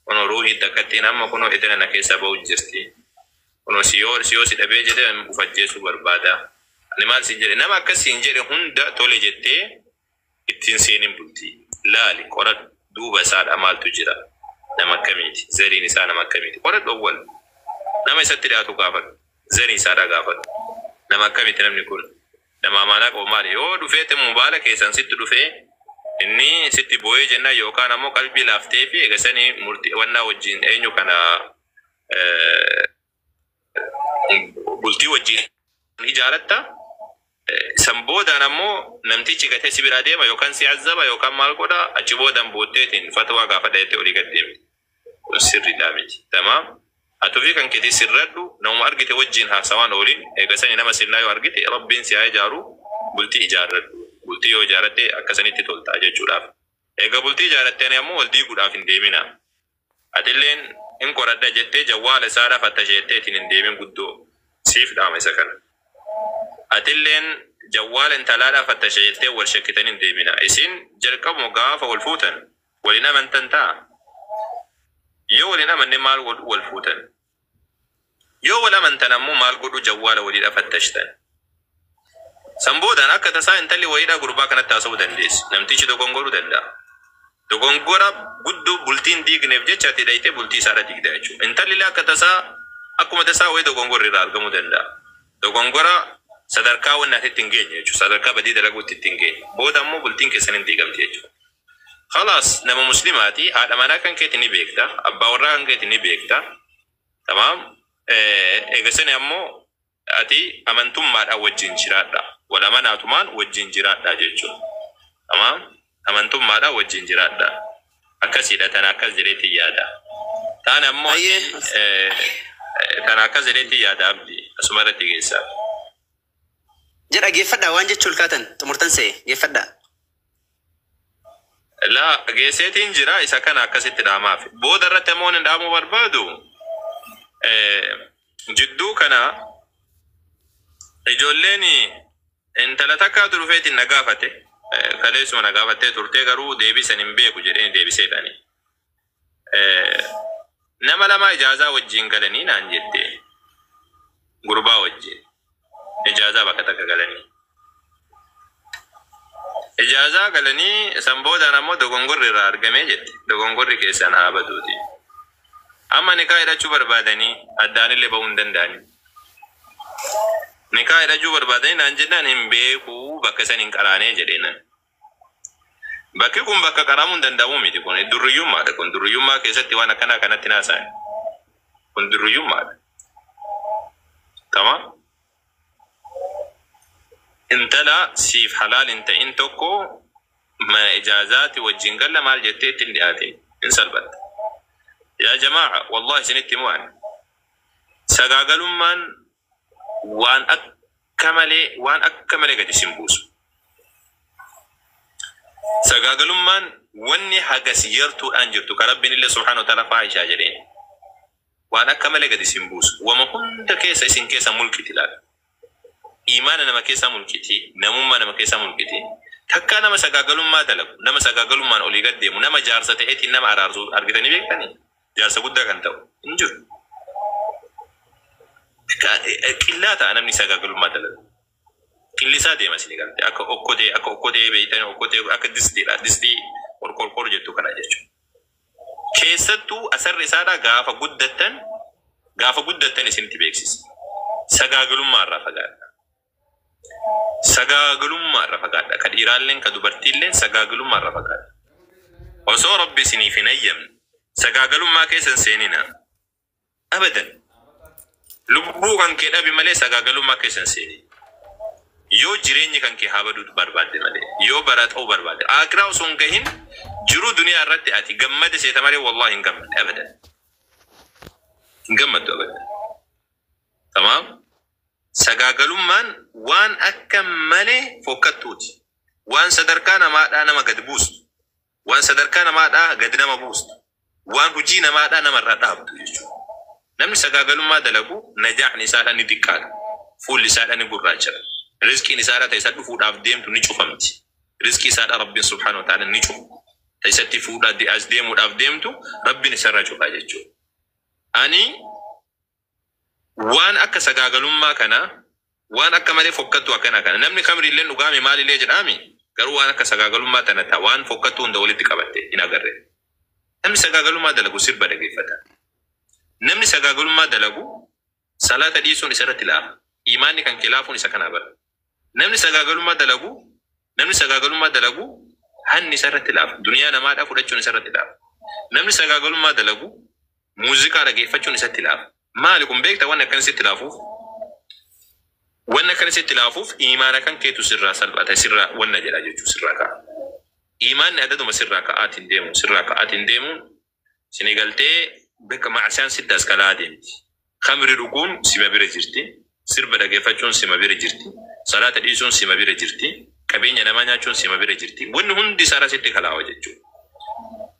Kunoo ruuhii takkattiin amma kunoo idila na keessaa bahuu jirti. Kunoo siyoo si dhabee jedhee uf ajjeesuu barbaada. Ani maal siin jedhe, nama akkas siin jedhe hunda tole jettee ittiin seenin bulti. Laali, qoradhu, duuba isaadha maaltu jira. Nama akkamiiti? Zariin isaa nama akkamiiti? Qoradhu awwal. Nama isatti dhiyaatu gaafadhu. Zarii isaadha gaafadhu. Nama akkamiiti namni kun? Nama amaanaa qabu maali? Yoo dhufee mobaala keessan sitti dhufee inni sitti boo'ee jennaan yookaan ammoo qalbii laaftee fi eegasanii murtii wannaa wajjin eenyu kana bultii wajjin ijaaratta. San boodaan ammoo namtichi gatee si biraa deema yookaan si azzaba yookaan maal godha, achi boodaan booddeetiin fatwaa gaafadha jettee olii gad deemti. Kun sirriidhaa miti. Tamaam. Ati ofii kan keetii sirradhu, namuma argite wajjin haasawaan oolin. Eegasanii nama sirnaa yoo argite, Rabbiin si haa ijaaru, bultii ijaarradhu. Bultii yoo ijaarratte akkasanitti toltaa jechuudhaaf. Eega bultii ijaarrattanii ammoo wal diiguudhaaf hin deemina. Atilleen hin qoradha jettee jawwaala isaadhaaf attasheetteetiin hin deemin, guddoo siif dhaama isa kana. Atilleen jawwaala intalaadhaaf attasheettee wal shakkitanii hin deemina. Isin jalqabuma gaafa wal fuutan waliin amantan ta'a. Yoo waliin amanne maal godhu wal fuutan? Yoo wal amantan ammoo maal godhu jawwaala waliidhaaf attashtan? San boodaan akka tasaa intalli wayiidhaa gurbaa kanatti haasa'uu dandeessi. Namtichi dogongoruu danda'a. Dogongora guddoo bultiin diigneef jecha ati dhayitee bultii isaadha diigda jechuudha. Intalli illee akka tasaa, akkuma tasaa wayii dogongorri irraa argamuu danda'a. Dogongora sadarkaa wanni ati itti hin geenye jechuudha. Sadarkaa badii dalaguutti itti hin geenye. Booda ammoo bultiin keessan hin diigamti jechuudha. Khalaas, nama muslimaati, haadha manaa kan keeti ni beekta. Abbaa warraa kan keeti ni beekta. Tamaam. Eegasani ammoo ati amantummaadhaan wajjin jiraadha. Wal amanaatumaan wajjin jiraadha jechuudha. Tamaam. Amantummaadhaan wajjin jiraadha. Akkasiidha, tana akkas jedheetti yaada. Taane ammoo Ayyee. Tana akkas jedheetti yaada, Abdi. Asuma irratti geessaa. Jedha, geeffadhaa, waan jechuu ulkaatan xumurtan se'e, geeffadhaa. Laa, geesseetiin jira, isa kana akkasitti dhaamaaf. Booda irratti ammoo inni dhaamuu barbaadu, jidduu kana ijoolleen intala takkaatu dhufeetiin na gaafate. Kaleessuma na gaafattee turtee, garuu deebisan hin beeku jedheen deebiseedhani. Nama lama ijaazaa wajjin galanii naan jette. Gurbaa wajjin. Ijaazaa bakka takka galanii. Ijaazaa galanii san boodaan ammoo dogongorri irraa argamee jette. Dogongorri keessan haa baduuti. Amma nikaa hidhachuu barbaadanii addaanillee bahuu hin danda'anii. Nikaa hidhachuu barbaadanii naan jennaan, hin beekuu, bakka isan hin qaraanee jedheenan. Bakki kun bakka qaramuu hin danda'amu miti, kun durriyyummaadha, kun durriyyummaa keessatti waan akkanaa kanatti naasa'an. Kun durriyyummaadha. Tamam. Intala siif halaal hin ta'in tokko mana ijaazaati wajjin galla maal jettee ittiin dhiyaate hin salphatta. Yaa jamaa, wallahi isinitti himu, ani sagaagalummaan waan akka malee, waan akka malee gadi isin buusu. Sagaagalummaan wanni hagas yartuudhaan jirtu kan Rabbiin illee subhaanahu wa ta'ala faahishaa jedheen. Waan akka malee gadi isin buusu. Wama hunda keessa isin keessa mulqiti laala. Imaana nama keessaa mulqiti, namummaa nama keessaa mulqiti. Takkaa nama sagaagalummaa dalagu, nama sagaagalummaan olii gad deemu, nama jaarsa ta'eetiin nama araarsu argitanii beektanii? Jaarsa guddaa kan ta'u hin jiru. Qillaa ta'a namni sagaagalummaa dalagu. Qillisaa deema isin galte, akka okkotee, akka okkotee beektanii, okkotee akka distiidha, distii qorqorqor jettu kana jechuudha. Keessattuu asarri isaadhaa gaafa guddattan, gaafa guddattan isinitti beeksisa. Sagaagalummaa irraa fagaadha. Sagaagalummaa irraa fagaadha. Ka dhiiraalleen ka dubartiilleen sagaagalummaa irraa fagaadha. Osoo Rabbi isiniif hin hayyamne sagaagalummaa keessa hin seenina. Abadan. Lubbuu kan kee dhabi malee sagaagalummaa keessa hin seenin. Yoo jireenyi kan kee haa baduu barbaadde malee, yoo bara ta'uu barbaadde, akiraa osoo hin gahin jiruu duniyaa irratti ati gammade seeta malee, wallahi hin gammadde abadan. Hin gammaddu abadan. Tamaam? Sagaagalummaan waan akka malee fokkattuuti. Waan sadarkaa namaadhaa nama gad buustu. Waan sadarkaa namaadhaa gad nama buustu. Waan hojii namaadhaa namarraa dhaabdu jechuudha. Namni sagaagalummaa dalagu najaahni isaadhaa ni xiqqaata. Fuulli isaadhaa ni gurraachata. Rizqiin isaadhaa ta'e isa dhufuudhaaf deemtu ni cufamti. Rizqii isaadhaa Rabbiin subhaanahu wa ta'ala ni cufa. Ta isatti fuudhaa as deemuudhaaf deemtu Rabbiin isarraa cufaa jechuudha. Ani waan akka sagaagalummaa kana, waan akka malee fokkattu akkana kana, namni kamriillee dhugaame maalillee jedhaami, garuu waan akka sagaagalummaa tana ta'a waan fokkattu hunda walitti qabatte hin agarre. Namni sagaagalummaa dalagu sirba dhageeffata. Namni sagaagalummaa dalagu salaata dhiisuun isarratti laafa. Imaanni kan kee laafuun isa kanaa bara. Namni sagaagalummaa dalagu hanni isarratti laafa. Duniyaa namaadhaa fudhachuun isarratti laafa. Namni sagaagalummaa dalagu muuziqaa dhageeffachuun isatti laafa. Maali kun beekta wanni akkan isitti laafuuf? Wanni Waan akkana sitti laafuuf imaana kan keetu sirraa salphata, sirraa wanna jedha jechuu, sirraa ka'a. Imaanni adaduma sirraa ka'aatiin deemu, sirraa ka'aatiin deemuun sini galtee bakka macsiyaan sitti as kalaa deemti. Khamri dhuguun sima bira jirti. Sirba dhageeffachuun sima bira jirti. Salaata dhiisuun sima bira jirti. Qabeenya namaa nyaachuun sima bira jirti. Wanni hundi isaarra sitti kalaawa jechuudha.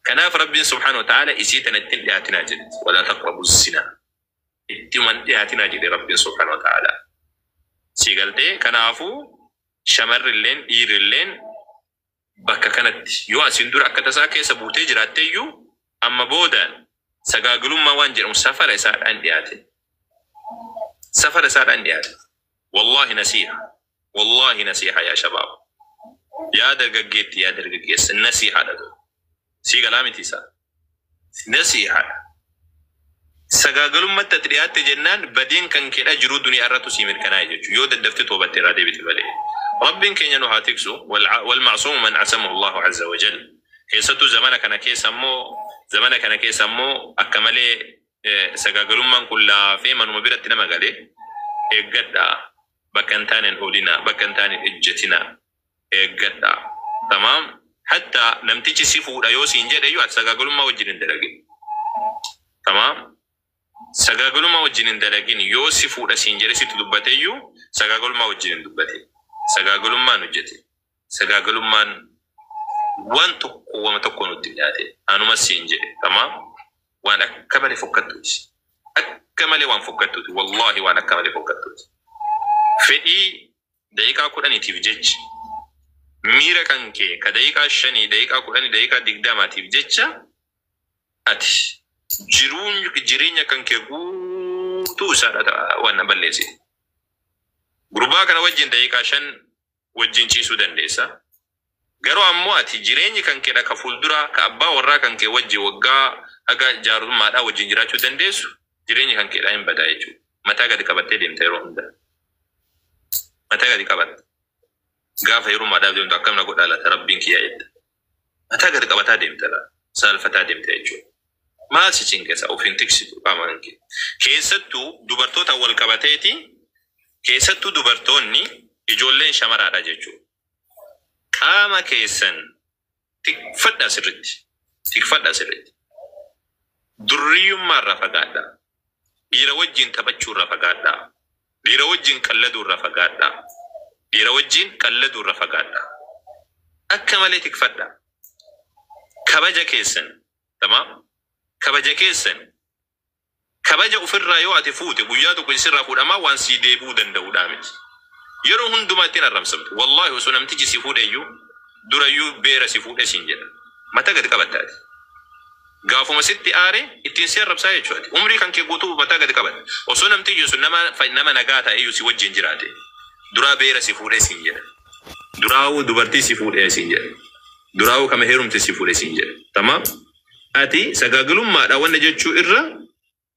Kanaaf Rabbiin subhaanahu wa ta'ala isii tana ittiin dhiyaatinaa jedhe. Walaa taqrabu zinaa. Ittiman dhiyaatinaa jedhe Rabbiin subhaanahu wa ta'ala. Si galtee? Kanaafuu shamarrilleen dhiirrilleen bakka kanatti yoo asiin dura akka tasaa keessa buutee jiraatte iyyuu, amma boodaan sagaagalummaa waan jedhamu safara isaadhaan dhiyaate. Safara isaadhaan dhiyaate. Wallaahi nasiha. Wallaahi nasiha yaa shabaab. Yaa dargaggeetti, yaa dargaggeessa, nasihaadha ta'u. Sii galaa miti isaa. Nasihaadha. Sagaagalummaatti ati dhiyaatte jennaan badiin kan keedha jiruu duniyaa irrattu sii mirkanaa'e jechuudha. Yoo daddafte toobatte irraa deebite malee. Rabbiin keenya nu haa tiksu. Wal ma'suumu man asamahu Allahu azza wa jal. Keessattuu zamana kana keessa immoo akka malee sagaagalummaan kun laafee manuma biratti nama galee, eeggadhaa. Bakka hin taaneen oolinaa, bakka hin taaneen ejjetinaa, eeggadhaa. Tamaam, hatta namtichi si fuudha yoo siin jedhe iyyuu ati sagaagalummaa wajjin hin dalagin. Tamaam, sagaagalummaa wajjin hin dalagin. Yoo si fuudha siin jedhe sitti dubbate iyyuu sagaagalummaa wajjin hin dubbatin. Sagaagalummaan hojjete. Sagaagalummaan waan tokko wama tokko nutti dhiyaate. Anuma siin jedhe. Tamaam, waan akka malee fokkattuuti. Akka malee waan fokkattuuti. Wallaahi waan akka malee fokkattuuti. Fedhii daqiiqaa 10tiif jecha, miira kan kee ka daqiiqaa 5, daqiiqaa 10, daqiiqaa 20tiif jecha ati jiruun jireenya kan kee guutuu isaadha waan balleessite. Gurbaa kana wajjin daqiiqaa 5 wajjin ciisuu dandeessa. Garuu ammoo ati jireenyi kan keedha ka fuulduraa ka abbaa warraa kan kee wajjin waggaa haga jaarummaadhaa wajjin jiraachuu dandeessu, jireenyi kan keedhaa hin badaa jechuudha. Mataa gadi qabattee deemta yeroo hunda. Mataa gadi qabatta. Gaafa heerummaadhaaf deemtu akkam na godhaa laata Rabbiin kiyyaa jetta. Mataa gadi qabataa deemta laata. Saalfataa deemta jechuudha. Maal si cinqesa? Of hin tiksitu qaama kan kee. Keessattuu dubartoota wal qabateeti, keessattuu dubartoonni, ijoolleen shamaraadha jechuudha. Qaama keessan tikfadhaa sirriitti. Tikfadhaa sirriitti. Durriyyummaa irraa fagaadhaa. Dhiira wajjin taphachuu irraa fagaadhaa. Dhiira wajjin qalladuu irraa fagaadhaa. Dhiira wajjin qalladuu irraa fagaadhaa. Akka malee tikfadhaa. Kabaja keessan. Tamaam. Kabaja keessan. Kabaja ofirraa yoo ati fuute guyyaa tokko isirraa fuudhamaa waan sii deebi'uu danda'uudhaa miti. Yeroo hundumaa ittiin arrabsamtu. Wallaahi osoo namtichi si fuudhe iyyuu durayyuu beera si fuudhe siin jedha. Mata gadi qabattaati. Gaafuma sitti aare ittiin si arrabsaa jechuudha. Umrii kan kee guutuu mataa gadi qabatta. Osoo namtichi sun nama nagaa ta'e iyyuu si wajjin jiraate. Duraa beera si fuudhe siin jedha. Duraawuu dubartii si fuudhe siin jedha. Duraawuu kama heerumte si fuudhe siin jedha. Tamaam. Ati sagaagalummaadha wanna jechuu irra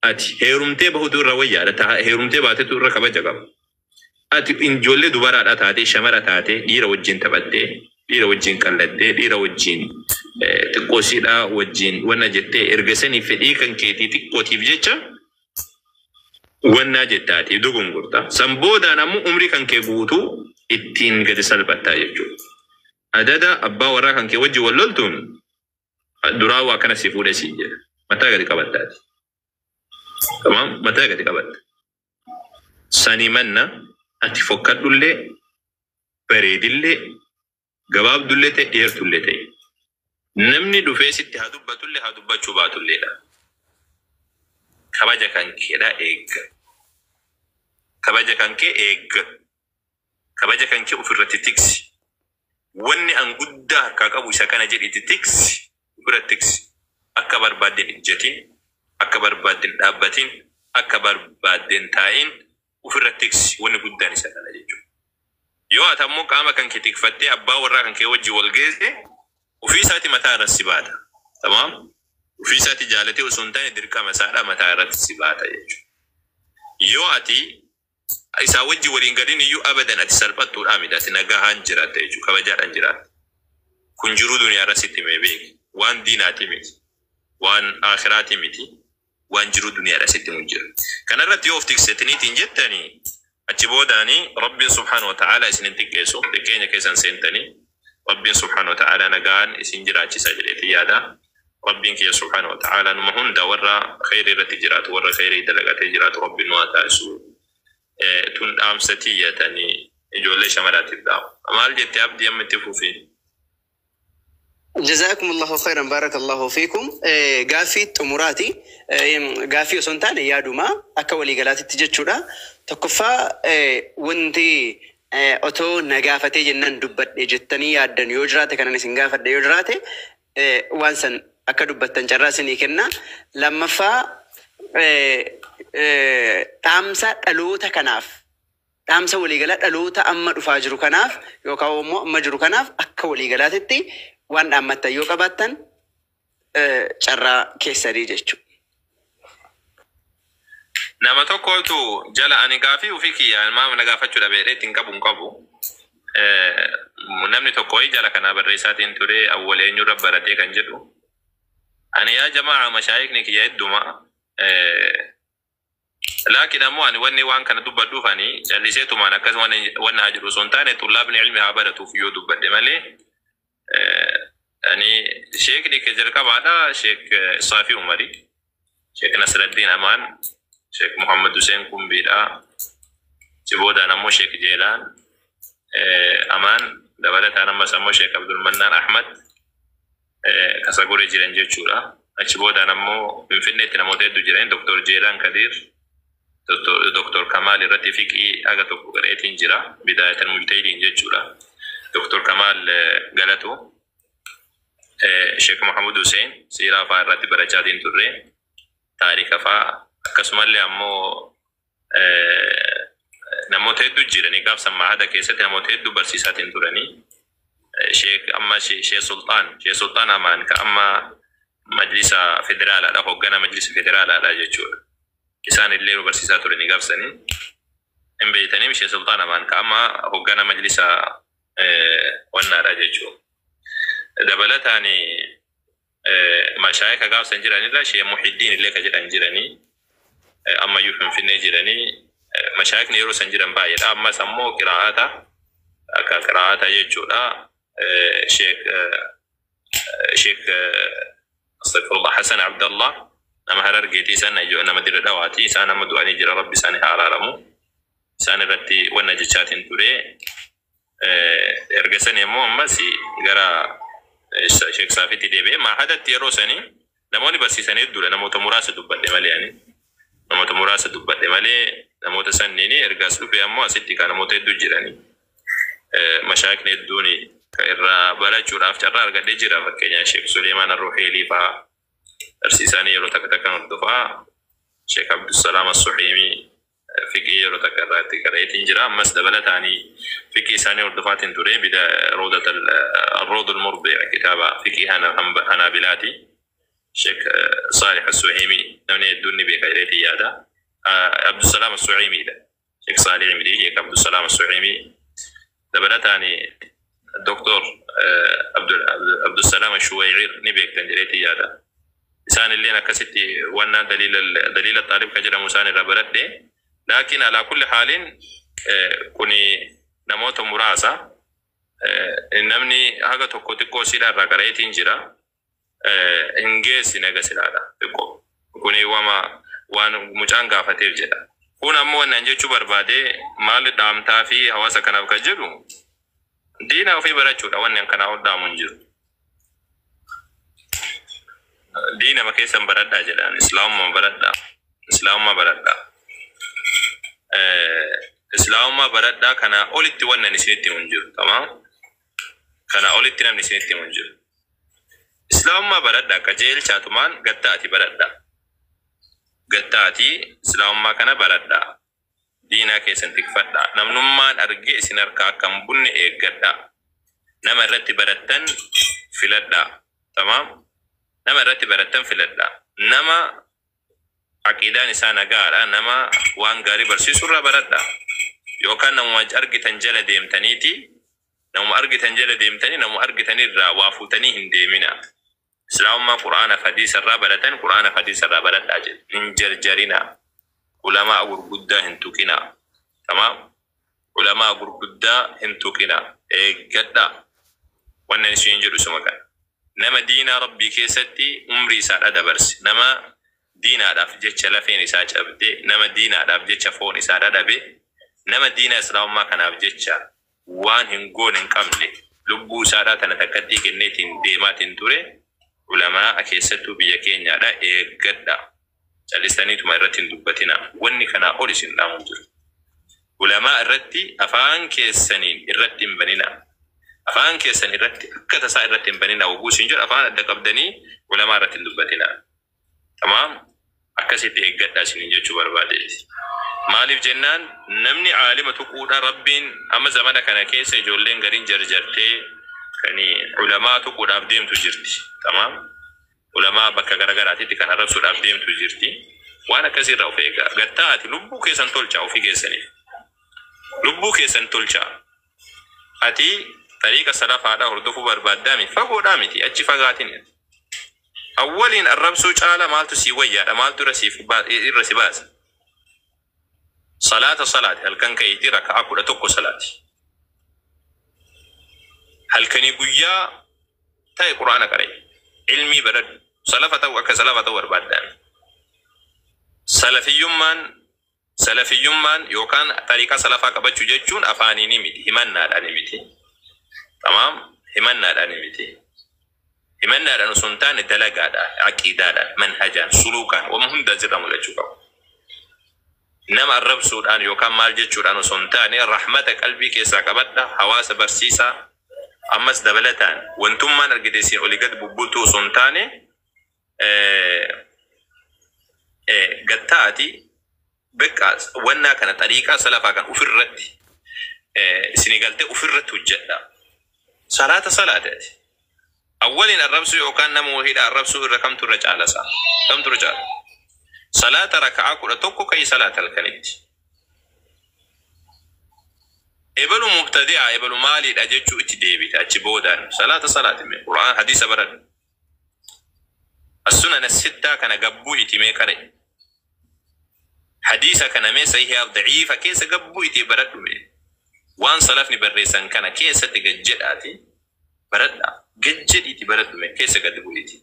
ati heerumtee bahutu irra wayyaadha. Heerumtee baatetu irra kabaja qaba. Ati ijoollee dubaraadha taatee, shamara taatee, dhiira wajjin taphattee, dhiira wajjin qallattee, dhiira wajjin xiqqoo siidhaa wajjin wanna jettee, erga sanii fedhii kan keetii xiqqootiif jecha wannaa jettaatiif dogongorta. San boodaan ammoo umrii kan kee guutuu ittiin gadi salphattaa jechuudha. Adada abbaa warraa kan kee wajjin wal loltuun duraa waa kana si fuudhee siin jedha. Mataa gadi qabattaati. Tamaam, mataa gadi qabatta. Sanii manna ati fokkadhullee, bareedillee, gabaabdullee ta'e, dheertullee ta'e. Namni dhufee sitti haa dubbatullee haa dubbachuu baatulleedha. Kabaja kan keedhaa eegga. Kabaja kan kee eegga. Kabaja kan kee ofirratti tiksi. Wanni an guddaa harkaa qabu isa kana jedhitti tiksi. Ofirratti tiksi. Akka barbaaddeen ijjatin, akka barbaaddeen dhaabbatin, akka barbaaddeen taa'in, ofirratti tiksi. Wanni guddaan isa kana jechuudha. Yoo ati ammoo qaama kan kee tikfattee abbaa warraa kan kee wajjin wal geesse, ofii isaati mataa irratti si baata. Tamaam? Ofii isaati jaalatee osoo hin taane dirqama isaadha mataa irratti si baata jechuudha. Yoo ati isaa wajjin waliin galin iyyuu abadan ati salphattuudhaa miti, ati nagahaan jiraatta jechuudha, kabajaadhaan jiraatta. Kun jiruu duniyaa irra sitti himee beeki. Waan diinaati miti. Waan akhiraati miti. Waan jiruu duniyaadha sitti himu jira. Kanarratti yoo of tiksetiniitiin jettanii Achi boodaanii Rabbiin subhaanahu wa ta'ala isin hin xiqqeessu, xiqqeenya keessan seentanii Rabbiin subhaanahu wa ta'ala nagaan isin jiraachisa jedheeti yaada. Rabbiin kiyya subhaanahu wa ta'ala numa hunda warra kheyrii irratti jiraatu, warra kheyrii dalagatee jiraatu Rabbiin nu haa taasisu. Tun dhaamsa tiyya tani ijoollee shamaraatiif dhaamu. Maal jette Abdii, amma itti fufi? جزاكم الله خيرا، بارك الله فيكم. Gaaffii xumuraati. Gaaffii osoo hin taane yaaduma akka waliigalaatitti jechuudha. Tokkoffaa, wanti otoo na gaafatee jennaan dubbadhe jettanii yaaddan yoo jiraate, kanan isin gaafadhe yoo jiraate, waan san akka dubbattan carraa isinii kenna. Lammaffaa, dhaamsa dhaloota kanaaf, dhaamsa waliigalaa dhaloota amma dhufaa jiru kanaaf yookaan immoo amma jiru kanaaf akka waliigalaatitti waan dhaammattan yoo qabaattan, carraa keessanii jechuudha. Nama tokkotu jala ani gaafii ofii kiyya maama na gaafachuu dhabeedhee ittiin qabu hin qabu. Namni tokko wayii jala kanaa barreessaatiin ture, awwal eenyurra baratee kan jedhu. Ani yaa jamaa, mashaayikni kiyya hedduma. Laakiin ammoo ani wanni waan kana dubbadhuuf ani calliseetumaan akkas wanni haa jedhu osoo hin taane, xullaabni ilmi haa baratuuf yoo dubbadhe malee, ani sheekni kee jalqabaadha, Sheek Saafii Umari, Sheek Nasraddiin Amaan, Sheek Muhammad Hussein Kumbiidha. Si boodaan ammoo Sheek Jeelaan Amaan, dabalataan ammas ammoo Sheek Abdulmannaan Ahmad Kasagure jiran jechuudha. Achi boodaan ammoo Finfinneetti namoota hedduu jiran, Dr. Jeelaan Kadiir, Dr. Kamaal irratti fiqii aga tokko gareetiin jira. Bidaayatan Mujtahidiin jechuudha. Dr. Kamaal Galatu, Sheek Muhammad Hussein siiraa fa'aa irratti barachaatiin turre. Taarika fa'aa, akkasumallee ammoo namoota hedduu jiranii gaafsan mahada keessatti namoota hedduu barsiisaatiin turanii. Sheek amma Sheek Sultaan, Sheek Sultaan Amaan ka amma majlisa federaalaadha, hoogganaa majlisa federaalaadha jechuudha. Isaan illee nu barsiisaa turanii gaafsanii. Hin beektanii, Sheek Sultaan Amaan ka amma hoogganaa majlisa wannaadha jechuudha. Dabalataan mashaayika gaafsan jiranirra Sheek Muhiddiin illee ka jedhan jiranii, ammayyuu Finfinnee jiranii. Mashaayikni yeroo san jiran baay'eedha. Ammas ammoo qiraa'ata akka qiraa'ata jechuudha. Sheek Astagfirullah, Hasan Abdallah nama Harargeetii, isaan nama Dirre Dhawaati. Isaan nama du'anii jira, Rabbi isaanii haa araaramu. Isaan irratti wanna jechaatiin ture. Erga sanii immoo ammas gara Sheek Saafitti deebi'ee maahadatti yeroo sanii namoonni barsiisan hedduudha. Namoota muraasa dubbadhe malee, ani namoota muraasa dubbadhe malee, namoota sanniini ergaas dhufe ammoo asitti kan namoota hedduu jiranii. Mashaayikni hedduun kan irraa barachuudhaaf carraa argadhee jira. Fakkeenyaaf Sheek Suleemaan Arruheelii fa'aa barsiisanii yeroo takka takka hordofaa. Sheek Abdusalaam Assuhiimii fiqii yeroo takka irratti qareetiin jira. Ammas dabalataanii fiqii isaanii hordofaatiin ture. Bida Roodat Arroodul Murdi, kitaaba fiqii Hanaabilaati. Sheek Saalih Assuhiimii namni hedduun ni beeka jedheetiin yaada. Abdusalaam Assuhiimiidha. Sheek Saalih miti, Sheek Abdusalaam Assuhiimii. Dabalataanii Doktor Abdusalaam Ashuwayciir ni beektan jedheetiin yaada. Isaan illeen akkasitti wannaa daliila xaalib kan jedhamu isaan irraa baradhe. Laakiin alaa kulli haalin kuni namoota muraasa. Namni haga tokko xiqqoo siidhaa irraa qareetiin jira. Hin geessine haga silaadha xiqqoo. Kuni wama waan mucaan gaafateef jedha. Kun ammoo wannan jechuu barbaade, maal dhaamtaa fi hawaasa kanaaf kan jedhu, diina ofii barachuudha, wanni kanaa ol dhaamu hin jiru. Diinama keessan baradhaa jedhaan, Islaamummaa baradhaa. Islaamummaa baradhaa. Islaamummaa baradhaa, kana olitti wannan isinitti himu hin jiru. Tamaam? Kana olitti namni isinitti himu hin jiru. Islaamummaa baradhaa, qajeelchaatumaan gatta'ati baradhaa. Gatta'ati Islaamummaa kana baradhaa. Diinaa keessan tikfadhaa. Namnummaan argee isin harkaa akka hin bunne eeggadhaa. Nama irratti barattan filadhaa. Tamaam? Nama irratti barattan filadhaa. Nama aqiidaan isaa nagaadha. Nama waan gaarii barsiisu irraa baradhaa. Yookaan namuma argitan jala deemtaniiti, namuma argitan jala deemtanii, namuma argitan irraa waa fuutanii hin deemina. Islaamummaa Qur'aana fi hadiisa irraa baratan, Qur'aana fi hadiisa irraa baradhaa jedhe. Hin jarjarinaa. Ulamaa gurguddaa hin tuqinaa. Tamaam. Ulamaa gurguddaa hin tuqinaa. Eeggadhaa. Wannan isin jedhu suma kana. Nama diinaa Rabbii keessatti umrii isaadha dabarse. Nama diinaadhaaf jecha lafeen isaa cabde, nama diinaadhaaf jecha foon isaa dhadhabe, nama diina Islaamummaa kanaaf jecha waan hin goone hin qabne, lubbuu isaadhaa tana takkattii kenneetiin deemaatiin ture, ulamaa keessattuu biyya keenyaadha eeggadha. Callistaniituma irratti hin dubbatina. Wanni kanaa ol isin dhaamu jiru. Ulamaa irratti afaan keessaniin irratti hin banina. Afaan keessan irratti akka tasaa irratti hin banina. Oguu isin jedhu afaan adda qabdanii ulamaa irratti hin dubbatina. Tamaam, akkasitti eeggadha isiniin jechuu barbaadeeti. Maaliif jennaan, namni aalima tuquudha Rabbiin amma zamana kana keessa ijoolleen gariin jarjartee kan ulamaa tuquudhaaf deemtu jirti. Tamaam. Ulamaa bakka garagaraatitti kan arrabsuudhaaf deemtu jirti. Waan akkasiirraa of eegaa. Gattaati lubbuu keessan tolchaa ofii keessaniif. Lubbuu keessan tolchaa. Ati tariiqa salafaadhaa hordofuu barbaaddaa miti. Fagoodhaa miti. Achi fagaatin. Awwaliin arrabsuu caala maaltu sii wayyaadha? Maaltu irra si baasa? Salaata salaati halkan ka'iitii raka'aa 11 salaati. Halkanii guyyaa ta'e Quraana qara'e. Ilmii baradhu. Salafa ta'u, akka salafa ta'u barbaaddaan. Salafiyyummaan yookaan tariiqaa salafaa qabachuu jechuun afaaniini miti, himannaadhaan miti. Tamaam, himannaadhaan miti. Himannaadhaan osoo hin taane dalagaadhaan, aqiidaadhaan, manhajaan, suluukaan waan hunda asirraa mul'achuu qabu. Nama arrabsuudhaan yookaan maal jechuudhaan osoo hin taane rahmata qalbii keessaa qabadha, hawaasa barsiisaa, ammas dabalataan wantummaan argite isin olii gad bubbultuu osoo hin taane gattaati beqqa wannaa kana xariiqaa salafaa kan ofirratti isinii galtee ofirratti hojjedha. Salaata salaate ati. Awwaliin arrabsuu yookaan nama wahiidha arrabsuu irra kamtu irra caalasa? Kamtu irra caala? Salaata raka'aa 11 ka'i salaata halkanitti. Ebalu mubtadi'a, ebalu maaliidha jechuu itti deebite achi boodaan. Salaata salaati mee, Qur'aan hadiisa baradhu. As-sunan as-sittaa kana gabbuu iti mee qare. Hadiisa kana mee sahihaaf da'iifa keessa gabbuu iti baradhu mee. Waan salafni barreessan kana keessatti gad jedhaati baradha. Gad jedhiiti baradhu mee, keessa gad bu'iti.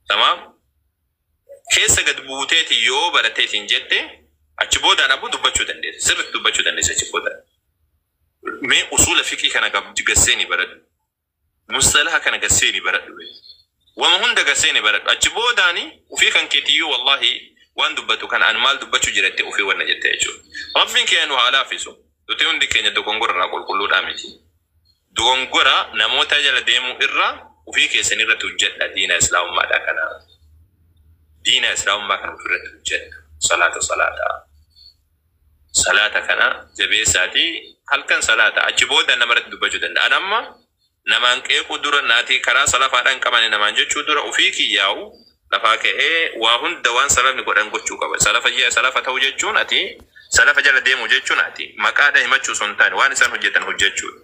Tamaam? Keessa gad buuteeti yoo barateetiin jette achi boodaan abbo dubbachuu dandeessa. Sirriitti dubbachuu dandeessa achi boodaan. Mee usuula fiqii kana gasseeni baradhu. Mustalaha kana gasseeni baradhu mee. Wama hunda gasseeni baradhu. Achi boodaani ufii kan keetiyyuu wallahi waan dubbatu kana an maal dubbachuu jiratte ufii wanna jette jechuudha. Rabbiin keenya nu haa laaffisu. Nuti hundi keenya dogongora irraa qulqulluudhaa miti. Dogongora namoota jala deemuu irra ufii keessan irratti hojjedha diina Islaamummaadha kana. Diina Islaamummaa kana ofirratti hojjedha. Salaata salaataa. Salaata kana jabeessaati halkan salaata achi booda namarratti dubbachuu danda'a. An amma namaan qeequu dura, naati karaa salafaadhaan qabane namaan jechuu dura, ofii kiyyaa'u lafaa ka'ee waa hunda waan salafni godhan gochuu qaba. Salafa salafa ta'uu jechuun, ati salafa jala deemuu jechuun, ati maqaadha himachuu osoo hin taane waan isaan hojjetan hojjechuudha.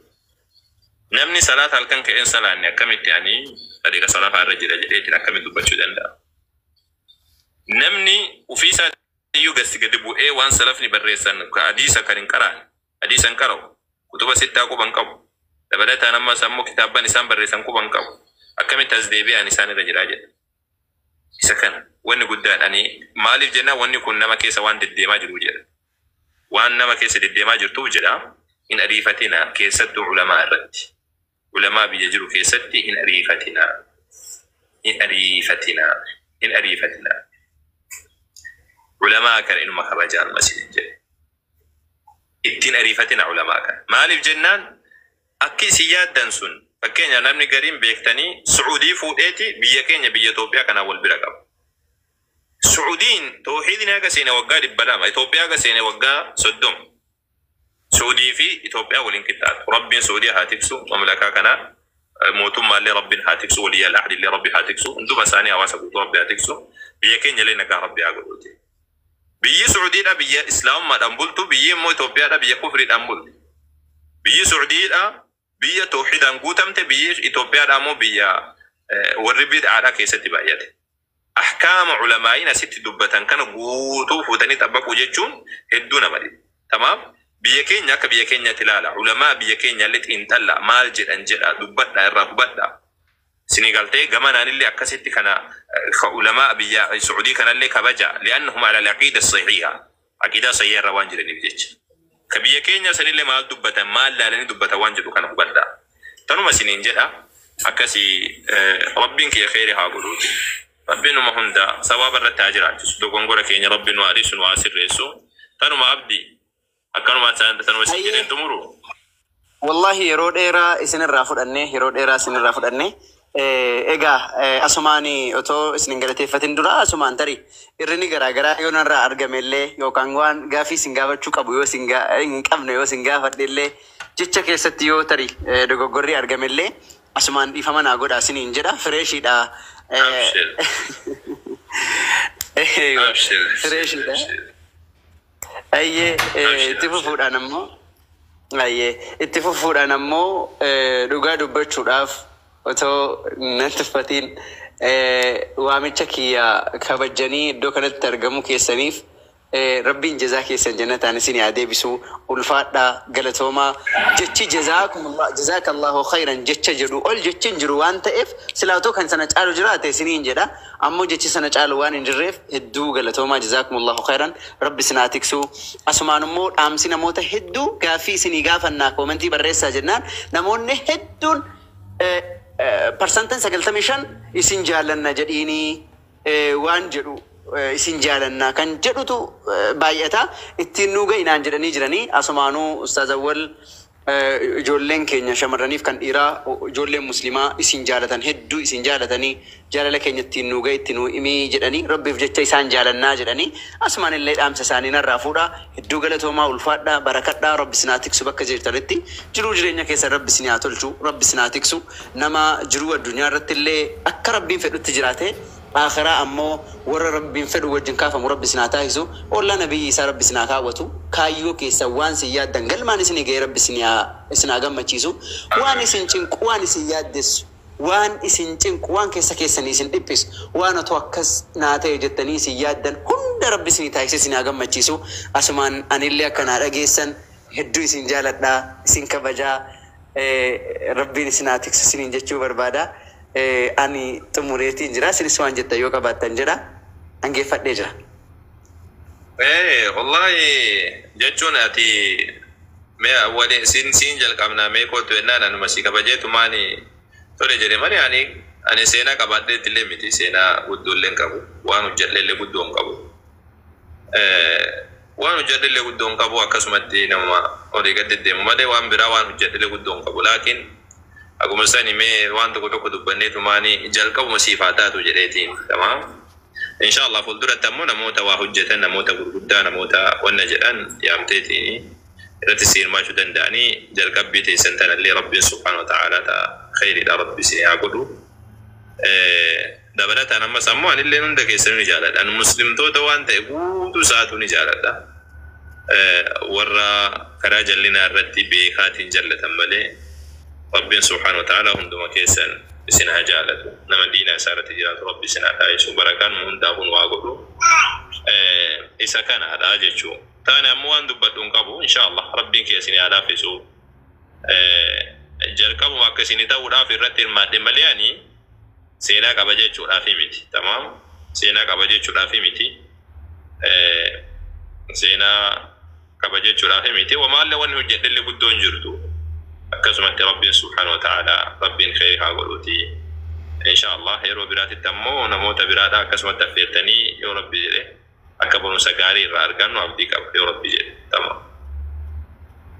Namni salaata halkan ka'een salaanne akkamitti ani tariiqa salafaa irra jira jedheetiin akkamitti dubbachuu danda'a? Namni ofii iyyuu gadi gadi bu'ee waan salafni barreessan hadiisa kan hin qaraane, hadiisa hin qara'u, kutuba sittaa quban qabu, dabalataan ammas ammoo kitaabban isaan barreessan quban qabu, akkamitti as deebi'an isaan irra jiraa jedha. Isa kana wanni guddaadhani maaliif jennaan, wanni kun nama keessa waan deddeemaa jiru jedha. Waan nama keessa deddeemaa jirtuuf jedha, hin ariifatina keessattuu ulamaa irratti. Ulamaa biyya jiru keessatti hin ariifatina. Hin ariifatina. Hin ariifatina. Ulamaa kana inuma kabajaa ammas hin jedhe. Ittiin ariifatina ulamaa kana. Maaliif jennaan, akki isin yaaddan sun, fakkeenya namni gariin beektanii Su'uudii fuudheeti biyya keenya biyya Itoophiyaa kanaan wal bira qaba. Su'uudiin toohiidni haga seene waggaa 200, Itoophiyaa haga seene waggaa 30. Su'uudii fi Itoophiyaa waliin qixxaatu. Rabbiin Su'uudii haa tiksu, mamlakaa kana mootummaallee Rabbiin haa tiksu, waliyyal ahdillee Rabbi haa tiksu, hunduma isaanii hawaasa guutuu Rabbi haa tiksu, biyya keenya illee nagaa Rabbi haa godhuuti. Biyyi Su'uudiidha biyya Islaamummaadhaan bultu, biyyi immoo Itoophiyaadha biyya kufriidhaan bultu. Biyyi Su'uudiidha biyya toohidaan guutamte, biyyi Itoophiyaadha immoo biyya warri bid'aadhaa keessatti baay'ate. Ahkaama ulamaa'iin asitti dubbatan kana guutuu fuutanii xabbaquu jechuun hedduu nama dhiba. Tamaam, biyya keenya akka biyya keenyaatti ilaala. Ulamaa biyya keenya illee xiinxalla, maal jedhan jedha, dubbadha, irraa hubadha. Isinii galtee? Gamanaanillee akkasitti kana ulamaa biyya Suudii kanallee kabaja. Li'annahum ala al-aqiida sahiha. Aqiidaa sahiha irra waan jiraniif jecha. Ka biyya keenya sanillee maal dubbatan, maal laalanii dubbatan waan jedhu kana hubadha. Tanuma isiniin jedha. Akkasii Rabbiin kiyya kheyri haa godhuuti. Rabbiin numa hunda sawaaba irratti haa jiraachisu. Dogongora keenya Rabbiin nu haa dhiisu, nu haa sirreessu. Tanuma, Abdi, akkanuma tanuma isin jedheen xumuru. Wallahi yeroo dheeraa isinirraa fudhanne, yeroo dheeraa isinirraa fudhanne. Egaa asumaan otoo isin hin galateeffatin dura, asumaan tarii irrini garaagaraa yoo narraa argame illee, yookaan waan gaafii isin gaafachuu qabu yoo isin hin qabne yoo isin gaafadhe illee, jecha keessatti yoo tarii dogoggorri argame illee, asumaan dhiifama naa godhaa isiniin jedha. Fireeshiidha. Abshir. Abshir. Fireeshiidha. Abshir. Ayyee. Abshir. Itti Abshir. fufuudhaan ammoo, ayyee, itti fufuudhaan ammoo, dhugaa dubbachuudhaaf otoo nan tuffatiin, waamicha kiyya kabajanii iddoo kanatti argamuu keessaniif Rabbiin jazaa keessan jannataan isin haa deebisu. Ulfaadhaa, galatoomaa. Jechi jazaakumullah, jazaakallahu khayran jecha jedhu ol jechi hin jiru waan ta'eef, silaa otoo kan sana caalu jiraate isiniin jedha. Ammoo jechi sana caalu waan hin jirreef, hedduu galatoomaa, jazaakumullahu khayran, Rabbi isin haa tiksu. Asumaan immoo dhaamsi namoota hedduu, gaaffii isinii gaafannaa koomentii barreessaa jennaan, namoonni hedduun 95% isin jaallanna jedhiinii waan jedhu, isin jaalannaa kan jedhutu baay'ata. Ittiin nuu ga'inaan jedhanii jiranii. Asumaanuu Ustaaz Awwal, ijoolleen keenya shamarraniif kan dhiiraa, ijoolleen muslimaa isin jaalatan, hedduu isin jaalatanii, jaalala keenya ittiin nuu ga'i, itti nuu himii jedhanii, Rabbiif jecha isaan jaalannaa jedhanii, asumaan illee dhaamsa isaanii narraa fuudha. Hedduu galatoomaa, ulfaadhaa, barakadhaa. Rabbi isin haa tiksu bakka jirtanitti. Jiruu jireenya keessan Rabbi isin haa tolchu, Rabbi isin haa tiksu. Nama jiruu addunyaa irratti illee akka Rabbiin fedhutti jiraate, akhiraa ammoo warra Rabbiin fedhu wajjin kaafamu Rabbi isin haa taasisu. Ollaa nabiyyi isaa Rabbi isin haa kaawwatu. Kaayyoo keessan waan isin yaaddan galmaan isinii ga'ee Rabbi isin haa gammachiisu. Waan isin cinqu, waan isin yaaddessu, waan isin cinqu, waan keessa keessanii isin dhiphisu, waan otoo akkas naa ta'e jettanii isin yaaddan hunda Rabbi isinii taasise isin haa gammachiisu. Asumaan anillee akka naa dhageessan, hedduu isin jaaladhaa, isin kabajaa, Rabbiin isin haa tiksu isiniin jechuu barbaada. Ani xumureetiin jira. Isinis waan jettan yoo qabaattan jedha. Dhangeeffadhee jira. Wallahi jechuun ati mee wali siin jalqabnaa, mee kootu jennaan, anuma si kabajeetumaani tole jedhe malee, ani seenaa qabaadheetti illee miti. Seenaa guddoo illee hin qabu, waan hojjedhe illee guddoo hin qabu. Waan hojjedhe illee guddoo hin qabu. Akkasumatti nama olii gad deddeemu malee, waan biraa waan hojjedhe illee guddoo hin qabu. Laakiin akkuma sani mee waan tokko tokko dubbanneetumaani jalqabuma siif haa taatu jedheetiin. Tamaam. Inshallah fuulduratti ammoo namoota waa hojjetan, namoota gurguddaa, namoota wanna jedhan yaamteetiin irratti si hirmaachuu danda'anii. Jalqabbii teessan tanallee Rabbiin subhaanahu wa ta'aalaa ta khayriidha Rabbi isin haa godhu. Dabalataan ammas ammoo anillee hunda keessanuu ni jaaladha. Ani muslimtoota waan ta'e guutuu isaatu ni jaaladha. Warra karaa jallinaa irratti beekaatiin jallatan malee, Rabbiin subhaanahu wa ta'aalaa hunduma keessan isin haa jaalatu. Nama diinaa isaa irratti jiraatu Rabbi isin haa taasisu. Barakaan nu hundaafuu nu haa godhu. Isa kanaadha jechuu. Taane ammoo waan dubbadhu hin qabu. Inshallah Rabbiin kee isin haa laaffisu. Jalqabuma akka isin ta'uudhaaf irratti hirmaadhe malee, ani seenaa qaba jechuudhaaf miti. Tamaam, seenaa qaba jechuudhaaf miti. Seenaa qaba jechuudhaaf miti. Wamaallee wanni hojjedhellee guddoo hin jirtu. Akkasumatti Rabbiin subhaanahu wa ta'aalaa, Rabbiin khayri haa godhuuti. Inshallah yeroo biraatitti ammoo namoota biraadha akkasumatti affeertanii, yoo Rabbi jedhe, akka barumsa gaarii irraa argannu abdii qaba, yoo Rabbi jedhe. Tamaam.